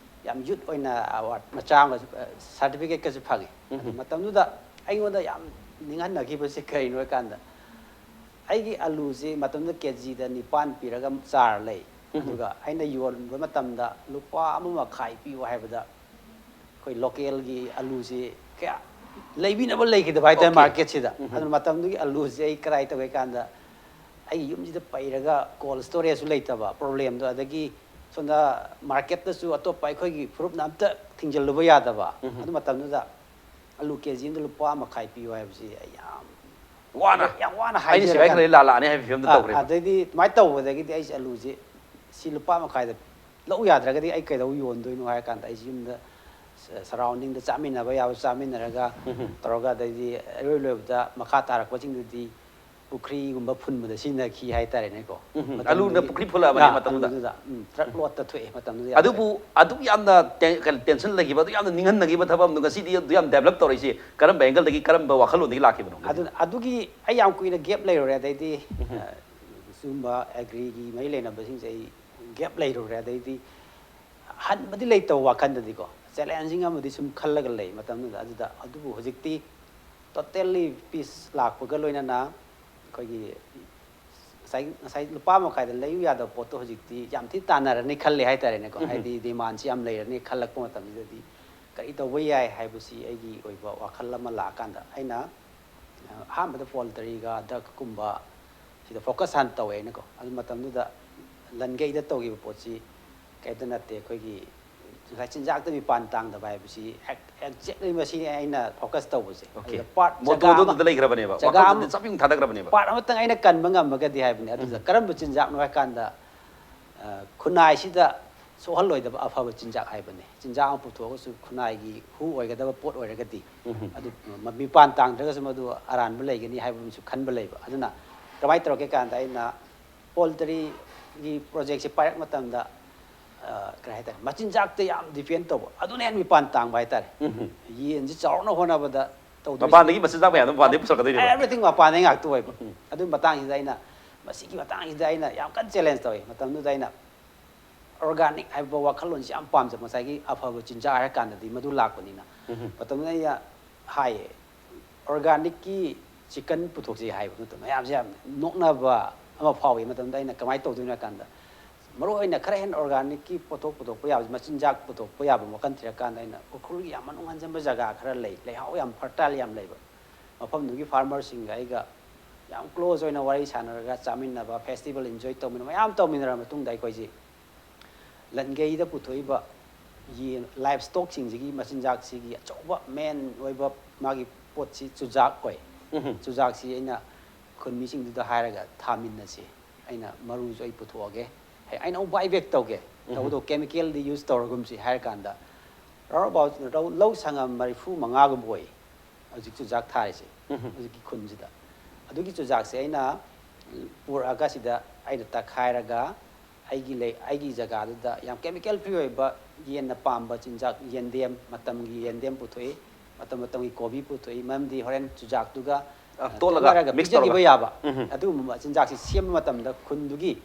ꯌꯥꯝ ꯌꯨꯠ ꯑꯣꯏꯅ ꯑꯦꯋꯥꯔꯗ ꯃꯆꯥ ꯑꯃꯒꯁꯨ, ꯁꯥꯔꯇꯤꯐꯤꯀꯦꯠꯀꯁꯨ ꯐꯪꯉꯤ꯫ ꯑꯗꯨ ꯃꯇꯝꯗꯨꯗ ꯑꯩꯉꯣꯟꯗ ꯌꯥꯝ ꯅꯤꯡꯍꯟꯅꯈꯤꯕꯁꯤ ꯀꯔꯤꯅꯣ ꯍꯥꯏꯀꯥꯟꯗ, ꯑꯩꯒꯤ ꯑꯂꯨꯁꯤ ꯃꯇꯝꯗꯨꯗ ꯀꯦ ꯖꯤꯗ ꯅꯤꯄꯥꯟ ꯄꯤꯔꯒ ꯆꯥꯔ ꯂꯩ꯫ ꯑꯗꯨꯒ ꯑꯩꯅ ꯌꯣꯟꯕ ꯃꯇꯝꯗ ꯂꯨꯄꯥ ꯑꯃ ꯃꯈꯥꯏ ꯄꯤꯌꯨ ꯍꯥꯏꯕꯗ, ꯑꯩꯈꯣꯏ ꯂꯣꯀꯦꯜꯒꯤ ꯑꯂꯨꯁꯤ ꯀꯌꯥ ꯂꯩꯕꯤꯅꯕ ꯂꯩꯈꯤꯗꯕ ꯍꯥꯏꯇꯥꯔꯦ꯫ Okay. ꯃꯥꯔꯀꯦꯠꯁꯤꯗ꯫ ꯑꯗꯨꯅ ꯃꯇꯝꯗꯨꯒꯤ ꯑꯂꯨꯁꯦ ꯑꯩ ꯀꯗꯥꯏ ꯇꯧꯒꯦ ꯀꯥꯟꯗ, ꯑꯩꯒꯤ ꯌꯨꯝꯁꯤꯗ ꯄꯩꯔꯒ ꯀꯣꯜ ꯁ꯭ꯇꯣꯔꯦꯖꯁꯨ ꯂꯩꯇꯕ ꯄ꯭ꯔꯣꯕ꯭ꯂꯦꯝꯗꯣ, ꯑꯗꯒꯤ ꯁꯣꯝꯗ ꯃꯥꯔꯀꯦꯠꯇꯁꯨ ꯑꯇꯣꯞꯄ ꯑꯩꯈꯣꯏꯒꯤ ꯐꯨꯔꯨꯞꯅ ꯑꯝꯇ ꯊꯤꯡꯖꯤꯜꯂꯨꯕ ꯌꯥꯗꯕ꯫ ꯑꯗꯨ ꯃꯇꯝꯗꯨꯗ ꯑꯂꯨ ꯀꯦ ꯖꯤ ꯑꯃꯗ ꯂꯨꯄꯥ ꯑꯃ ꯃꯈꯥꯏ ꯄꯤꯌꯨ ꯍꯥꯏꯕꯁꯤ ꯑꯩ ꯌꯥꯝ ꯋꯥꯅ꯫ ꯌꯥꯝ ꯋꯥꯅ ꯑꯩꯅ ꯁꯤꯐꯥꯏ ꯍꯥꯏꯖꯔꯀꯥꯟꯗ ꯈꯜꯂꯗꯤ ꯂꯥꯜꯂꯛꯑꯅꯤ ꯍꯥꯏꯕ ꯐꯤꯕꯝꯗ ꯑꯥ, ꯇꯧꯈ꯭ꯔꯦꯕ꯫ ꯑꯗꯩꯗꯤ ꯑꯗꯨꯃꯥꯏꯅ ꯇꯧꯕꯗꯒꯤꯗꯤ ꯑꯩꯁꯦ ꯑꯂꯨꯁꯦ ꯁꯤ ꯂꯨꯄꯥ ꯃꯈꯥꯏꯗ ꯂꯧ ꯌꯥꯗ꯭ꯔꯒꯗꯤ ꯑꯩ ꯀꯩꯗꯧ ꯌꯣꯟꯗꯣꯏꯅꯣ ꯍꯥꯏꯔ ꯀꯥꯟꯗ, ꯑꯩꯁꯦ ꯌꯨꯝꯗ ꯁ-, ꯁꯔꯥꯎꯟꯗꯤꯡꯗ ꯆꯥꯃꯤꯟꯅꯕ ꯌꯥꯕ ꯆꯥꯃꯤꯟꯅꯔꯒ ꯇꯧꯔꯒ, ꯑꯗꯩꯗꯤ ꯑꯔꯣꯏ ꯂꯣꯏꯕꯗ ꯃꯈꯥ ꯇꯥꯔꯛꯄꯁꯤꯡꯗꯨꯗꯤ ꯄꯨꯈ꯭ꯔꯤꯒꯨꯝꯕ ꯐꯨꯟꯕꯗ ꯁꯤꯖꯤꯟꯅꯈꯤ ꯍꯥꯏꯇꯥꯔꯦꯅꯦꯀꯣ꯫ ꯎꯝ, ꯃꯇꯝꯗꯨꯗꯤ ꯑꯂꯨꯗ ꯄꯨꯈ꯭ꯔꯤ ꯐꯨꯜꯂꯛꯑꯕꯅꯦ ꯑꯥ, ꯃꯇꯝꯗꯨꯗ꯫ ꯑꯂꯨꯗꯨꯗ, ꯎꯝ, ꯇ꯭ꯔꯛ ꯂꯣꯠꯇ ꯊꯣꯛꯑꯦ ꯃꯇꯝꯗꯨꯗ ꯌꯥꯝ ꯑꯗꯨꯕꯨ ꯊꯣꯛꯑꯦ꯫ ꯑꯗꯨꯛ ꯌꯥꯝꯅ ꯇꯦꯟ-, ꯀꯩꯅꯣ, ꯇꯦꯟꯁꯟ ꯂꯩꯈꯤꯕ, ꯑꯗꯨꯛ ꯌꯥꯝꯅ ꯅꯤꯡꯍꯟꯅꯈꯤꯕ ꯊꯕꯛ ꯑꯃꯗꯣ ꯉꯁꯤꯗꯤ ꯑꯗꯨ ꯌꯥꯝ ꯗꯦꯕꯂꯞ ꯇꯧꯔꯛꯏꯁꯤ ꯀꯔꯝꯕ ꯑꯦꯡꯒꯜꯗꯒꯤ, ꯀꯔꯝꯕ ꯋꯥꯈꯜꯂꯣꯟꯗꯒꯤ ꯂꯥꯛꯈꯤꯕꯅꯣ? ꯑꯗꯨ, ꯑꯗꯨꯒꯤ ꯑꯩ ꯌꯥꯝ ꯀꯨꯏꯅ ꯒꯦꯞ ꯂꯩꯔꯨꯔꯦ꯫ ꯑꯗꯩꯗꯤ, ꯑ, ꯁꯤꯒꯨꯝꯕ ꯑꯦꯒ꯭ꯔꯤꯒꯤ ꯃꯔꯤ ꯂꯩꯅꯕꯁꯤꯡꯁꯦ ꯑꯩ ꯒꯦꯞ ꯂꯩꯔꯨꯔꯦ꯫ ꯑꯗꯩꯗꯤ ꯍꯟꯕꯗꯤ ꯂꯩꯇꯕ ꯋꯥꯈꯜꯗꯗꯤꯀꯣ, ꯆꯦꯂꯦꯟꯖꯤꯡ ꯑꯃꯗꯤ ꯁꯨꯝ ꯈꯜꯂꯒ ꯂꯩ ꯃꯇꯝꯗꯨꯗ꯫ ꯑꯗꯨꯗ, ꯑꯗꯨꯕꯨ ꯍꯧꯖꯤꯛꯇꯤ ꯇꯣꯇꯦꯜꯂꯤ ꯄꯤꯁ ꯂꯥꯛꯄꯒ ꯂꯣꯏꯅꯅ ꯑꯩꯈꯣꯏꯒꯤ ꯉꯁꯥꯏ, ꯉꯁꯥꯏ ꯂꯨꯄꯥ ꯃꯈꯥꯏꯗ ꯂꯩꯌꯨ ꯌꯥꯗꯕ ꯄꯣꯠꯇꯣ ꯍꯧꯖꯤꯛꯇꯤ ꯌꯥꯝ ꯊꯤ ꯇꯥꯟꯅꯔꯅꯤ ꯈꯜꯂꯦ ꯍꯥꯏꯇꯥꯔꯦꯅꯦꯀꯣ꯫ ꯍꯥꯏꯗꯤ ꯗꯤꯃꯥꯟꯁꯤ ꯌꯥꯝ ꯂꯩꯔꯅꯤ ꯈꯜꯂꯛꯄ ꯃꯇꯝꯁꯤꯗꯗꯤ ꯀꯔꯤ ꯇꯧꯕ ꯌꯥꯏ ꯍꯥꯏꯕꯁꯤ ꯑꯩꯒꯤ ꯑꯣꯏꯕ ꯋꯥꯈꯜ ꯑꯃ ꯂꯥꯛꯑꯀꯥꯟꯗ ꯑꯩꯅ, ꯑ, ꯑꯍꯥꯟꯕꯗ ꯄꯣꯜꯇ꯭ꯔꯤꯒ ꯗꯛꯀꯨꯝꯕ ꯁꯤꯗ ꯐꯣꯀꯁ ꯍꯥꯟꯅ ꯇꯧꯋꯦ ꯑꯩꯅꯀꯣ꯫ ꯑꯗꯨ ꯃꯇꯝꯗꯨꯗ ꯂꯟꯒꯩꯗ ꯇꯧꯈꯤꯕ ꯄꯣꯠꯁꯤ ꯀꯩꯝꯇ ꯅꯠꯇꯦ, ꯑꯩꯈꯣꯏꯒꯤ ꯉꯁꯥꯏ ꯆꯤꯟꯖꯥꯛꯇ ꯃꯤꯄꯥꯟ ꯇꯥꯡꯗꯕ ꯍꯥꯏꯕꯁꯤ ꯑꯦꯛ-, ꯑꯦꯛꯖꯦꯛꯂꯤ ꯃꯁꯤꯅꯤ ꯑꯩꯅ ꯐꯣꯀꯁ ꯇꯧꯕꯁꯦ꯫ Okay. ꯑꯗꯨꯗ ꯄꯥꯔꯠ ꯃꯣꯇꯣꯗꯣ ꯖꯒꯥ ꯑꯃ, ꯑꯗꯨꯗ ꯂꯩꯈ꯭ꯔꯕꯅꯦꯕ, ꯖꯒꯥ ꯋꯥꯈꯜꯗꯨꯗꯤ ꯑꯃ, ꯆꯞ ꯌꯨꯡ ꯊꯥꯗꯈ꯭ꯔꯕꯅꯦꯕ꯫ ꯄꯥꯔꯠ ꯑꯃꯇꯪ ꯑꯩꯅ ꯀꯟꯕ ꯉꯝꯃꯒꯗꯤ ꯍꯥꯏꯕꯅꯦ꯫ ꯑꯗꯨꯗ ꯀꯔꯝꯕ ꯆꯤꯟꯖꯥꯛꯅꯣ ꯍꯥꯏ ꯀꯥꯟꯗ, ꯑ, ꯈꯨꯟꯅꯥꯏꯁꯤꯗ ꯁꯣꯛꯍꯜꯂꯣꯏꯗꯕ ꯑꯐꯕ ꯆꯤꯟꯖꯥꯛ ꯍꯥꯏꯕꯅꯦ꯫ ꯆꯤꯟꯖꯥꯛ ꯑꯃ ꯄꯨꯊꯣꯛꯑꯒꯁꯨ ꯈꯨꯟꯅꯥꯏꯒꯤ ꯍꯨ ꯑꯣꯏꯒꯗꯕ ꯄꯣꯠ ꯑꯣꯏꯔꯒꯗꯤ, ꯑꯗꯨ ꯃ-, ꯃꯤꯄꯥꯟ ꯇꯥꯡꯗ꯭ꯔꯒꯁꯨ ꯃꯗꯨ ꯑꯔꯥꯟꯕ ꯂꯩꯒꯅꯤ ꯍꯥꯏꯕ ꯑꯃꯁꯨ ꯈꯟꯕ ꯂꯩꯕ꯫ ꯑꯗꯨꯅ ꯀꯃꯥꯏꯅ ꯇꯧꯔꯛꯀꯦ ꯀꯥꯟꯗ, ꯑꯩꯅ ꯄꯣꯜꯇ꯭ꯔꯤꯒꯤ ꯄ꯭ꯔꯣꯖꯦꯛꯁꯦ ꯄꯥꯏꯔꯛ ꯃꯇꯝꯗ, ꯑ, ꯀꯔꯤ ꯍꯥꯏꯇꯥꯔꯦ, ꯃꯆꯤꯟꯖꯥꯛꯇ ꯌꯥꯝ ꯗꯤꯄꯦꯟ ꯇꯧꯕ, ꯑꯗꯨꯅ ꯍꯦꯟꯅ ꯃꯤꯄꯥꯟ ꯇꯥꯡꯕ ꯍꯥꯏꯇꯥꯔꯦ꯫ ꯌꯦꯟꯁꯤ ꯆꯥꯎꯔꯛꯅꯕ ꯍꯣꯠꯅꯕꯗ ꯇꯧꯗꯣꯏꯁꯦ꯫ ꯃꯄꯥꯟꯗꯒꯤ ꯃꯆꯤꯟꯖꯥꯛ ꯃꯌꯥꯝꯗꯣ ꯃꯄꯥꯟꯗꯒꯤ ꯄꯨꯁꯜꯂꯛꯀꯗꯣꯏꯅꯦꯕ꯫ Everything ꯃꯄꯥꯟꯗꯒꯤ ꯉꯥꯛꯇ ꯑꯣꯏꯕ꯫ ꯑꯗꯨꯒꯤ ꯃꯇꯥꯡꯁꯤꯗ ꯑꯩꯅ, ꯃꯁꯤꯒꯤ ꯃꯇꯥꯡꯁꯤꯗ ꯑꯩꯅ ꯌꯥꯝ ꯀꯟꯅ ꯆꯦꯂꯦꯟꯖ ꯇꯧꯋꯤ꯫ ꯃꯇꯝꯗꯨꯗ ꯑꯩꯅ ꯑꯣꯔꯒꯥꯅꯤꯛ ꯍꯥꯏꯕ ꯋꯥꯈꯜꯂꯣꯟꯁꯤ ꯌꯥꯝ ꯄꯥꯝꯖꯕ, ꯉꯁꯥꯏꯒꯤ ꯑꯐꯕ ꯆꯤꯟꯖꯥꯛ ꯍꯥꯏꯔ ꯀꯥꯟꯗꯗꯤ ꯃꯗꯨ ꯂꯥꯛꯄꯅꯤꯅ꯫ ꯃꯇꯝꯗꯨꯗ ꯑꯩꯅ ꯍꯥꯏꯌꯦ, ꯑꯣꯔꯒꯥꯅꯤꯛꯀꯤ ꯆꯤꯀꯟ ꯄꯨꯊꯣꯛꯁꯤ ꯍꯥꯏꯕ ꯃꯇꯝꯗ ꯃꯌꯥꯝꯁꯦ ꯌꯥꯝ ꯅꯣꯛꯅꯕ ꯑꯃ ꯐꯥꯎꯏ꯫ ꯃꯇꯝꯗ ꯑꯩꯅ ꯀꯃꯥꯏꯅ ꯇꯧꯗꯣꯏꯅꯣ ꯍꯥꯏ ꯀꯥꯟꯗ, ꯃꯔꯨ ꯑꯣꯏꯅ ꯈꯔ ꯍꯦꯟꯅ ꯑꯣꯔꯒꯥꯅꯤꯛꯀꯤ ꯄꯣꯠꯊꯣꯛ ꯄꯨꯊꯣꯛꯄ ꯌꯥꯕꯁꯤ, ꯃꯆꯤꯟꯖꯥꯛ ꯄꯨꯊꯣꯛꯄ ꯌꯥꯕ ꯋꯥꯈꯜ ꯊꯤꯔꯀꯥꯟꯗ, ꯑꯩꯅ ꯎꯈ꯭ꯔꯨꯜꯒꯤ ꯌꯥꯝ ꯃꯅꯨꯡ ꯍꯟꯖꯟꯕ ꯖꯒꯥ ꯈꯔ ꯂꯩ, ꯂꯩꯍꯥꯎ ꯌꯥꯝ ꯐꯔꯇꯥꯏꯜ ꯌꯥꯝ ꯂꯩꯕ ꯃꯐꯝꯗꯨꯒꯤ ꯐꯥꯔꯃꯔꯁꯤꯡꯒ ꯑꯩꯒ ꯌꯥꯝ ꯀ꯭ꯂꯣꯖ ꯑꯣꯏꯅ ꯋꯥꯔꯤ ꯁꯥꯟꯅꯔꯒ, ꯆꯥꯃꯤꯟꯅꯕ, ꯐꯦꯁꯇꯤꯚꯦꯜ ꯏꯟꯖꯣꯏ ꯇꯧꯃꯤꯟꯅꯕ ꯃꯌꯥꯝ ꯇꯧꯃꯤꯟꯅꯔ ꯃꯇꯨꯡꯗ, ꯑꯩꯈꯣꯏꯁꯤ ꯂꯟꯒꯩꯗ ꯄꯨꯊꯣꯛꯏꯕ ꯌꯦꯟ, ꯂꯥꯏꯐ ꯁ꯭ꯇꯣꯛꯁꯤꯡꯁꯤꯒꯤ ꯃꯆꯤꯟꯖꯥꯛꯁꯤꯒꯤ ꯑꯆꯧꯕ ꯃꯦꯟ ꯑꯣꯏꯕ ꯃꯥꯒꯤ ꯄꯣꯠꯁꯤ ꯆꯨꯖꯥꯛ ꯑꯣꯏ꯫ ꯆꯨꯖꯥꯛꯁꯤ ꯑꯩꯅ ꯈꯨꯟ ꯃꯤꯁꯤꯡꯗꯨꯗ ꯍꯥꯏꯔꯒ ꯊꯥꯃꯤꯟꯅꯁꯤ, ꯑꯩꯅ ꯃꯔꯨꯁꯨ ꯑꯩ ꯄꯨꯊꯣꯛꯑꯒꯦ, ꯑꯩ, ꯑꯩꯅ ꯑꯃꯨꯛ ꯕꯥꯏ ꯕꯦꯛ ꯇꯧꯒꯦ, ꯇꯧꯕꯇꯕꯨ ꯀꯦꯃꯤꯀꯦꯜꯗꯤ ꯌꯨꯁ ꯇꯧꯔꯒꯨꯝꯁꯤ ꯍꯥꯏꯔ ꯀꯥꯟꯗ, round about ꯂꯧ, ꯂꯧ ꯁꯪꯉꯝ ꯃꯔꯤꯐꯨ ꯃꯉꯥꯒꯨꯝꯕ ꯑꯣꯏ ꯍꯧꯖꯤꯛ ꯆꯨꯖꯥꯛ ꯊꯥꯔꯤꯁꯦ, ꯍꯧꯖꯤꯛꯀꯤ ꯈꯨꯟꯁꯤꯗ꯫ ꯑꯗꯨꯒꯤ ꯆꯨꯖꯥꯛꯁꯦ ꯑꯩꯅ ꯄꯨꯔꯛꯑꯒ ꯁꯤꯗ ꯑꯩꯅ ꯇꯛꯈꯥꯏꯔꯒ, ꯑꯩꯒꯤ ꯂꯩ, ꯑꯩꯒꯤ ꯖꯒꯥꯗꯨꯗ ꯌꯥꯝ ꯀꯦꯃꯤꯀꯦꯜ ꯐ꯭ꯔꯤ ꯑꯣꯏꯕ, ꯌꯦꯟꯅ ꯄꯥꯝꯕ ꯆꯤꯟꯖꯥꯛ, ꯌꯦꯟꯗꯦꯝ, ꯃꯇꯝꯒꯤ ꯌꯦꯟꯗꯦꯝ ꯄꯨꯊꯣꯛꯏ, ꯃꯇꯝ ꯃꯇꯝꯒꯤ ꯀꯣꯕꯤ ꯄꯨꯊꯣꯛꯏ꯫ ꯃꯔꯝꯗꯤ ꯍꯣꯔꯦꯟ ꯆꯨꯖꯥꯛꯇꯨꯒ, ꯑ, ꯑ, ꯇꯣꯠꯂꯒ ꯇꯣꯠꯅꯔꯒ mix ꯄꯤꯖꯈꯤꯕ ꯇꯧꯔꯒ꯫ ꯌꯥꯕ꯫ ꯑꯗꯨꯒꯨꯝꯕ ꯆꯤꯟꯖꯥꯛꯁꯤ ꯁꯦꯝꯕ ꯃꯇꯝꯗ ꯈꯨꯟꯗꯨꯒꯤ,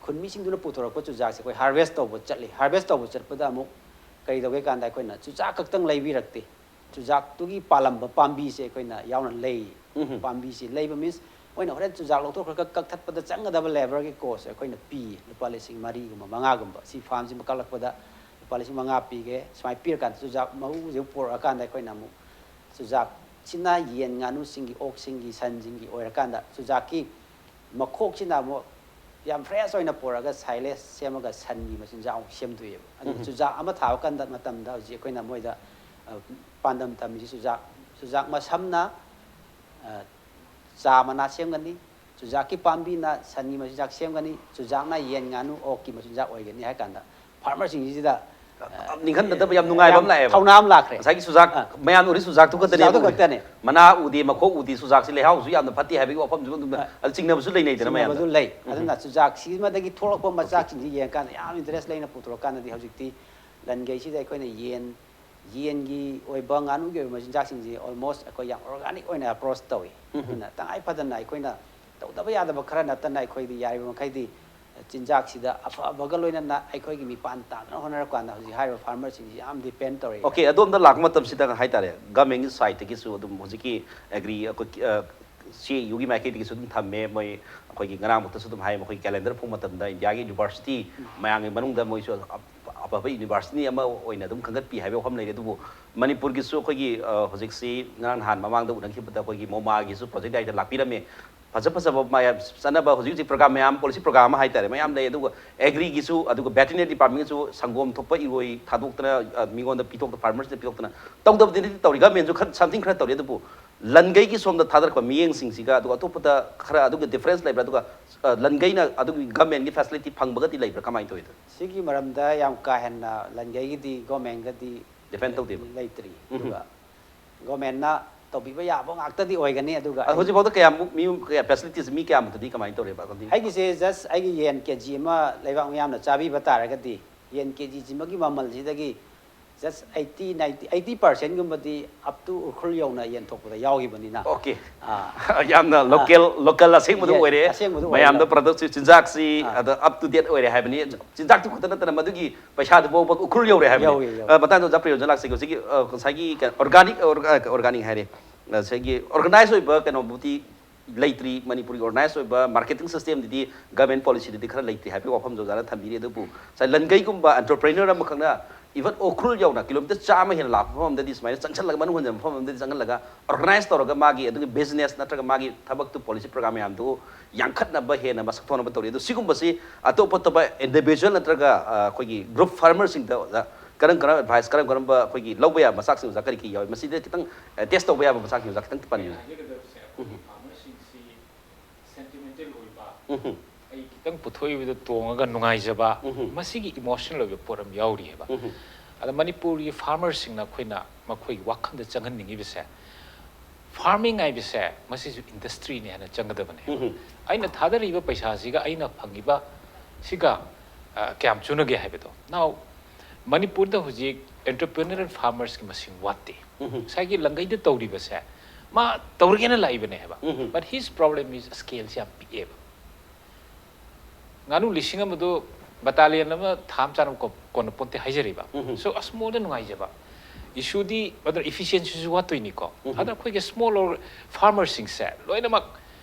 ꯈꯨꯟ ꯃꯤꯁꯤꯡꯗꯨꯅ ꯄꯨꯊꯣꯔꯛꯄ ꯆꯨꯖꯥꯛꯁꯦ ꯑꯩꯈꯣꯏ ꯍꯥꯔꯚꯦꯁ ꯇꯧꯕ ꯆꯠꯂꯤ꯫ ꯍꯥꯔꯚꯦꯁ ꯇꯧꯕ ꯆꯠꯄꯗ ꯑꯃꯨꯛ ꯀꯔꯤ ꯇꯧꯒꯦ ꯀꯥꯟꯗ, ꯑꯩꯈꯣꯏꯅ ꯆꯨꯖꯥꯛ ꯈꯛꯇꯪ ꯂꯩꯕꯤꯔꯛꯇꯦ, ꯆꯨꯖꯥꯛꯇꯨꯒꯤ ꯄꯥꯜꯂꯝꯕ ꯄꯥꯝꯕꯤꯁꯦ ꯑꯩꯈꯣꯏꯅ ꯌꯥꯎꯅ ꯂꯩ꯫ ꯄꯥꯝꯕꯤꯁꯤ ꯂꯩꯕ means ꯃꯣꯏꯅ ꯍꯣꯔꯦꯟ ꯆꯨꯖꯥꯛ ꯂꯧꯊꯣꯛꯈ꯭ꯔꯒ ꯀꯛꯊꯠꯄꯗ ꯆꯪꯒꯗꯕ ꯂꯦꯕꯔꯒꯤ ꯀꯣꯁꯁꯦ ꯑꯩꯈꯣꯏꯅ ꯄꯤ, ꯂꯨꯄꯥ ꯂꯤꯁꯤꯡ ꯃꯔꯤꯒꯨꯝꯕ, ꯃꯉꯥꯒꯨꯝꯕ꯫ ꯁꯤ ꯐꯥꯔꯝꯁꯤꯃ ꯀꯛꯂꯛꯄꯗ ꯂꯨꯄꯥ ꯂꯤꯁꯤꯡ ꯃꯉꯥ ꯄꯤꯒꯦ, ꯁꯨꯃꯥꯏꯅ ꯄꯤꯔꯀꯥꯟꯗ ꯆꯨꯖꯥꯛ ꯃꯔꯨꯁꯦ ꯄꯨꯔꯛꯑꯀꯥꯟꯗ ꯑꯩꯈꯣꯏꯅ ꯑꯃꯨꯛ ꯆꯨꯖꯥꯛꯁꯤꯅ ꯌꯦꯟ, ꯉꯥꯅꯨꯁꯤꯡꯒꯤ, ꯑꯣꯛꯁꯤꯡꯒꯤ, ꯁꯟꯁꯤꯡꯒꯤ ꯑꯣꯏꯔꯀꯥꯟꯗ, ꯆꯨꯖꯥꯛꯀꯤ ꯃꯈꯣꯛꯁꯤꯅ ꯑꯃꯨꯛ ꯌꯥꯝ ꯐ꯭ꯔꯦꯁ ꯑꯣꯏꯅ ꯄꯨꯔꯛꯑꯒ ꯁꯥꯏꯂꯦꯖ ꯁꯦꯝꯃꯒ ꯁꯟꯒꯤ ꯃꯆꯤꯟꯖꯥꯛ ꯑꯃꯨꯛ ꯁꯦꯝꯗꯣꯛꯑꯦꯕ꯫ ꯑꯗꯨꯅ ꯆꯨꯖꯥꯛ ꯑꯃ ꯊꯥꯕ ꯀꯥꯟꯗ, ꯃꯇꯝꯗ ꯍꯧꯖꯤꯛ ꯑꯩꯈꯣꯏꯅ ꯃꯣꯏꯗ, ꯑ, ꯄꯥꯟꯗꯝ ꯊꯝꯃꯤꯁꯤ ꯆꯨꯖꯥꯛ, ꯆꯨꯖꯥꯛ ꯃꯁꯝꯅ, ꯑ, ꯆꯥ ꯃꯅꯥ ꯁꯦꯝꯒꯅꯤ, ꯆꯨꯖꯥꯛꯀꯤ ꯄꯥꯝꯕꯤꯅ ꯁꯟꯒꯤ ꯃꯆꯤꯟꯖꯥꯛ ꯁꯦꯝꯒꯅꯤ, ꯆꯨꯖꯥꯛꯅ ꯌꯦꯟ, ꯉꯥꯅꯨ, ꯑꯣꯛꯀꯤ ꯃꯆꯤꯟꯖꯥꯛ ꯑꯣꯏꯒꯅꯤ ꯍꯥꯏ ꯀꯥꯟꯗ, ꯐꯥꯔꯃꯔꯁꯤꯡꯁꯤꯗ, ꯑ, ꯅꯤꯡꯍꯟꯅꯗꯕ ꯌꯥꯝ ꯅꯨꯡꯉꯥꯏꯕ ꯌꯥꯝ ꯑꯃ ꯂꯥꯛꯑꯦꯕ꯫ ꯊꯧꯅꯥ ꯑꯃ ꯂꯥꯛꯈ꯭ꯔꯦ꯫ ꯉꯁꯥꯏꯒꯤ ꯆꯨꯖꯥꯛ, ꯑ, ꯃꯌꯥꯝꯅ ꯎꯔꯤ ꯆꯨꯖꯥꯛꯇꯨ ꯈꯛꯇꯅꯦ ꯆꯨꯖꯥꯛꯇꯨ ꯑꯗꯨꯕꯨꯗꯤ꯫ ꯈꯛꯇꯅꯦ꯫ ꯃꯅꯥ ꯎꯗꯦ, ꯃꯈꯣꯛ ꯎꯗꯦ, ꯆꯨꯖꯥꯛꯁꯤ ꯂꯩꯍꯥꯎꯁꯨ ꯌꯥꯝꯅ ꯐꯠꯇꯦ ꯍꯥꯏꯕꯒꯤ ꯋꯥꯐꯝꯁꯨ ꯑꯗꯨꯝ, ꯑ, ꯆꯤꯡꯅꯕꯁꯨ ꯂꯩꯅꯩꯗꯅ ꯃꯌꯥꯝꯗ꯫ ꯆꯤꯡꯅꯕꯁꯨ ꯂꯩ꯫ ꯑꯗꯨꯅ ꯆꯨꯖꯥꯛꯁꯤꯃꯗꯒꯤ ꯊꯣꯛꯂꯛꯄ ꯃꯆꯥꯛꯁꯤꯡꯁꯤ ꯌꯦꯡꯉꯀꯥꯟꯗ ꯌꯥꯝ ꯏꯟꯇꯔꯦꯁ ꯂꯩꯅ ꯄꯨꯊꯣꯔꯛꯀꯥꯟꯗꯗꯤ, ꯍꯧꯖꯤꯛꯇꯤ ꯂꯟꯒꯩꯁꯤꯗ ꯑꯩꯈꯣꯏꯅ ꯌꯦꯟ, ꯌꯦꯟꯒꯤ ꯑꯣꯏꯕ, ꯉꯥꯅꯨꯒꯤ ꯑꯣꯏꯕ ꯃꯆꯤꯟꯖꯥꯛꯁꯤꯡꯁꯤ almost ꯑꯩꯈꯣꯏ ꯌꯥꯝ organic ꯑꯣꯏꯅ approach ꯇꯧꯏ꯫ ꯑꯗꯨꯅ ꯇꯉꯥꯏ ꯐꯗꯅ ꯑꯩꯈꯣꯏꯅ ꯇꯧꯗꯕ ꯌꯥꯗꯕ ꯈꯔ ꯅꯠꯇꯅ, ꯑꯩꯈꯣꯏꯗꯤ ꯌꯥꯔꯤꯕ ꯃꯈꯩꯗꯤ ꯆꯤꯟꯖꯥꯛꯁꯤꯗ ꯑꯐꯕꯒ ꯂꯣꯏꯅꯅ ꯑꯩꯈꯣꯏꯒꯤ ꯃꯤꯄꯥꯟ ꯇꯥꯅꯅ ꯍꯣꯠꯅꯔꯀꯥꯟꯗ ꯍꯧꯖꯤꯛ ꯍꯥꯏꯔꯤꯕ ꯐꯥꯔꯃꯔꯁꯤꯡꯁꯤ ꯌꯥꯝ ꯗꯤꯄꯦꯟ ꯇꯧꯔꯛꯏ꯫ ꯑꯣꯀꯦ, ꯑꯗꯣꯝꯗ ꯂꯥꯛꯄ ꯃꯇꯝꯁꯤꯗ ꯍꯥꯏꯇꯥꯔꯦ, ꯒꯃꯦꯟꯒꯤ ꯁꯥꯏꯠꯇꯒꯤꯁꯨ ꯑꯗꯨꯝ ꯍꯧꯖꯤꯛꯀꯤ ꯑꯦꯒ꯭ꯔꯤ ꯑꯩꯈꯣꯏ ꯁꯤ ꯌꯨꯒꯤ ꯃꯥꯏꯀꯩꯗꯒꯤꯁꯨ ꯑꯗꯨꯝ ꯊꯝꯃꯦ꯫ ꯃꯣꯏ ꯑꯩꯈꯣꯏꯒꯤ ꯉꯔꯥꯡꯃꯛꯇꯁꯨ ꯑꯗꯨꯝ ꯍꯥꯏ, ꯃꯈꯣꯏ ꯀꯦꯂꯦꯟꯗꯔ ꯐꯣꯡꯕ ꯃꯇꯝꯗ ꯏꯟꯗꯤꯌꯥꯒꯤ ꯌꯨꯅꯤꯚꯔꯁꯤꯇꯤ ꯃꯌꯥꯝꯒꯤ ꯃꯅꯨꯡꯗ ꯃꯣꯏꯁꯨ ꯑꯐꯕ ꯌꯨꯅꯤꯚꯔꯁꯤꯇꯤ ꯑꯃ ꯑꯣꯏꯅ ꯑꯗꯨꯝ ꯈꯟꯒꯠꯄꯤ ꯍꯥꯏꯕ ꯋꯥꯐꯝ ꯂꯩꯔꯦ꯫ ꯑꯗꯨꯕꯨ ꯃꯅꯤꯄꯨꯔꯒꯤꯁꯨ ꯑꯩꯈꯣꯏꯒꯤ ꯍꯧꯖꯤꯛꯁꯤ ꯉꯔꯥꯡ ꯅꯍꯥꯟ ꯃꯃꯥꯡꯗ ꯎꯅꯈꯤꯕꯗ ꯑꯩꯈꯣꯏꯒꯤ ꯃꯣꯃꯥꯒꯤꯁꯨ ꯄ꯭ꯔꯣꯖꯦꯛ ꯗꯥꯏꯔꯦꯛꯇꯔ ꯂꯥꯛꯄꯤꯔꯝꯃꯦ꯫ ꯐꯖ ꯐꯖꯕ ꯃꯌꯥꯝ ꯆꯠꯅꯕ ꯍꯧꯖꯤꯛ ꯍꯧꯖꯤꯛ ꯄ꯭ꯔꯣꯒ꯭ꯔꯥꯝ ꯃꯌꯥꯝ, ꯄꯣꯂꯤꯁꯤ ꯄ꯭ꯔꯣꯒ꯭ꯔꯥꯝ ꯑꯃ ꯍꯥꯏꯇꯥꯔꯦ, ꯃꯌꯥꯝ ꯂꯩ꯫ ꯑꯗꯨꯒ ꯑꯦꯒ꯭ꯔꯤꯒꯤꯁꯨ, ꯑꯗꯨꯒ ꯚꯦꯇꯤꯅꯔꯤ ꯗꯤꯄꯥꯔꯠꯃꯦꯟꯒꯤꯁꯨ ꯁꯪꯒꯣꯝ ꯊꯣꯛꯄ ꯏꯔꯣꯏ ꯊꯥꯗꯣꯛꯇꯅ, ꯑ, ꯃꯤꯉꯣꯟꯗ ꯄꯤꯊꯣꯛꯇꯅ, ꯐꯥꯔꯃꯔꯁꯤꯗ ꯄꯤꯊꯣꯛꯇꯅ ꯇꯧꯗꯕꯗꯤ ꯅꯠꯇꯦ, ꯇꯧꯔꯤ꯫ ꯒꯃꯦꯟꯁꯨ ꯈꯔ ꯁꯝꯊꯤꯡ ꯈꯔ ꯇꯧꯔꯤ꯫ ꯑꯗꯨꯕꯨ ꯂꯟꯒꯩꯒꯤ ꯁꯣꯝꯗ ꯊꯥꯗꯔꯛꯄ ꯃꯤꯠꯌꯦꯡꯁꯤꯡꯁꯤꯒ ꯑꯗꯨꯒ ꯑꯇꯣꯞꯄꯗ ꯈꯔ ꯑꯗꯨꯒ ꯗꯤꯐ꯭ꯔꯦꯟꯁ ꯂꯩꯕ꯭ꯔꯥ? ꯑꯗꯨꯒ, ꯑ, ꯂꯟꯒꯩꯅ ꯑꯗꯨꯒꯤ ꯒꯃꯦꯟꯒꯤ ꯐꯦꯁꯤꯂꯤꯇꯤ ꯐꯪꯕꯒꯗꯤ ꯂꯩꯕ꯭ꯔꯥ? ꯀꯃꯥꯏꯅ ꯇꯧꯏ? ꯁꯤꯒꯤ ꯃꯔꯝꯗ ꯌꯥꯝ ꯀꯥ ꯍꯦꯟꯅ ꯂꯟꯒꯩꯒꯤꯗꯤ ꯒꯣꯔꯃꯦꯟꯒꯗꯤ ꯗꯤꯄꯦꯟ ꯇꯧꯗꯦꯕ? ꯂꯩꯇ꯭ꯔꯤ꯫ ꯎꯝ꯫ ꯑꯗꯨꯒ ꯒꯣꯔꯃꯦꯟꯅ ꯇꯧꯕꯤꯕ ꯌꯥꯕ ꯉꯥꯛꯇꯗꯤ ꯑꯣꯏꯒꯅꯤ꯫ ꯑꯗꯨꯒ ꯑ, ꯍꯧꯖꯤꯛꯐꯥꯎꯗ ꯀꯌꯥꯃꯨꯛ ꯃꯤ ꯀꯌꯥ, ꯐꯦꯁꯤꯂꯤꯇꯤꯁ ꯃꯤ ꯀꯌꯥꯃꯨꯛꯇꯗꯤ ꯀꯃꯥꯏꯅ ꯇꯧꯔꯦꯕ? ꯑꯗꯨꯗꯤ ꯑꯩꯒꯤꯁꯦ ꯖꯁ ꯑꯩꯒꯤ ꯌꯦꯟ ꯀꯦ ꯖꯤ ꯑꯃ ꯂꯩꯕꯥꯛ ꯃꯤꯌꯥꯝꯅ ꯆꯥꯕꯤꯕ ꯇꯥꯔꯒꯗꯤ ꯌꯦꯟ ꯀꯦ ꯖꯤꯁꯤꯃꯒꯤ ꯃꯃꯜꯁꯤꯗꯒꯤ ꯖꯁ ꯑꯩꯠꯇꯤ, ꯅꯥꯏꯟꯇꯤ, ꯑꯩꯠꯇꯤ ꯄꯥꯔꯁꯦꯟꯒꯨꯝꯕꯗꯤ ꯑꯞ ꯇꯨ ꯎꯈ꯭ꯔꯨꯜ ꯌꯧꯅ ꯌꯦꯟꯊꯣꯛꯄꯗ ꯌꯥꯎꯈꯤꯕꯅꯤꯅ꯫ ꯑꯣꯀꯦ꯫ ꯑꯥ, ꯌꯥꯝꯅ ꯂꯣꯀꯦꯜ, ꯂꯣꯀꯦꯜ ꯑꯁꯦꯡꯕꯗꯨ ꯌꯦꯁ, ꯑꯣꯏꯔꯦ꯫ ꯑꯁꯦꯡꯕꯗꯨ ꯑꯣꯏꯔꯦ꯫ ꯃꯌꯥꯝꯗ ꯄ꯭ꯔꯗꯛꯁꯤ, ꯆꯤꯟꯖꯥꯛꯁꯤ ꯑꯥ꯫ ꯑꯗ ꯑꯞ ꯇꯨ ꯗꯦꯠ ꯑꯣꯏꯔꯦ ꯍꯥꯏꯕꯅꯤ꯫ ꯆꯤꯟꯖꯥꯛꯇꯨ ꯈꯛꯇ ꯅꯠꯇꯅ ꯃꯗꯨꯒꯤ ꯄꯩꯁꯥꯗꯨ ꯐꯥꯎꯕ ꯎꯈ꯭ꯔꯨꯜ ꯌꯧꯔꯦ ꯍꯥꯏꯕꯅꯤ꯫ ꯌꯧꯏ, ꯌꯧꯏ꯫ ꯑ, ꯃꯇꯥꯡꯗ ꯑꯣꯖꯥ ꯄ꯭ꯔꯤꯌꯣꯟꯖꯟ ꯂꯥꯛꯆꯒꯦ꯫ ꯍꯧꯖꯤꯛꯀꯤ, ꯑ, ꯉꯁꯥꯏꯒꯤ ꯑꯣꯔꯒꯥꯅꯤꯛ, ꯑꯣꯔꯒꯥꯅꯤꯛ ꯍꯥꯏꯔꯦ, ꯉꯁꯥꯏꯒꯤ ꯑꯣꯔꯒꯅꯥꯏꯖ ꯑꯣꯏꯕ ꯀꯩꯅꯣꯕꯨꯗꯤ ꯂꯩꯇ꯭ꯔꯤ꯫ ꯃꯅꯤꯄꯨꯔꯒꯤ ꯑꯣꯔꯒꯅꯥꯏꯖ ꯑꯣꯏꯕ ꯃꯥꯔꯀꯦꯇꯤꯡ ꯁꯤꯁꯇꯦꯝꯗꯨꯗꯤ ꯒꯃꯦꯟ ꯄꯣꯂꯤꯁꯤꯗꯗꯤ ꯈꯔ ꯂꯩꯇ꯭ꯔꯤ ꯍꯥꯏꯕꯒꯤ ꯋꯥꯐꯝꯁꯨ ꯑꯣꯖꯥꯅ ꯊꯝꯕꯤꯔꯤ꯫ ꯑꯗꯨꯕꯨ ꯉꯁꯥꯏ ꯂꯟꯒꯩꯒꯨꯝꯕ ꯑꯦꯟꯇꯔꯄ꯭ꯔꯦꯅꯔ ꯑꯃꯈꯛꯅ ꯏꯚꯟ ꯎꯈ꯭ꯔꯨꯜ ꯌꯧꯅ ꯀꯤꯂꯣꯃꯤꯇꯔ ꯆꯥꯝꯃ ꯍꯦꯟꯅ ꯂꯥꯞꯄ ꯃꯐꯝ ꯑꯃꯗꯗꯤ ꯁꯨꯃꯥꯏꯅ ꯆꯪꯁꯜꯂꯒ, ꯃꯅꯨꯡ ꯍꯟꯖꯤꯟꯕ ꯃꯐꯝ ꯑꯃꯗꯗꯤ ꯆꯪꯍꯜꯂꯒ ꯑꯣꯔꯒꯅꯥꯏꯖ ꯇꯧꯔꯒ ꯃꯥꯒꯤ ꯑꯗꯨꯒꯤ ꯕꯤꯖꯤꯅꯦꯁ ꯅꯠꯇ꯭ꯔꯒ ꯃꯥꯒꯤ ꯊꯕꯛꯇꯨ, ꯄꯣꯂꯤꯁꯤ ꯄ꯭ꯔꯣꯒ꯭ꯔꯥꯝ ꯃꯌꯥꯝꯗꯨ ꯌꯥꯡꯈꯠꯅꯕ, ꯍꯦꯟꯅ ꯃꯁꯛ ꯊꯣꯛꯅꯕ ꯇꯧꯔꯤ꯫ ꯑꯗꯨ ꯁꯤꯒꯨꯝꯕꯁꯤ ꯑꯇꯣꯞ ꯑꯇꯣꯞꯄ ꯏꯟꯗꯤꯚꯤꯖꯨꯋꯦꯜ ꯅꯠꯇ꯭ꯔꯒ, ꯑ, ꯑꯩꯈꯣꯏꯒꯤ ꯒ꯭ꯔꯨꯞ ꯐꯥꯔꯃꯔꯁꯤꯡꯗ ꯑꯣꯖꯥ ꯀꯔꯝ ꯀꯔꯝꯕ ꯑꯦꯗꯚꯥꯏꯁ, ꯀꯔꯝ ꯀꯔꯝꯕ ꯑꯩꯈꯣꯏꯒꯤ ꯂꯧꯕ ꯌꯥꯕ ꯃꯆꯥꯛꯁꯤꯡ ꯑꯣꯖꯥ ꯀꯔꯤ ꯀꯔꯤ ꯌꯥꯎꯏ? ꯃꯁꯤꯗ ꯈꯤꯇꯪ, ꯑ, ꯇꯦꯁ ꯇꯧꯕ ꯌꯥꯕ ꯃꯆꯥꯛꯁꯤꯡ ꯑꯣꯖꯥ ꯈꯤꯇꯪ ꯄꯟꯕꯤꯌꯨ꯫ ꯑꯩꯅ ꯍꯥꯏꯖꯒꯗꯕꯁꯦ ꯑꯩꯈꯣꯏꯒꯤ ꯐꯥꯔꯃꯔꯁꯤꯡꯁꯤ ꯁꯦꯟꯇꯤꯃꯦꯟꯇꯦꯜ ꯑꯣꯏꯕ, ꯎꯝ꯫ ꯑꯩ ꯈꯤꯇꯪ ꯄꯨꯊꯣꯛꯏꯕꯗ ꯇꯣꯡꯉꯒ ꯅꯨꯡꯉꯥꯏꯖꯕ, ꯎꯝ꯫ ꯃꯁꯤꯒꯤ ꯏꯃꯣꯁꯅꯦꯜ ꯑꯣꯏꯕ ꯄꯣꯠ ꯑꯃ ꯌꯥꯎꯔꯤꯑꯕ꯫ ꯎꯝ꯫ ꯑꯗ ꯃꯅꯤꯄꯨꯔꯒꯤ ꯐꯥꯔꯃꯔꯁꯤꯡꯅ ꯑꯩꯈꯣꯏꯅ ꯃꯈꯣꯏꯒꯤ ꯋꯥꯈꯜꯗ ꯆꯪꯍꯟꯅꯤꯡꯉꯤꯕꯁꯦ, ꯐꯥꯔꯃꯤꯡ ꯍꯥꯏꯕꯁꯦ ꯃꯁꯤꯁꯨ ꯏꯟꯗꯁꯇ꯭ꯔꯤꯅꯤ ꯍꯥꯏꯅ ꯆꯪꯒꯗꯕꯅꯦ꯫ ꯎꯝ꯫ ꯑꯩꯅ ꯊꯥꯗꯔꯤꯕ ꯄꯩꯁꯥꯁꯤꯒ ꯑꯩꯅ ꯐꯪꯉꯤꯕ ꯁꯤꯒ, ꯑ, ꯀꯌꯥꯝ ꯆꯨꯅꯒꯦ ꯍꯥꯏꯕꯗꯣ꯫ Now, ꯃꯅꯤꯄꯨꯔꯗ ꯍꯧꯖꯤꯛ ꯑꯦꯟꯇꯔꯄ꯭ꯔꯦꯅꯔ ꯑꯦꯟ ꯐꯥꯔꯃꯔꯁꯀꯤ ꯃꯁꯤꯡ ꯋꯥꯠꯇꯦ꯫ ꯎꯝ꯫ ꯉꯁꯥꯏꯒꯤ ꯂꯪꯒꯩꯗ ꯇꯧꯔꯤꯕꯁꯦ ꯃꯥ ꯇꯧꯔꯒꯦꯅ ꯂꯥꯛꯏꯕꯅꯦ ꯍꯥꯏꯕ꯫ ꯎꯝ꯫ But his problem is ꯁ꯭ꯀꯦꯜꯁꯦ ꯌꯥꯝ ꯄꯤꯛꯑꯦꯕ꯫ ꯉꯥꯅꯨ ꯂꯤꯁꯤꯡ ꯑꯃꯗꯨ ꯕꯇꯥꯂꯤꯌꯟ ꯑꯃ ꯊꯥ ꯑꯃ ꯆꯥꯅꯕ ꯀꯣ- ꯀꯣꯟꯅ ꯄꯣꯟꯇꯦ ꯍꯥꯏꯖꯔꯤꯕ꯫ So ꯑꯁꯃꯣꯜꯗ ꯅꯨꯡꯉꯥꯏꯖꯕ ꯏꯁꯨꯗꯤ ꯑꯗꯨꯅ ꯏꯐꯤꯁꯤꯌꯦꯟꯁꯤꯁꯨ ꯋꯥꯠꯇꯣꯏꯅꯤꯀꯣ꯫ ꯑꯗꯨꯅ ꯑꯩꯈꯣꯏꯒꯤ ꯁ꯭ꯃꯣꯜ ꯑꯣꯔ ꯐꯥꯔꯃꯔꯁꯤꯡꯁꯦ ꯂꯣꯏꯅꯃꯛ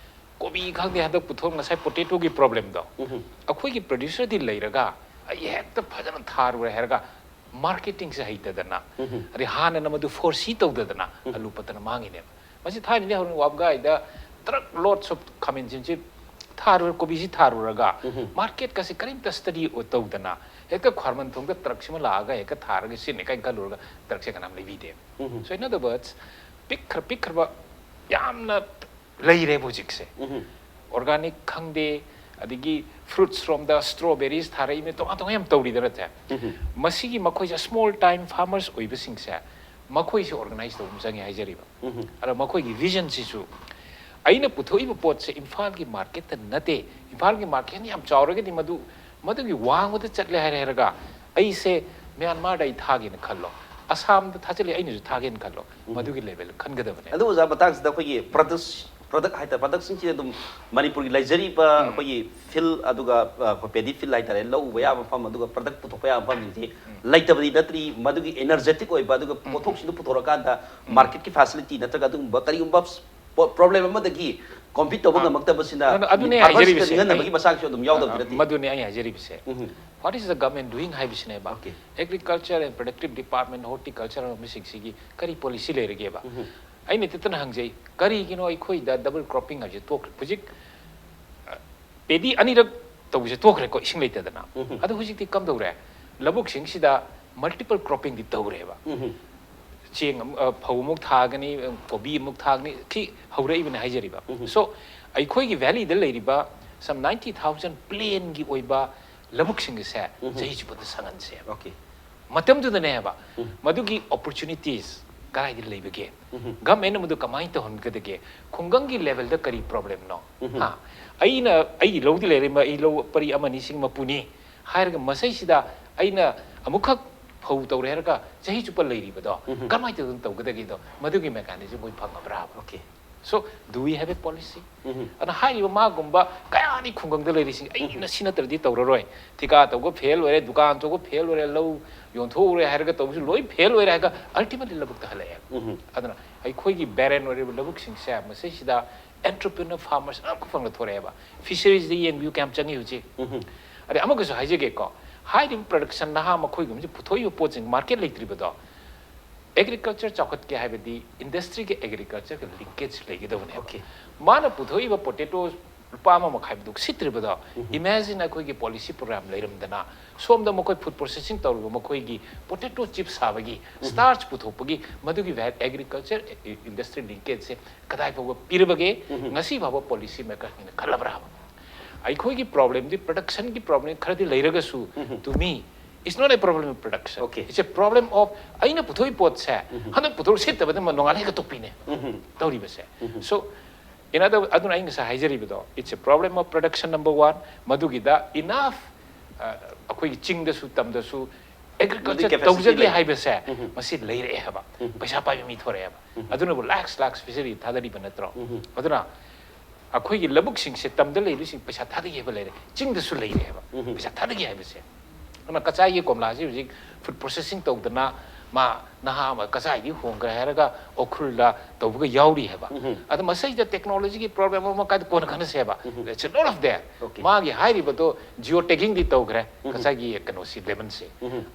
ꯀꯣꯕꯤ ꯈꯪꯗꯦ, ꯍꯟꯗꯛ ꯄꯨꯊꯣꯛ ꯉꯁꯥꯏ ꯄꯣꯇꯦꯇꯣꯒꯤ ꯄ꯭ꯔꯣꯕ꯭ꯂꯦꯝꯗꯣ ꯑꯩꯈꯣꯏꯒꯤ ꯄ꯭ꯔꯣꯗ꯭ꯌꯨꯁꯔꯗꯤ ꯂꯩꯔꯒ ꯑꯩ ꯍꯦꯛꯇ ꯐꯖꯅ ꯊꯥꯔꯨꯔꯦ ꯍꯥꯏꯔꯒ ꯃꯥꯔꯀꯦꯇꯤꯡꯁꯦ ꯍꯩꯇꯗꯅ ꯑꯗꯩ ꯍꯥꯟꯅꯅ ꯃꯗꯨ ꯐꯣꯔꯁꯤ ꯇꯧꯗꯗꯅ ꯑꯂꯨ ꯄꯠꯇꯅ ꯃꯥꯡꯉꯤꯅꯦꯕ꯫ ꯃꯁꯤ ꯊꯥꯏꯅꯗꯤ ꯍꯧꯔꯛ ꯋꯥꯕꯒꯥꯏꯗ ꯇ꯭ꯔꯛ ꯂꯣꯠꯁ ꯑꯣꯐ ꯈꯥꯃꯦꯟꯁꯤꯟꯁꯤ ꯊꯥꯔꯨꯔ ꯀꯣꯕꯤꯁꯤ ꯊꯥꯔꯨꯔꯒ ꯃꯥꯔꯀꯦꯠꯀꯁꯦ ꯀꯔꯤꯝꯇ ꯁ꯭ꯇꯗꯤ ꯇꯧꯗꯅ ꯍꯦꯛꯇ ꯈ꯭ꯋꯥꯔꯃꯟ ꯊꯣꯡꯗ ꯇ꯭ꯔꯛꯁꯤꯃ ꯂꯥꯛꯑꯒ ꯍꯦꯛꯇ ꯊꯥꯔꯒ ꯁꯤꯠꯅꯤ ꯀꯥꯏꯅ ꯈꯜꯂꯨꯔꯒ ꯇ꯭ꯔꯛꯁꯦ ꯀꯅꯥꯝ ꯂꯩꯕꯤꯗꯦꯕ꯫ So in other words, ꯄꯤꯛꯈ꯭ꯔ ꯄꯤꯛꯈ꯭ꯔꯕ ꯌꯥꯝꯅ ꯂꯩꯔꯦꯕ ꯍꯧꯖꯤꯛꯁꯦ꯫ ꯑꯣꯔꯒꯥꯅꯤꯛ ꯈꯪꯗꯦ, ꯑꯗꯒꯤ ꯐ꯭ꯔꯨꯠꯁ ꯔꯣꯝꯗ ꯁ꯭ꯇ꯭ꯔꯣꯕꯦꯔꯤꯁ ꯊꯥꯔꯛꯏꯅꯦ, ꯇꯣꯉꯥꯟ ꯇꯣꯉꯥꯟ ꯌꯥꯝ ꯇꯧꯔꯤꯗꯅ ꯁꯦ꯫ ꯃꯁꯤꯒꯤ ꯃꯈꯣꯏꯁꯦ ꯁ꯭ꯃꯣꯜ ꯇꯥꯏꯝ ꯐꯥꯔꯃꯔꯁ ꯑꯣꯏꯕꯁꯤꯡꯁꯦ ꯃꯈꯣꯏꯁꯦ ꯑꯣꯔꯒꯅꯥꯏꯁ ꯇꯧꯕ ꯑꯃ ꯆꯪꯉꯦ ꯍꯥꯏꯖꯔꯤꯕ꯫ ꯑꯗ ꯃꯈꯣꯏꯒꯤ ꯚꯤꯖꯟꯁꯤꯁꯨ ꯑꯩꯅ ꯄꯨꯊꯣꯛꯏꯕ ꯄꯣꯠꯁꯦ ꯏꯝꯐꯥꯜꯒꯤ ꯃꯥꯔꯀꯦꯠꯇ ꯅꯠꯇꯦ, ꯏꯝꯐꯥꯜꯒꯤ ꯃꯥꯔꯀꯦꯠꯅ ꯌꯥꯝ ꯆꯥꯎꯔꯒꯗꯤ ꯃꯗꯨ ꯃꯗꯨꯒꯤ ꯋꯥꯡꯃꯗ ꯆꯠꯂꯦ ꯍꯥꯏꯔꯦ ꯍꯥꯏꯔꯒ ꯑꯩꯁꯦ ꯃ꯭ꯌꯥꯟꯃꯥꯔꯗ ꯑꯩ ꯊꯥꯒꯦꯅ ꯈꯜꯂꯣ, ꯑꯁꯥꯝꯗ ꯊꯥꯖꯤꯜꯂꯦ ꯑꯩꯅꯁꯨ ꯊꯥꯒꯦꯅ ꯈꯜꯂꯣ, ꯃꯗꯨꯒꯤ ꯂꯦꯚꯦꯜ ꯈꯟꯒꯗꯕꯅꯦ꯫ ꯑꯗꯨ ꯑꯣꯖꯥ, ꯃꯇꯥꯡꯁꯤꯗ ꯑꯩꯈꯣꯏꯒꯤ ꯄ꯭ꯔꯗꯛꯁ ꯄ꯭ꯔꯗꯛ ꯍꯥꯏꯇꯥꯔꯦ, ꯄ꯭ꯔꯗꯛꯁꯤꯡꯁꯤꯗ ꯑꯗꯨꯝ ꯃꯅꯤꯄꯨꯔꯒꯤ ꯂꯩꯖꯔꯤꯕ ꯑꯩꯈꯣꯏꯒꯤ ꯐꯤꯜ, ꯑꯗꯨꯒ ꯑ, ꯑꯩꯈꯣꯏ ꯄꯦꯗꯤ ꯐꯤꯜ ꯍꯥꯏꯇꯥꯔꯦ, ꯂꯧ ꯎꯕ ꯌꯥꯕ ꯃꯐꯝ, ꯑꯗꯨꯒ ꯄ꯭ꯔꯗꯛ ꯄꯨꯊꯣꯛꯄ ꯌꯥꯕ ꯃꯐꯝꯁꯤꯡꯁꯤ ꯂꯩꯇꯕꯗꯤ ꯅꯠꯇ꯭ꯔꯤ, ꯃꯗꯨꯒꯤ ꯑꯦꯅꯔꯖꯦꯇꯤꯛ ꯑꯣꯏꯕ, ꯑꯗꯨꯒ ꯄꯣꯠꯊꯣꯛꯁꯤꯡꯗꯨ ꯄꯨꯊꯣꯔꯀꯥꯟꯗ ꯃꯥꯔꯀꯦꯠꯀꯤ ꯐꯦꯁꯤꯂꯤꯇꯤ ꯅꯠꯇ꯭ꯔꯒ ꯑꯗꯨꯒꯨꯝꯕ ꯀꯔꯤꯒꯨꯝꯕ ꯄ꯭ꯔꯣꯕ꯭ꯂꯦꯝ ꯑꯃꯗꯒꯤ ꯀꯣꯝꯄꯤꯠ ꯇꯧꯕ ꯑꯥ꯫ ꯉꯝꯃꯛꯇꯕꯁꯤꯅ ꯑꯗꯨ-, ꯑꯗꯨꯅꯦ farmers ꯁꯤꯗ ꯍꯥꯏꯖꯔꯤꯕꯁꯦ꯫ ꯅꯤꯡꯍꯟꯅꯕꯒꯤ ꯃꯆꯥꯛꯁꯨ ꯑꯗꯨꯝ ꯌꯥꯎꯗꯕꯗꯤ ꯑꯥ, ꯅꯠꯇꯦ꯫ ꯃꯗꯨꯅꯦ ꯑꯩ ꯍꯥꯏꯖꯔꯤꯕꯁꯦ꯫ What is the government doing ꯍꯥꯏꯕꯁꯤꯅꯦꯕ꯫ Okay. Agriculture and productive department, horticulture ꯑꯃꯁꯤꯡꯁꯤꯒꯤ ꯀꯔꯤ ꯄꯣꯂꯤꯁꯤ ꯂꯩꯔꯒꯦꯕ? ꯑꯩꯅ ꯇꯤꯠꯇꯅ ꯍꯪꯖꯩ, ꯀꯔꯤꯒꯤꯅꯣ ꯑꯩꯈꯣꯏꯗ ꯗꯕꯜ ꯀ꯭ꯔꯣꯞꯄꯤꯡ ꯍꯥꯏꯕꯁꯦ ꯇꯣꯛꯈ꯭ꯔꯦ? ꯍꯧꯖꯤꯛ, ꯑ, ꯄꯦꯗꯤ ꯑꯅꯤꯔꯛ ꯇꯧꯕꯁꯦ ꯇꯣꯛꯈ꯭ꯔꯦꯀꯣ, ꯏꯁꯤꯡ ꯂꯩꯇꯗꯅ꯫ ꯑꯗꯣ ꯍꯧꯖꯤꯛꯇꯤ ꯀꯝꯗꯧꯔꯦ? ꯂꯧꯕꯨꯛꯁꯤꯡꯁꯤꯗ ꯃꯜꯇꯤꯄꯜ ꯀ꯭ꯔꯣꯞꯄꯤꯡꯗꯤ ꯇꯧꯔꯦꯕ꯫ ꯆꯦꯡ ꯑꯃꯨꯛ, ꯑ, ꯐꯧ ꯑꯃꯨꯛ ꯊꯥꯒꯅꯤ, ꯑ, ꯀꯣꯕꯤ ꯑꯃꯨꯛ ꯊꯥꯒꯅꯤ, ꯁꯤ ꯍꯧꯔꯛꯏꯕꯅꯦ ꯍꯥꯏꯖꯔꯤꯕ꯫ So, ꯑꯩꯈꯣꯏꯒꯤ ꯚꯦꯂꯤꯗ ꯂꯩꯔꯤꯕ some ninety thousand ꯄ꯭ꯂꯦꯟꯒꯤ ꯑꯣꯏꯕ ꯂꯧꯕꯨꯛꯁꯤꯡ ꯑꯁꯦ ꯆꯍꯤ ꯆꯨꯞꯄꯗ ꯁꯪꯍꯟꯁꯦꯕ꯫ Okay. ꯃꯇꯝꯗꯨꯗꯅꯦꯕ ꯃꯗꯨꯒꯤ ꯑꯣꯄꯣꯔꯆꯨꯅꯤꯇꯤꯁ ꯀꯗꯥꯏꯗ ꯂꯩꯕꯒꯦ? ꯒꯚꯔꯟꯃꯦꯟꯠꯅ ꯃꯗꯨ ꯀꯃꯥꯏꯅ ꯇꯧꯍꯟꯒꯗꯒꯦ? ꯈꯨꯡꯒꯪꯒꯤ ꯂꯦꯚꯦꯜꯗ ꯀꯔꯤ ꯄ꯭ꯔꯣꯕ꯭ꯂꯦꯝꯅꯣ? ꯍꯥ? ꯑꯩꯅ ꯑꯩꯒꯤ ꯂꯧꯗꯤ ꯂꯩꯔꯦ, ꯑꯩ ꯂꯧ ꯄꯔꯤ ꯑꯃꯅꯤ ꯁꯤꯡ ꯃꯄꯨꯅꯤ ꯍꯥꯏꯔꯒ ꯃꯁꯩꯁꯤꯗ ꯑꯩꯅ ꯑꯃꯨꯛꯈꯛ ꯐꯧ ꯇꯧꯔꯦ ꯍꯥꯏꯔꯒ ꯆꯍꯤ ꯆꯨꯞꯄ ꯂꯩꯔꯤꯕꯗꯣ ꯀꯃꯥꯏꯅ ꯇꯧꯗꯅ ꯇꯧꯒꯗꯒꯦꯗꯣ, ꯃꯗꯨꯒꯤ ꯃꯦꯀꯥꯅꯤꯖꯝ ꯃꯣꯏ ꯐꯪꯉꯕ꯭ꯔꯥꯕ? Okay. So, do we have a policy? ꯑꯗꯨꯅ ꯍꯥꯏꯔꯤꯕ ꯃꯥꯒꯨꯝꯕ ꯀꯌꯥꯅꯤ ꯈꯨꯡꯒꯪꯗ ꯂꯩꯔꯤꯁꯤꯡ, "ꯑꯩꯅ ꯁꯤ ꯅꯠꯇ꯭ꯔꯗꯤ ꯇꯧꯔꯔꯣꯏ, ꯊꯤꯀꯥ ꯇꯧꯕ ꯐꯦꯜ ꯑꯣꯏꯔꯦ, ꯗꯨꯀꯥꯟ ꯇꯧꯕ ꯐꯦꯜ ꯑꯣꯏꯔꯦ, ꯂꯧ ꯌꯣꯟꯊꯣꯛꯎꯔꯦ" ꯍꯥꯏꯔꯒ ꯇꯧꯕꯁꯨ ꯂꯣꯏ ꯐꯦꯜ ꯑꯣꯏꯔꯦ ꯍꯥꯏꯔꯒ ultimately ꯂꯧꯕꯨꯛꯇ ꯍꯜꯂꯛꯑꯦ꯫ ꯑꯗꯨꯅ ꯑꯩꯈꯣꯏꯒꯤ barren ꯑꯣꯏꯔꯤꯕ ꯂꯧꯕꯨꯛꯁꯤꯡꯁꯦ ꯃꯁꯤꯁꯤꯗ entrepreneur farmers ꯑꯃꯈꯛ ꯐꯪꯅ ꯊꯣꯔꯛꯑꯦꯕ꯫ Fisheries ꯗ ꯌꯦꯡꯕꯤꯌꯨ ꯀꯌꯥꯝ ꯆꯪꯉꯤ ꯍꯧꯖꯤꯛ꯫ ꯑꯗꯩ ꯑꯃꯒꯁꯨ ꯍꯥꯏꯖꯒꯦꯀꯣ, ꯍꯥꯏꯔꯤꯕ production ꯅꯍꯥ ꯃꯈꯣꯏꯒꯨꯝꯕꯁꯤ ꯄꯨꯊꯣꯛꯏꯕ ꯄꯣꯠꯁꯤꯡ market ꯂꯩꯇ꯭ꯔꯤꯕꯗꯣ, agriculture ꯆꯥꯎꯈꯠꯀꯦ ꯍꯥꯏꯕꯗꯤ industry ꯒ agriculture ꯒ linkage ꯂꯩꯒꯗꯕꯅꯦꯕ꯫ ꯃꯥꯅ ꯄꯨꯊꯣꯛꯏꯕ potato ꯂꯨꯄꯥ ꯑꯃ ꯃꯈꯥꯏ ꯕꯨꯛ ꯁꯤꯠꯇ꯭ꯔꯤꯕꯗꯣ, imagine ꯑꯩꯈꯣꯏꯒꯤ policy program ꯂꯩꯔꯝꯗꯅ ꯁꯣꯝꯗ ꯃꯈꯣꯏ food processing ꯇꯧꯔꯤꯕ ꯃꯈꯣꯏꯒꯤ potato chips ꯁꯥꯕꯒꯤ, starch ꯄꯨꯊꯣꯛꯄꯒꯤ ꯃꯗꯨꯒꯤ ꯚꯦ-, agriculture industry linkage ꯁꯦ ꯀꯗꯥꯏ ꯐꯥꯎꯕ ꯄꯤꯔꯕꯒꯦ? ꯉꯁꯤ ꯐꯥꯎꯕ policy maker ꯁꯤꯡꯅ ꯈꯜꯂꯕ꯭ꯔꯥ ꯍꯥꯏꯕ? ꯑꯩꯈꯣꯏꯒꯤ problem ꯗꯤ production ꯒꯤ problem ꯈꯔꯗꯤ ꯂꯩꯔꯒꯁꯨ, to me, it's not a problem of production. It's a problem of ꯑꯩꯅ ꯄꯨꯊꯣꯛꯏ ꯄꯣꯠꯁꯦ ꯍꯟꯗꯛ ꯄꯨꯊꯣꯛ ꯁꯤꯠꯇꯕꯗ ꯅꯣꯡꯉꯥꯜꯂꯒ ꯍꯦꯛꯇ ꯇꯣꯛꯄꯤꯅꯦ ꯇꯧꯔꯤꯕꯁꯦ꯫ So, in other, ꯑꯗꯨꯅ ꯑꯩ ꯉꯁꯥꯏ ꯍꯥꯏꯖꯔꯤꯕꯗꯣ, it's a problem of production number one. ꯃꯗꯨꯒꯤꯗ enough, ꯑ, ꯑꯩꯈꯣꯏꯒꯤ ꯆꯤꯡꯗꯁꯨ ꯇꯝꯗꯁꯨ agriculture ꯃꯗꯨꯒꯤ capacity ꯇꯧꯖꯒꯦ ꯂꯩ꯫ ꯍꯥꯏꯕꯁꯦ ꯃꯁꯤ ꯂꯩꯔꯛꯑꯦ ꯍꯥꯏꯕ꯫ ꯄꯩꯁꯥ ꯄꯥꯏꯕ ꯃꯤ ꯊꯣꯔꯛꯑꯦ ꯍꯥꯏꯕ꯫ ꯑꯗꯨꯅꯕꯨ lakhs lakhs fishery ꯊꯥꯗꯔꯤꯕ ꯅꯠꯇ꯭ꯔꯣ? ꯑꯗꯨꯅ ꯑꯩꯈꯣꯏꯒꯤ ꯂꯧꯕꯨꯛꯁꯤꯡꯁꯦ ꯇꯝꯗ ꯂꯩꯔꯤꯕꯁꯤꯡ ꯄꯩꯁꯥ ꯊꯥꯗꯒꯦ ꯍꯥꯏꯕ ꯂꯩꯔꯦ, ꯆꯤꯡꯗꯁꯨ ꯂꯩꯔꯦ ꯍꯥꯏꯕ꯫ ꯄꯩꯁꯥ ꯊꯥꯗꯒꯦ ꯍꯥꯏꯕꯁꯦ꯫ ꯑꯗꯨꯅ ꯀꯆꯥꯏꯒꯤ ꯀꯣꯝꯂꯥꯁꯤ ꯍꯧꯖꯤꯛ food processing ꯇꯧꯗꯅ ꯃꯥ ꯅꯍꯥ ꯑꯃ ꯀꯆꯥꯏꯗꯒꯤ ꯍꯣꯡꯈ꯭ꯔꯦ ꯍꯥꯏꯔꯒ ꯎꯈ꯭ꯔꯨꯜꯗ ꯇꯧꯕꯒ ꯌꯥꯎꯔꯤ ꯍꯥꯏꯕ꯫ ꯑꯗꯣ ꯃꯁꯤꯗ technology ꯒꯤ problem ꯑꯃ ꯀꯥꯏꯗ ꯀꯣꯟꯅ ꯈꯟꯅꯁꯦꯕ꯫ It's a lot of there. ꯃꯥꯒꯤ ꯍꯥꯏꯔꯤꯕꯗꯣ geo tagging ꯗꯤ ꯇꯧꯈ꯭ꯔꯦ, ꯀꯆꯥꯏꯒꯤ ꯀꯩꯅꯣꯁꯤ, lemon ꯁꯤ꯫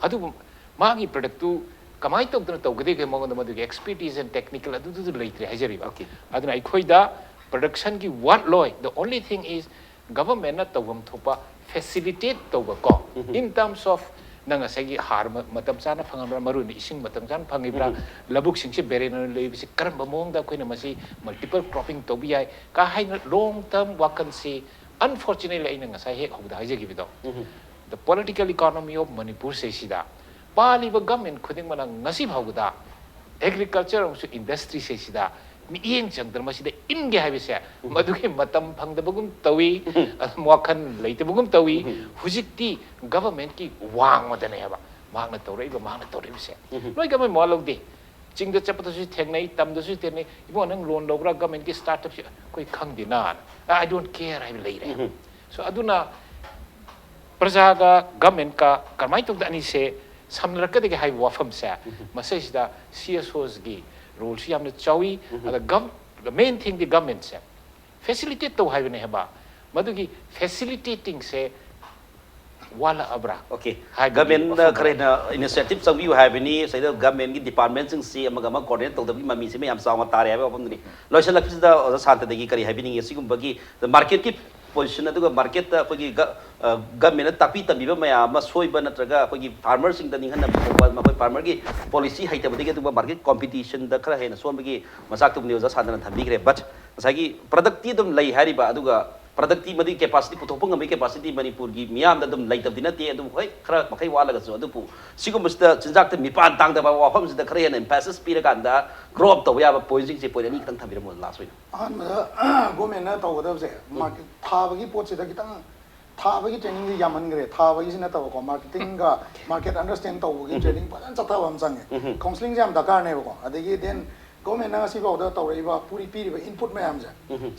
ꯑꯗꯨꯕꯨ ꯃꯥꯒꯤ product ꯇꯨ ꯀꯃꯥꯏꯅ ꯇꯧꯗꯅ ꯇꯧꯒꯗꯒꯦ ꯃꯉꯣꯟꯗ ꯃꯗꯨꯒꯤ expertise and technical ꯑꯗꯨꯗꯨꯗ ꯂꯩꯇ꯭ꯔꯦ ꯍꯥꯏꯖꯔꯤꯕ꯫ ꯑꯗꯨꯅ ꯑꯩꯈꯣꯏꯗ production ꯒꯤ ꯋꯥꯠꯂꯣꯏ, the only thing is government ꯅ ꯇꯧꯐꯝ ꯊꯣꯛꯄ facilitate ꯇꯧꯕ ꯀꯣ, in terms of ꯅꯪ ꯉꯁꯥꯏꯒꯤ ꯍꯥꯔ ꯃ-, ꯃꯇꯝ ꯆꯥꯅ ꯐꯪꯉꯕ꯭ꯔꯥ, ꯃꯔꯨ ꯑꯣꯏꯅ ꯏꯁꯤꯡ ꯃꯇꯝ ꯆꯥꯅ ꯐꯪꯉꯤꯕ꯭ꯔꯥ, ꯂꯧꯕꯨꯛꯁꯤꯡꯁꯦ barren ꯑꯣꯏꯅ ꯂꯩꯕꯁꯤ ꯀꯔꯝꯕ ꯃꯑꯣꯡꯗ ꯑꯩꯈꯣꯏꯅ ꯃꯁꯤ multiple cropping ꯇꯧꯕ ꯌꯥꯏ ꯀ ꯍꯥꯏꯅ long term ꯋꯥꯈꯜꯁꯤ, unfortunately ꯑꯩꯅ ꯉꯁꯥꯏ ꯍꯦꯛ ꯍꯧꯕꯗ ꯍꯥꯏꯖꯈꯤꯕꯗꯣ, the political economy of Manipur ꯁꯤꯗ ꯄꯥꯜꯂꯤꯕ government ꯈꯨꯗꯤꯡꯃꯛꯅ ꯉꯁꯤ ꯐꯥꯎꯕꯗ agriculture ꯑꯃꯁꯨꯡ industry ꯁꯤꯗ ꯃꯤꯠꯌꯦꯡ ꯆꯪꯗꯅ ꯃꯁꯤꯗ ꯏꯟꯒꯦ ꯍꯥꯏꯕꯁꯦ ꯃꯗꯨꯒꯤ ꯃꯇꯝ ꯐꯪꯗꯕꯒꯨꯝ ꯇꯧꯏ, ꯑꯗꯨꯝ ꯋꯥꯈꯜ ꯂꯩꯇꯕꯒꯨꯝ ꯇꯧꯏ꯫ ꯍꯧꯖꯤꯛꯇꯤ government ꯀꯤ ꯋꯥꯡꯃꯗꯅꯦꯕ ꯃꯍꯥꯛꯅ ꯇꯧꯔꯛꯏꯕ, ꯃꯍꯥꯛꯅ ꯇꯧꯔꯛꯏꯕꯁꯦ꯫ ꯅꯣꯏ government ꯃꯋꯥ ꯂꯧꯗꯦ꯫ ꯆꯤꯡꯗ ꯆꯠꯄꯗꯁꯨ ꯊꯦꯡꯅꯩ, ꯇꯝꯗꯁꯨ ꯊꯦꯡꯅꯩ, "ꯏꯕꯨꯡꯉꯣ, ꯅꯪ ꯂꯣꯟ ꯂꯧꯕ꯭ꯔꯥ? ꯒꯃꯦꯟꯒꯤ ꯁ꯭ꯇꯥꯔꯠ-ꯑꯞꯁꯤ ꯑꯩꯈꯣꯏ ꯈꯪꯗꯦꯅ, I don't care" ꯍꯥꯏꯕ ꯂꯩꯔꯦ꯫ So ꯑꯗꯨꯅ ꯄ꯭ꯔꯖꯥꯒ ꯒꯃꯦꯟꯀ ꯀꯃꯥꯏꯅ ꯇꯧꯗ ꯑꯅꯤꯁꯦ ꯁꯝꯅꯔꯛꯀꯗꯒꯦ ꯍꯥꯏꯕ ꯋꯥꯐꯝꯁꯦ, ꯃꯁꯤꯁꯤꯗ ꯁꯤ ꯑꯦꯁ ꯑꯣꯁꯒꯤ ꯔꯣꯜꯁꯨ ꯌꯥꯝꯅ ꯆꯥꯎꯏ꯫ ꯑꯗ ꯒꯝ-, ꯃꯦꯟ ꯊꯤꯡꯗꯤ ꯒꯃꯦꯟꯁꯦ ꯐꯦꯁꯤꯂꯤꯇꯦꯠ ꯇꯧ ꯍꯥꯏꯕꯅꯦ ꯍꯥꯏꯕ꯫ ꯃꯗꯨꯒꯤ ꯐꯦꯁꯤꯂꯤꯇꯦꯇꯤꯡꯁꯦ ꯋꯥꯠꯂꯛꯑꯕ꯭ꯔꯥ? ꯑꯣꯀꯦ, ꯍꯥꯏꯕꯒꯤ ꯒꯃꯦꯟꯅ ꯋꯥꯐꯝ ꯈꯔ ꯍꯦꯟꯅ ꯏꯅꯤꯁꯤꯌꯦꯇꯤꯚ ꯆꯪꯕꯤꯌꯨ ꯍꯥꯏꯕꯅꯤ꯫ ꯁꯤꯗ ꯒꯃꯦꯟꯒꯤ ꯗꯤꯄꯥꯔꯠꯃꯦꯟꯁꯤꯡꯁꯤ ꯑꯃꯒ ꯑꯃ ꯀꯣꯑꯣꯔꯗꯤꯅꯦꯠ ꯇꯧꯗꯕꯒꯤ ꯃꯃꯤꯁꯦ ꯃꯌꯥꯝ ꯆꯥꯎꯅ ꯇꯥꯔꯦ ꯍꯥꯏꯕ ꯋꯥꯐꯝꯗꯨꯅꯤ꯫ ꯂꯣꯏꯁꯤꯜꯂꯛꯄꯁꯤꯗ ꯑꯣꯖꯥ ꯁꯥꯟꯇꯗꯒꯤ ꯀꯔꯤ ꯍꯥꯏꯕꯤꯅꯤꯡꯉꯤ? ꯑꯁꯤꯒꯨꯝꯕꯒꯤ ꯃꯥꯔꯀꯦꯠꯀꯤ ꯄꯣꯖꯤꯁꯟ, ꯑꯗꯨꯒ ꯃꯥꯔꯀꯦꯠꯇ ꯑꯩꯈꯣꯏꯒꯤ ꯒ-, ꯑ, ꯒꯃꯦꯟꯅ ꯇꯥꯛꯄꯤ ꯇꯝꯕꯤꯕ ꯃꯌꯥꯝ ꯑꯃ ꯁꯣꯏꯕ ꯅꯠꯇ꯭ꯔꯒ ꯑꯩꯈꯣꯏꯒꯤ ꯐꯥꯔꯃꯔꯁꯤꯡꯗ ꯅꯤꯡꯍꯟꯅꯕ ꯊꯣꯛꯄ, ꯃꯈꯣꯏ ꯐꯥꯔꯃꯔꯒꯤ ꯄꯣꯂꯤꯁꯤ ꯍꯩꯇꯕꯗꯒꯤ ꯑꯗꯨꯒꯨꯝꯕ ꯃꯥꯔꯀꯦꯠ ꯀꯣꯝꯄꯤꯇꯤꯁꯟꯗ ꯈꯔ ꯍꯦꯟꯅ ꯁꯣꯟꯕꯒꯤ ꯃꯆꯥꯛꯇꯨꯝꯅꯤ ꯑꯣꯖꯥ ꯁꯥꯟꯇꯅ ꯊꯝꯕꯤꯈ꯭ꯔꯦ꯫ ꯕꯠ ꯉꯁꯥꯏꯒꯤ ꯄ꯭ꯔꯗꯛꯇꯤ ꯑꯗꯨꯝ ꯂꯩ ꯍꯥꯏꯔꯤꯕ, ꯑꯗꯨꯒ ꯄ꯭ꯔꯗꯛꯇꯤ ꯃꯗꯨꯒꯤ ꯀꯦꯄꯥꯁꯤꯇꯤ, ꯄꯨꯊꯣꯛꯄ ꯉꯝꯕꯒꯤ ꯀꯦꯄꯥꯁꯤꯇꯤ ꯃꯅꯤꯄꯨꯔꯒꯤ ꯃꯤꯌꯥꯝꯗ ꯑꯗꯨꯝ ꯂꯩꯇꯕꯗꯤ ꯅꯠꯇꯦ꯫ ꯑꯗꯨꯕꯨ ꯍꯣꯏ, ꯈꯔ ꯃꯈꯩ ꯋꯥꯠꯂꯒꯁꯨ, ꯑꯗꯨꯕꯨ ꯁꯤꯒꯨꯝꯕꯁꯤꯗ ꯆꯤꯟꯖꯥꯛꯇ ꯃꯤꯄꯥꯟ ꯇꯥꯡꯗꯕ ꯋꯥꯐꯝꯁꯤꯗ ꯈꯔ ꯍꯦꯟꯅ ꯏꯝꯐꯦꯁꯤꯁ ꯄꯤꯔꯀꯥꯟꯗ ꯒ꯭ꯔꯣ ꯑꯞ ꯇꯧꯕ ꯌꯥꯕ ꯄꯣꯏꯟꯁꯤꯡꯁꯦ, ꯄꯣꯏꯟ ꯑꯅꯤ ꯈꯛꯇꯪ ꯊꯝꯕꯤꯔꯝꯃꯣ ꯂꯥꯁ ꯑꯣꯏꯅ꯫ ꯑꯍꯥꯟꯕꯗ ꯒꯣꯔꯃꯦꯟꯅ ꯇꯧꯒꯗꯕꯁꯦ, ꯃꯥꯔꯀꯦꯠ ꯊꯥꯕꯒꯤ ꯄꯣꯠꯁꯤꯗ ꯈꯤꯇꯪ, ꯊꯥꯕꯒꯤ ꯇ꯭ꯔꯦꯅꯤꯡꯁꯦ ꯌꯥꯝꯃꯟꯈ꯭ꯔꯦ꯫ ꯊꯥꯕꯒꯤꯁꯤ ꯅꯠꯇꯕꯀꯣ, ꯃꯥꯔꯀꯦꯇꯤꯡꯒ ꯃꯥꯔꯀꯦꯠ ꯑꯟꯗꯔꯁ꯭ꯇꯦꯟ ꯇꯧꯕꯒꯤ ꯇ꯭ꯔꯦꯅꯤꯡ ꯐꯖꯅ ꯆꯠꯊꯕ ꯑꯃ ꯆꯪꯉꯦ꯫ ꯀꯥꯎꯟꯁꯤꯂꯤꯡꯁꯦ ꯌꯥꯝ ꯗꯔꯀꯥꯔꯅꯦꯕꯀꯣ꯫ ꯑꯗꯒꯤ ꯗꯦꯟ ꯒꯣꯔꯃꯦꯟꯅ ꯉꯁꯤꯐꯥꯎꯗ ꯇꯧꯔꯛꯏꯕ, ꯄꯨꯔꯤ-, ꯄꯤꯔꯤꯕ ꯏꯟꯄꯨꯠ ꯃꯌꯥꯝꯁꯦ,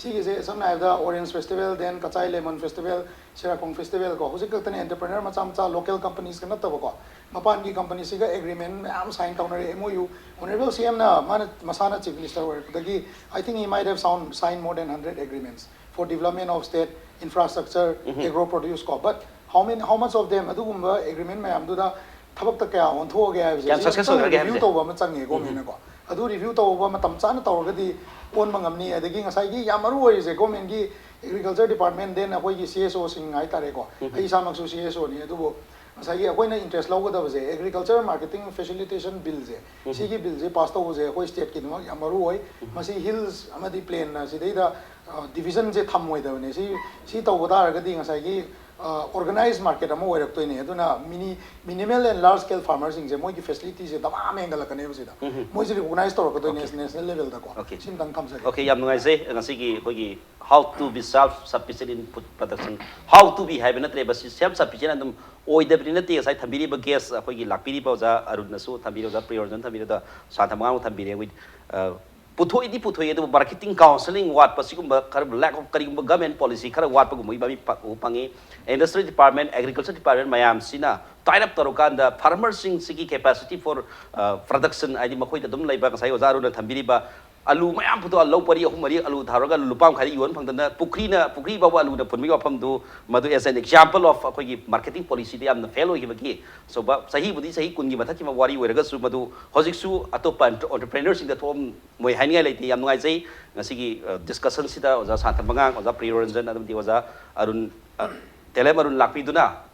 ꯁꯤꯒꯤꯁꯦ ꯁꯝꯅ ꯍꯥꯏꯔꯕꯗ orange festival, then Kachai lemon festival, Sirakhong festival ꯀꯣ, ꯍꯧꯖꯤꯛ ꯈꯛꯇꯅꯦ ꯑꯦꯟꯇꯔꯄ꯭ꯔꯦꯅꯔ ꯃꯆꯥ ꯃꯆꯥ, ꯂꯣꯀꯦꯜ ꯀꯝꯄꯅꯤꯁꯀ ꯅꯠꯇꯕꯀꯣ, ꯃꯄꯥꯟꯒꯤ ꯀꯝꯄꯅꯤꯁꯤꯒ ꯑꯦꯒ꯭ꯔꯤꯃꯦꯟ ꯃꯌꯥꯝ ꯁꯥꯏꯟ ꯇꯧꯅꯔꯦ, M O U. Honourable C ꯑꯦꯝꯅ ꯃꯥꯅ ꯃꯁꯥꯅ ꯆꯤꯐ ꯃꯤꯅꯤꯁꯇꯔ ꯑꯣꯏꯔꯛꯄꯗꯒꯤ, I think he might have sound, signed more than hundred agreements for development of state infrastructure, agro produce ꯀꯣ꯫ But how many, how much of them, ꯑꯗꯨꯒꯨꯝꯕ ꯑꯦꯒ꯭ꯔꯤꯃꯦꯟ ꯃꯌꯥꯝꯗꯨꯗ ꯊꯕꯛꯇ ꯀꯌꯥ ꯑꯣꯟꯊꯣꯛꯑꯒꯦ ꯍꯥꯏꯕꯁꯦ ꯀꯌꯥꯝ ꯁꯤ success ꯑꯃꯨꯛꯇꯪ ꯑꯣꯏꯔꯒꯦ ꯔꯤꯚ꯭ꯌꯨ ꯍꯥꯏꯕꯁꯦ? ꯇꯧꯕ ꯑꯃ ꯆꯪꯉꯦ ꯒꯣꯔꯃꯦꯟꯅꯀꯣ꯫ ꯑꯗꯨ ꯔꯤꯚ꯭ꯌꯨ ꯇꯧꯕ ꯃꯇꯝ ꯆꯥꯅ ꯇꯧꯔꯒꯗꯤ ꯑꯣꯟꯕ ꯉꯝꯅꯤ꯫ ꯑꯗꯒꯤ ꯉꯁꯥꯏꯒꯤ ꯌꯥꯝ ꯃꯔꯨ ꯑꯣꯏꯔꯤꯁꯦ ꯒꯣꯔꯃꯦꯟꯒꯤ ꯑꯦꯒ꯭ꯔꯤꯀꯜꯆꯔ ꯗꯤꯄꯥꯔꯠꯃꯦꯟ, ꯗꯦꯟ ꯑꯩꯈꯣꯏꯒꯤ ꯁꯤ ꯑꯦꯁ ꯑꯣꯁꯤꯡ ꯍꯥꯏꯇꯥꯔꯦꯀꯣ꯫ ꯑꯩ ꯏꯁꯥꯃꯛꯁꯨ ꯁꯤ ꯑꯦꯁ ꯑꯣꯅꯤ꯫ ꯑꯗꯨꯕꯨ ꯉꯁꯥꯏꯒꯤ ꯑꯩꯈꯣꯏꯅ ꯏꯟꯇꯔꯦꯁ ꯂꯧꯒꯗꯕꯁꯦ ꯑꯦꯒ꯭ꯔꯤꯀꯜꯆꯔ ꯃꯥꯔꯀꯦꯇꯤꯡ ꯐꯦꯁꯤꯂꯤꯇꯦꯁꯟ ꯕꯤꯜꯁꯦ, ꯁꯤꯒꯤ ꯕꯤꯜꯁꯦ ꯄꯥꯁ ꯇꯧꯕꯁꯦ ꯑꯩꯈꯣꯏ ꯁ꯭ꯇꯦꯠꯀꯤꯗꯃꯛ ꯌꯥꯝ ꯃꯔꯨ ꯑꯣꯏ꯫ ꯃꯁꯤ ꯍꯤꯜꯁ ꯑꯃꯗꯤ ꯄ꯭ꯂꯦꯟꯅ ꯁꯤꯗꯩꯗ, ꯑ, ꯗꯤꯕꯤꯖꯟꯁꯦ ꯊꯝꯃꯣꯏꯗꯕꯅꯦ꯫ ꯁꯤ, ꯁꯤ ꯇꯧꯕ ꯇꯥꯔꯒꯗꯤ ꯉꯁꯥꯏꯒꯤ ꯑꯣꯔꯒꯅꯥꯏꯖ ꯃꯥꯔꯀꯦꯠ ꯑꯃ ꯑꯣꯏꯔꯛꯇꯣꯏꯅꯦ꯫ ꯑꯗꯨꯅ ꯃꯤꯅꯤ ꯃꯤꯅꯤꯃꯦꯜ ꯑꯦꯟ ꯂꯥꯔꯖ ꯁ꯭ꯀꯦꯜ ꯐꯥꯔꯃꯔꯁꯤꯡꯁꯦ ꯃꯣꯏꯒꯤ ꯐꯦꯁꯤꯂꯤꯇꯤꯁꯦ ꯗꯃꯥ ꯑꯃ ꯍꯦꯟꯒꯠꯂꯛꯀꯅꯦꯕ ꯁꯤꯗ꯫ ꯃꯣꯏꯁꯦ ꯔꯤꯀꯣꯒꯅꯥꯏꯖ ꯇꯧꯔꯛꯀꯗꯣꯏꯅꯦ ꯅꯦꯁꯅꯦꯜ ꯂꯦꯚꯦꯜꯗꯀꯣ꯫ ꯁꯤꯝꯇꯪ ꯊꯝꯖꯒꯦ꯫ ꯑꯣꯀꯦ, ꯌꯥꯝ ꯅꯨꯡꯉꯥꯏꯖꯩ꯫ ꯉꯁꯤꯒꯤ ꯑꯩꯈꯣꯏꯒꯤ how to be self sufficient in food production, how to be ꯍꯥꯏꯕ ꯅꯠꯇ꯭ꯔꯦꯕ, ꯁꯤ ꯁꯦꯜꯐ ꯁꯐꯤꯁꯤꯌꯦꯟ ꯑꯗꯨꯝ ꯑꯣꯏꯗꯕꯗꯤ ꯅꯠꯇꯦ꯫ ꯉꯁꯥꯏ ꯊꯝꯕꯤꯔꯤꯕ ꯒꯦꯁ, ꯑꯩꯈꯣꯏꯒꯤ ꯂꯥꯛꯄꯤꯔꯤꯕ ꯑꯣꯖꯥ ꯑꯔꯨꯟꯅꯁꯨ ꯊꯝꯕꯤꯔꯦ, ꯑꯣꯖꯥ ꯄ꯭ꯔꯤꯌꯣꯔꯖꯟ ꯊꯝꯕꯤꯔꯦ, ꯑꯗ ꯁꯥꯟꯇ ꯃꯉꯥꯡꯅ ꯊꯝꯕꯤꯔꯦ꯫ ꯑꯩꯈꯣꯏ ꯄꯨꯊꯣꯛꯏꯗꯤ ꯄꯨꯊꯣꯛꯏ, ꯑꯗꯨꯕꯨ ꯃꯥꯔꯀꯦꯇꯤꯡ, ꯀꯥꯎꯟꯁꯤꯂꯤꯡ ꯋꯥꯠꯄ, ꯁꯤꯒꯨꯝꯕ ꯈꯔ ꯂꯦꯛ ꯑꯣꯐ ꯀꯔꯤꯒꯨꯝꯕ ꯒꯃꯦꯟ ꯄꯣꯂꯤꯁꯤ ꯈꯔ ꯋꯥꯠꯄꯒꯨꯝꯕꯒꯤ ꯃꯃꯤ ꯎꯕ ꯐꯪꯉꯤ꯫ ꯏꯟꯗꯁꯇ꯭ꯔꯤ ꯗꯤꯄꯥꯔꯠꯃꯦꯟ, ꯑꯦꯒ꯭ꯔꯤꯀꯜꯆꯔ ꯗꯤꯄꯥꯔꯠꯃꯦꯟ ꯃꯌꯥꯝꯁꯤꯅ ꯇꯥꯏꯠ ꯑꯞ ꯇꯧꯔꯀꯥꯟꯗ ꯐꯥꯔꯃꯔꯁꯤꯡꯁꯤꯒꯤ ꯀꯦꯄꯥꯁꯤꯇꯤ ꯐꯣꯔ ꯄ꯭ꯔꯗꯛꯁꯟ, ꯍꯥꯏꯗꯤ ꯃꯈꯣꯏꯗ ꯑꯗꯨꯝ ꯂꯩꯕ, ꯉꯁꯥꯏ ꯑꯣꯖꯥ ꯑꯔꯨꯟꯅ ꯊꯝꯕꯤꯔꯤꯕ ꯑꯂꯨ ꯃꯌꯥꯝ ꯄꯨꯊꯣꯛꯑ, ꯂꯧ ꯄꯔꯤ ꯑꯍꯨꯝ ꯃꯔꯤ ꯑꯂꯨ ꯊꯥꯔꯒ ꯑꯂꯨ ꯂꯨꯄꯥ ꯃꯈꯥꯏꯗ ꯌꯣꯟ ꯐꯪꯗꯅ ꯄꯨꯈ꯭ꯔꯤꯅ, ꯄꯨꯈ꯭ꯔꯤ ꯐꯥꯎꯕ ꯑꯂꯨꯅ ꯐꯨꯟꯕꯒꯤ ꯋꯥꯐꯝꯗꯨ, ꯃꯗꯨ as an example of ꯑꯩꯈꯣꯏꯒꯤ ꯃꯥꯔꯀꯦꯇꯤꯡ ꯄꯣꯂꯤꯁꯤꯗ ꯌꯥꯝꯅ ꯐꯦꯜ ꯑꯣꯏꯈꯤꯕꯒꯤ꯫ ꯑꯆꯧꯕ ꯆꯍꯤꯕꯨꯗꯤ ꯆꯍꯤ ꯀꯨꯟꯒꯤ ꯃꯊꯛꯀꯤ ꯋꯥꯔꯤ ꯑꯣꯏꯔꯒꯁꯨ, ꯃꯗꯨ ꯍꯧꯖꯤꯛꯁꯨ ꯑꯇꯣꯞꯄ ꯑꯦꯟꯇꯔꯄ꯭ꯔꯦꯅꯔꯁꯤꯡꯗ ꯊꯣꯛꯑꯝꯃꯣꯏ ꯍꯥꯏꯅꯤꯡꯉꯥꯏ ꯂꯩꯇꯦ꯫ ꯌꯥꯝ ꯅꯨꯡꯉꯥꯏꯖꯩ ꯉꯁꯤꯒꯤ ꯗꯤꯁꯀꯁꯟꯁꯤꯗ ꯑꯣꯖꯥ ꯁꯥꯟꯇ ꯃꯉꯥꯡ, ꯑꯣꯖꯥ ꯄ꯭ꯔꯤꯌꯣꯔꯟꯖꯟ, ꯑꯃꯗꯤ ꯑꯣꯖꯥ ꯑꯔꯨꯟ, ꯑ, ꯇꯦꯂꯦꯝ ꯑꯔꯨꯟ ꯂꯥꯛꯄꯤꯗꯨꯅ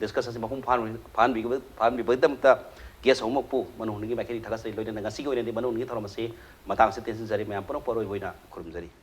ꯗꯤꯁꯀꯁꯟꯁꯤ ꯃꯄꯨꯡ ꯐꯥꯍꯟ-, ꯐꯥꯍꯟꯕꯤꯕ-, ꯐꯥꯍꯟꯕꯤꯕꯒꯤꯗꯃꯛꯇ ꯒꯦꯁ ꯑꯍꯨꯝꯃꯛꯄꯨ ꯃꯅꯨꯡ ꯍꯨꯠꯅꯒꯤ ꯃꯥꯏꯀꯩꯗꯒꯤ ꯊꯥꯒꯠꯆꯔꯤ꯫ ꯂꯣꯏꯅꯅ ꯉꯁꯤꯒꯤ ꯑꯣꯏꯅꯗꯤ ꯃꯅꯨꯡ ꯍꯨꯠꯅꯒꯤ ꯊꯧꯔꯝ ꯑꯁꯤ ꯃꯇꯥꯡ ꯑꯁꯤꯗ ꯇꯦꯟꯁꯤꯟꯖꯔꯤ꯫ ꯃꯌꯥꯝ ꯄꯨꯝꯅꯃꯛꯄꯨ ꯑꯔꯣꯏꯕ ꯑꯣꯏꯅ ꯈꯨꯔꯨꯝꯖꯔꯤ꯫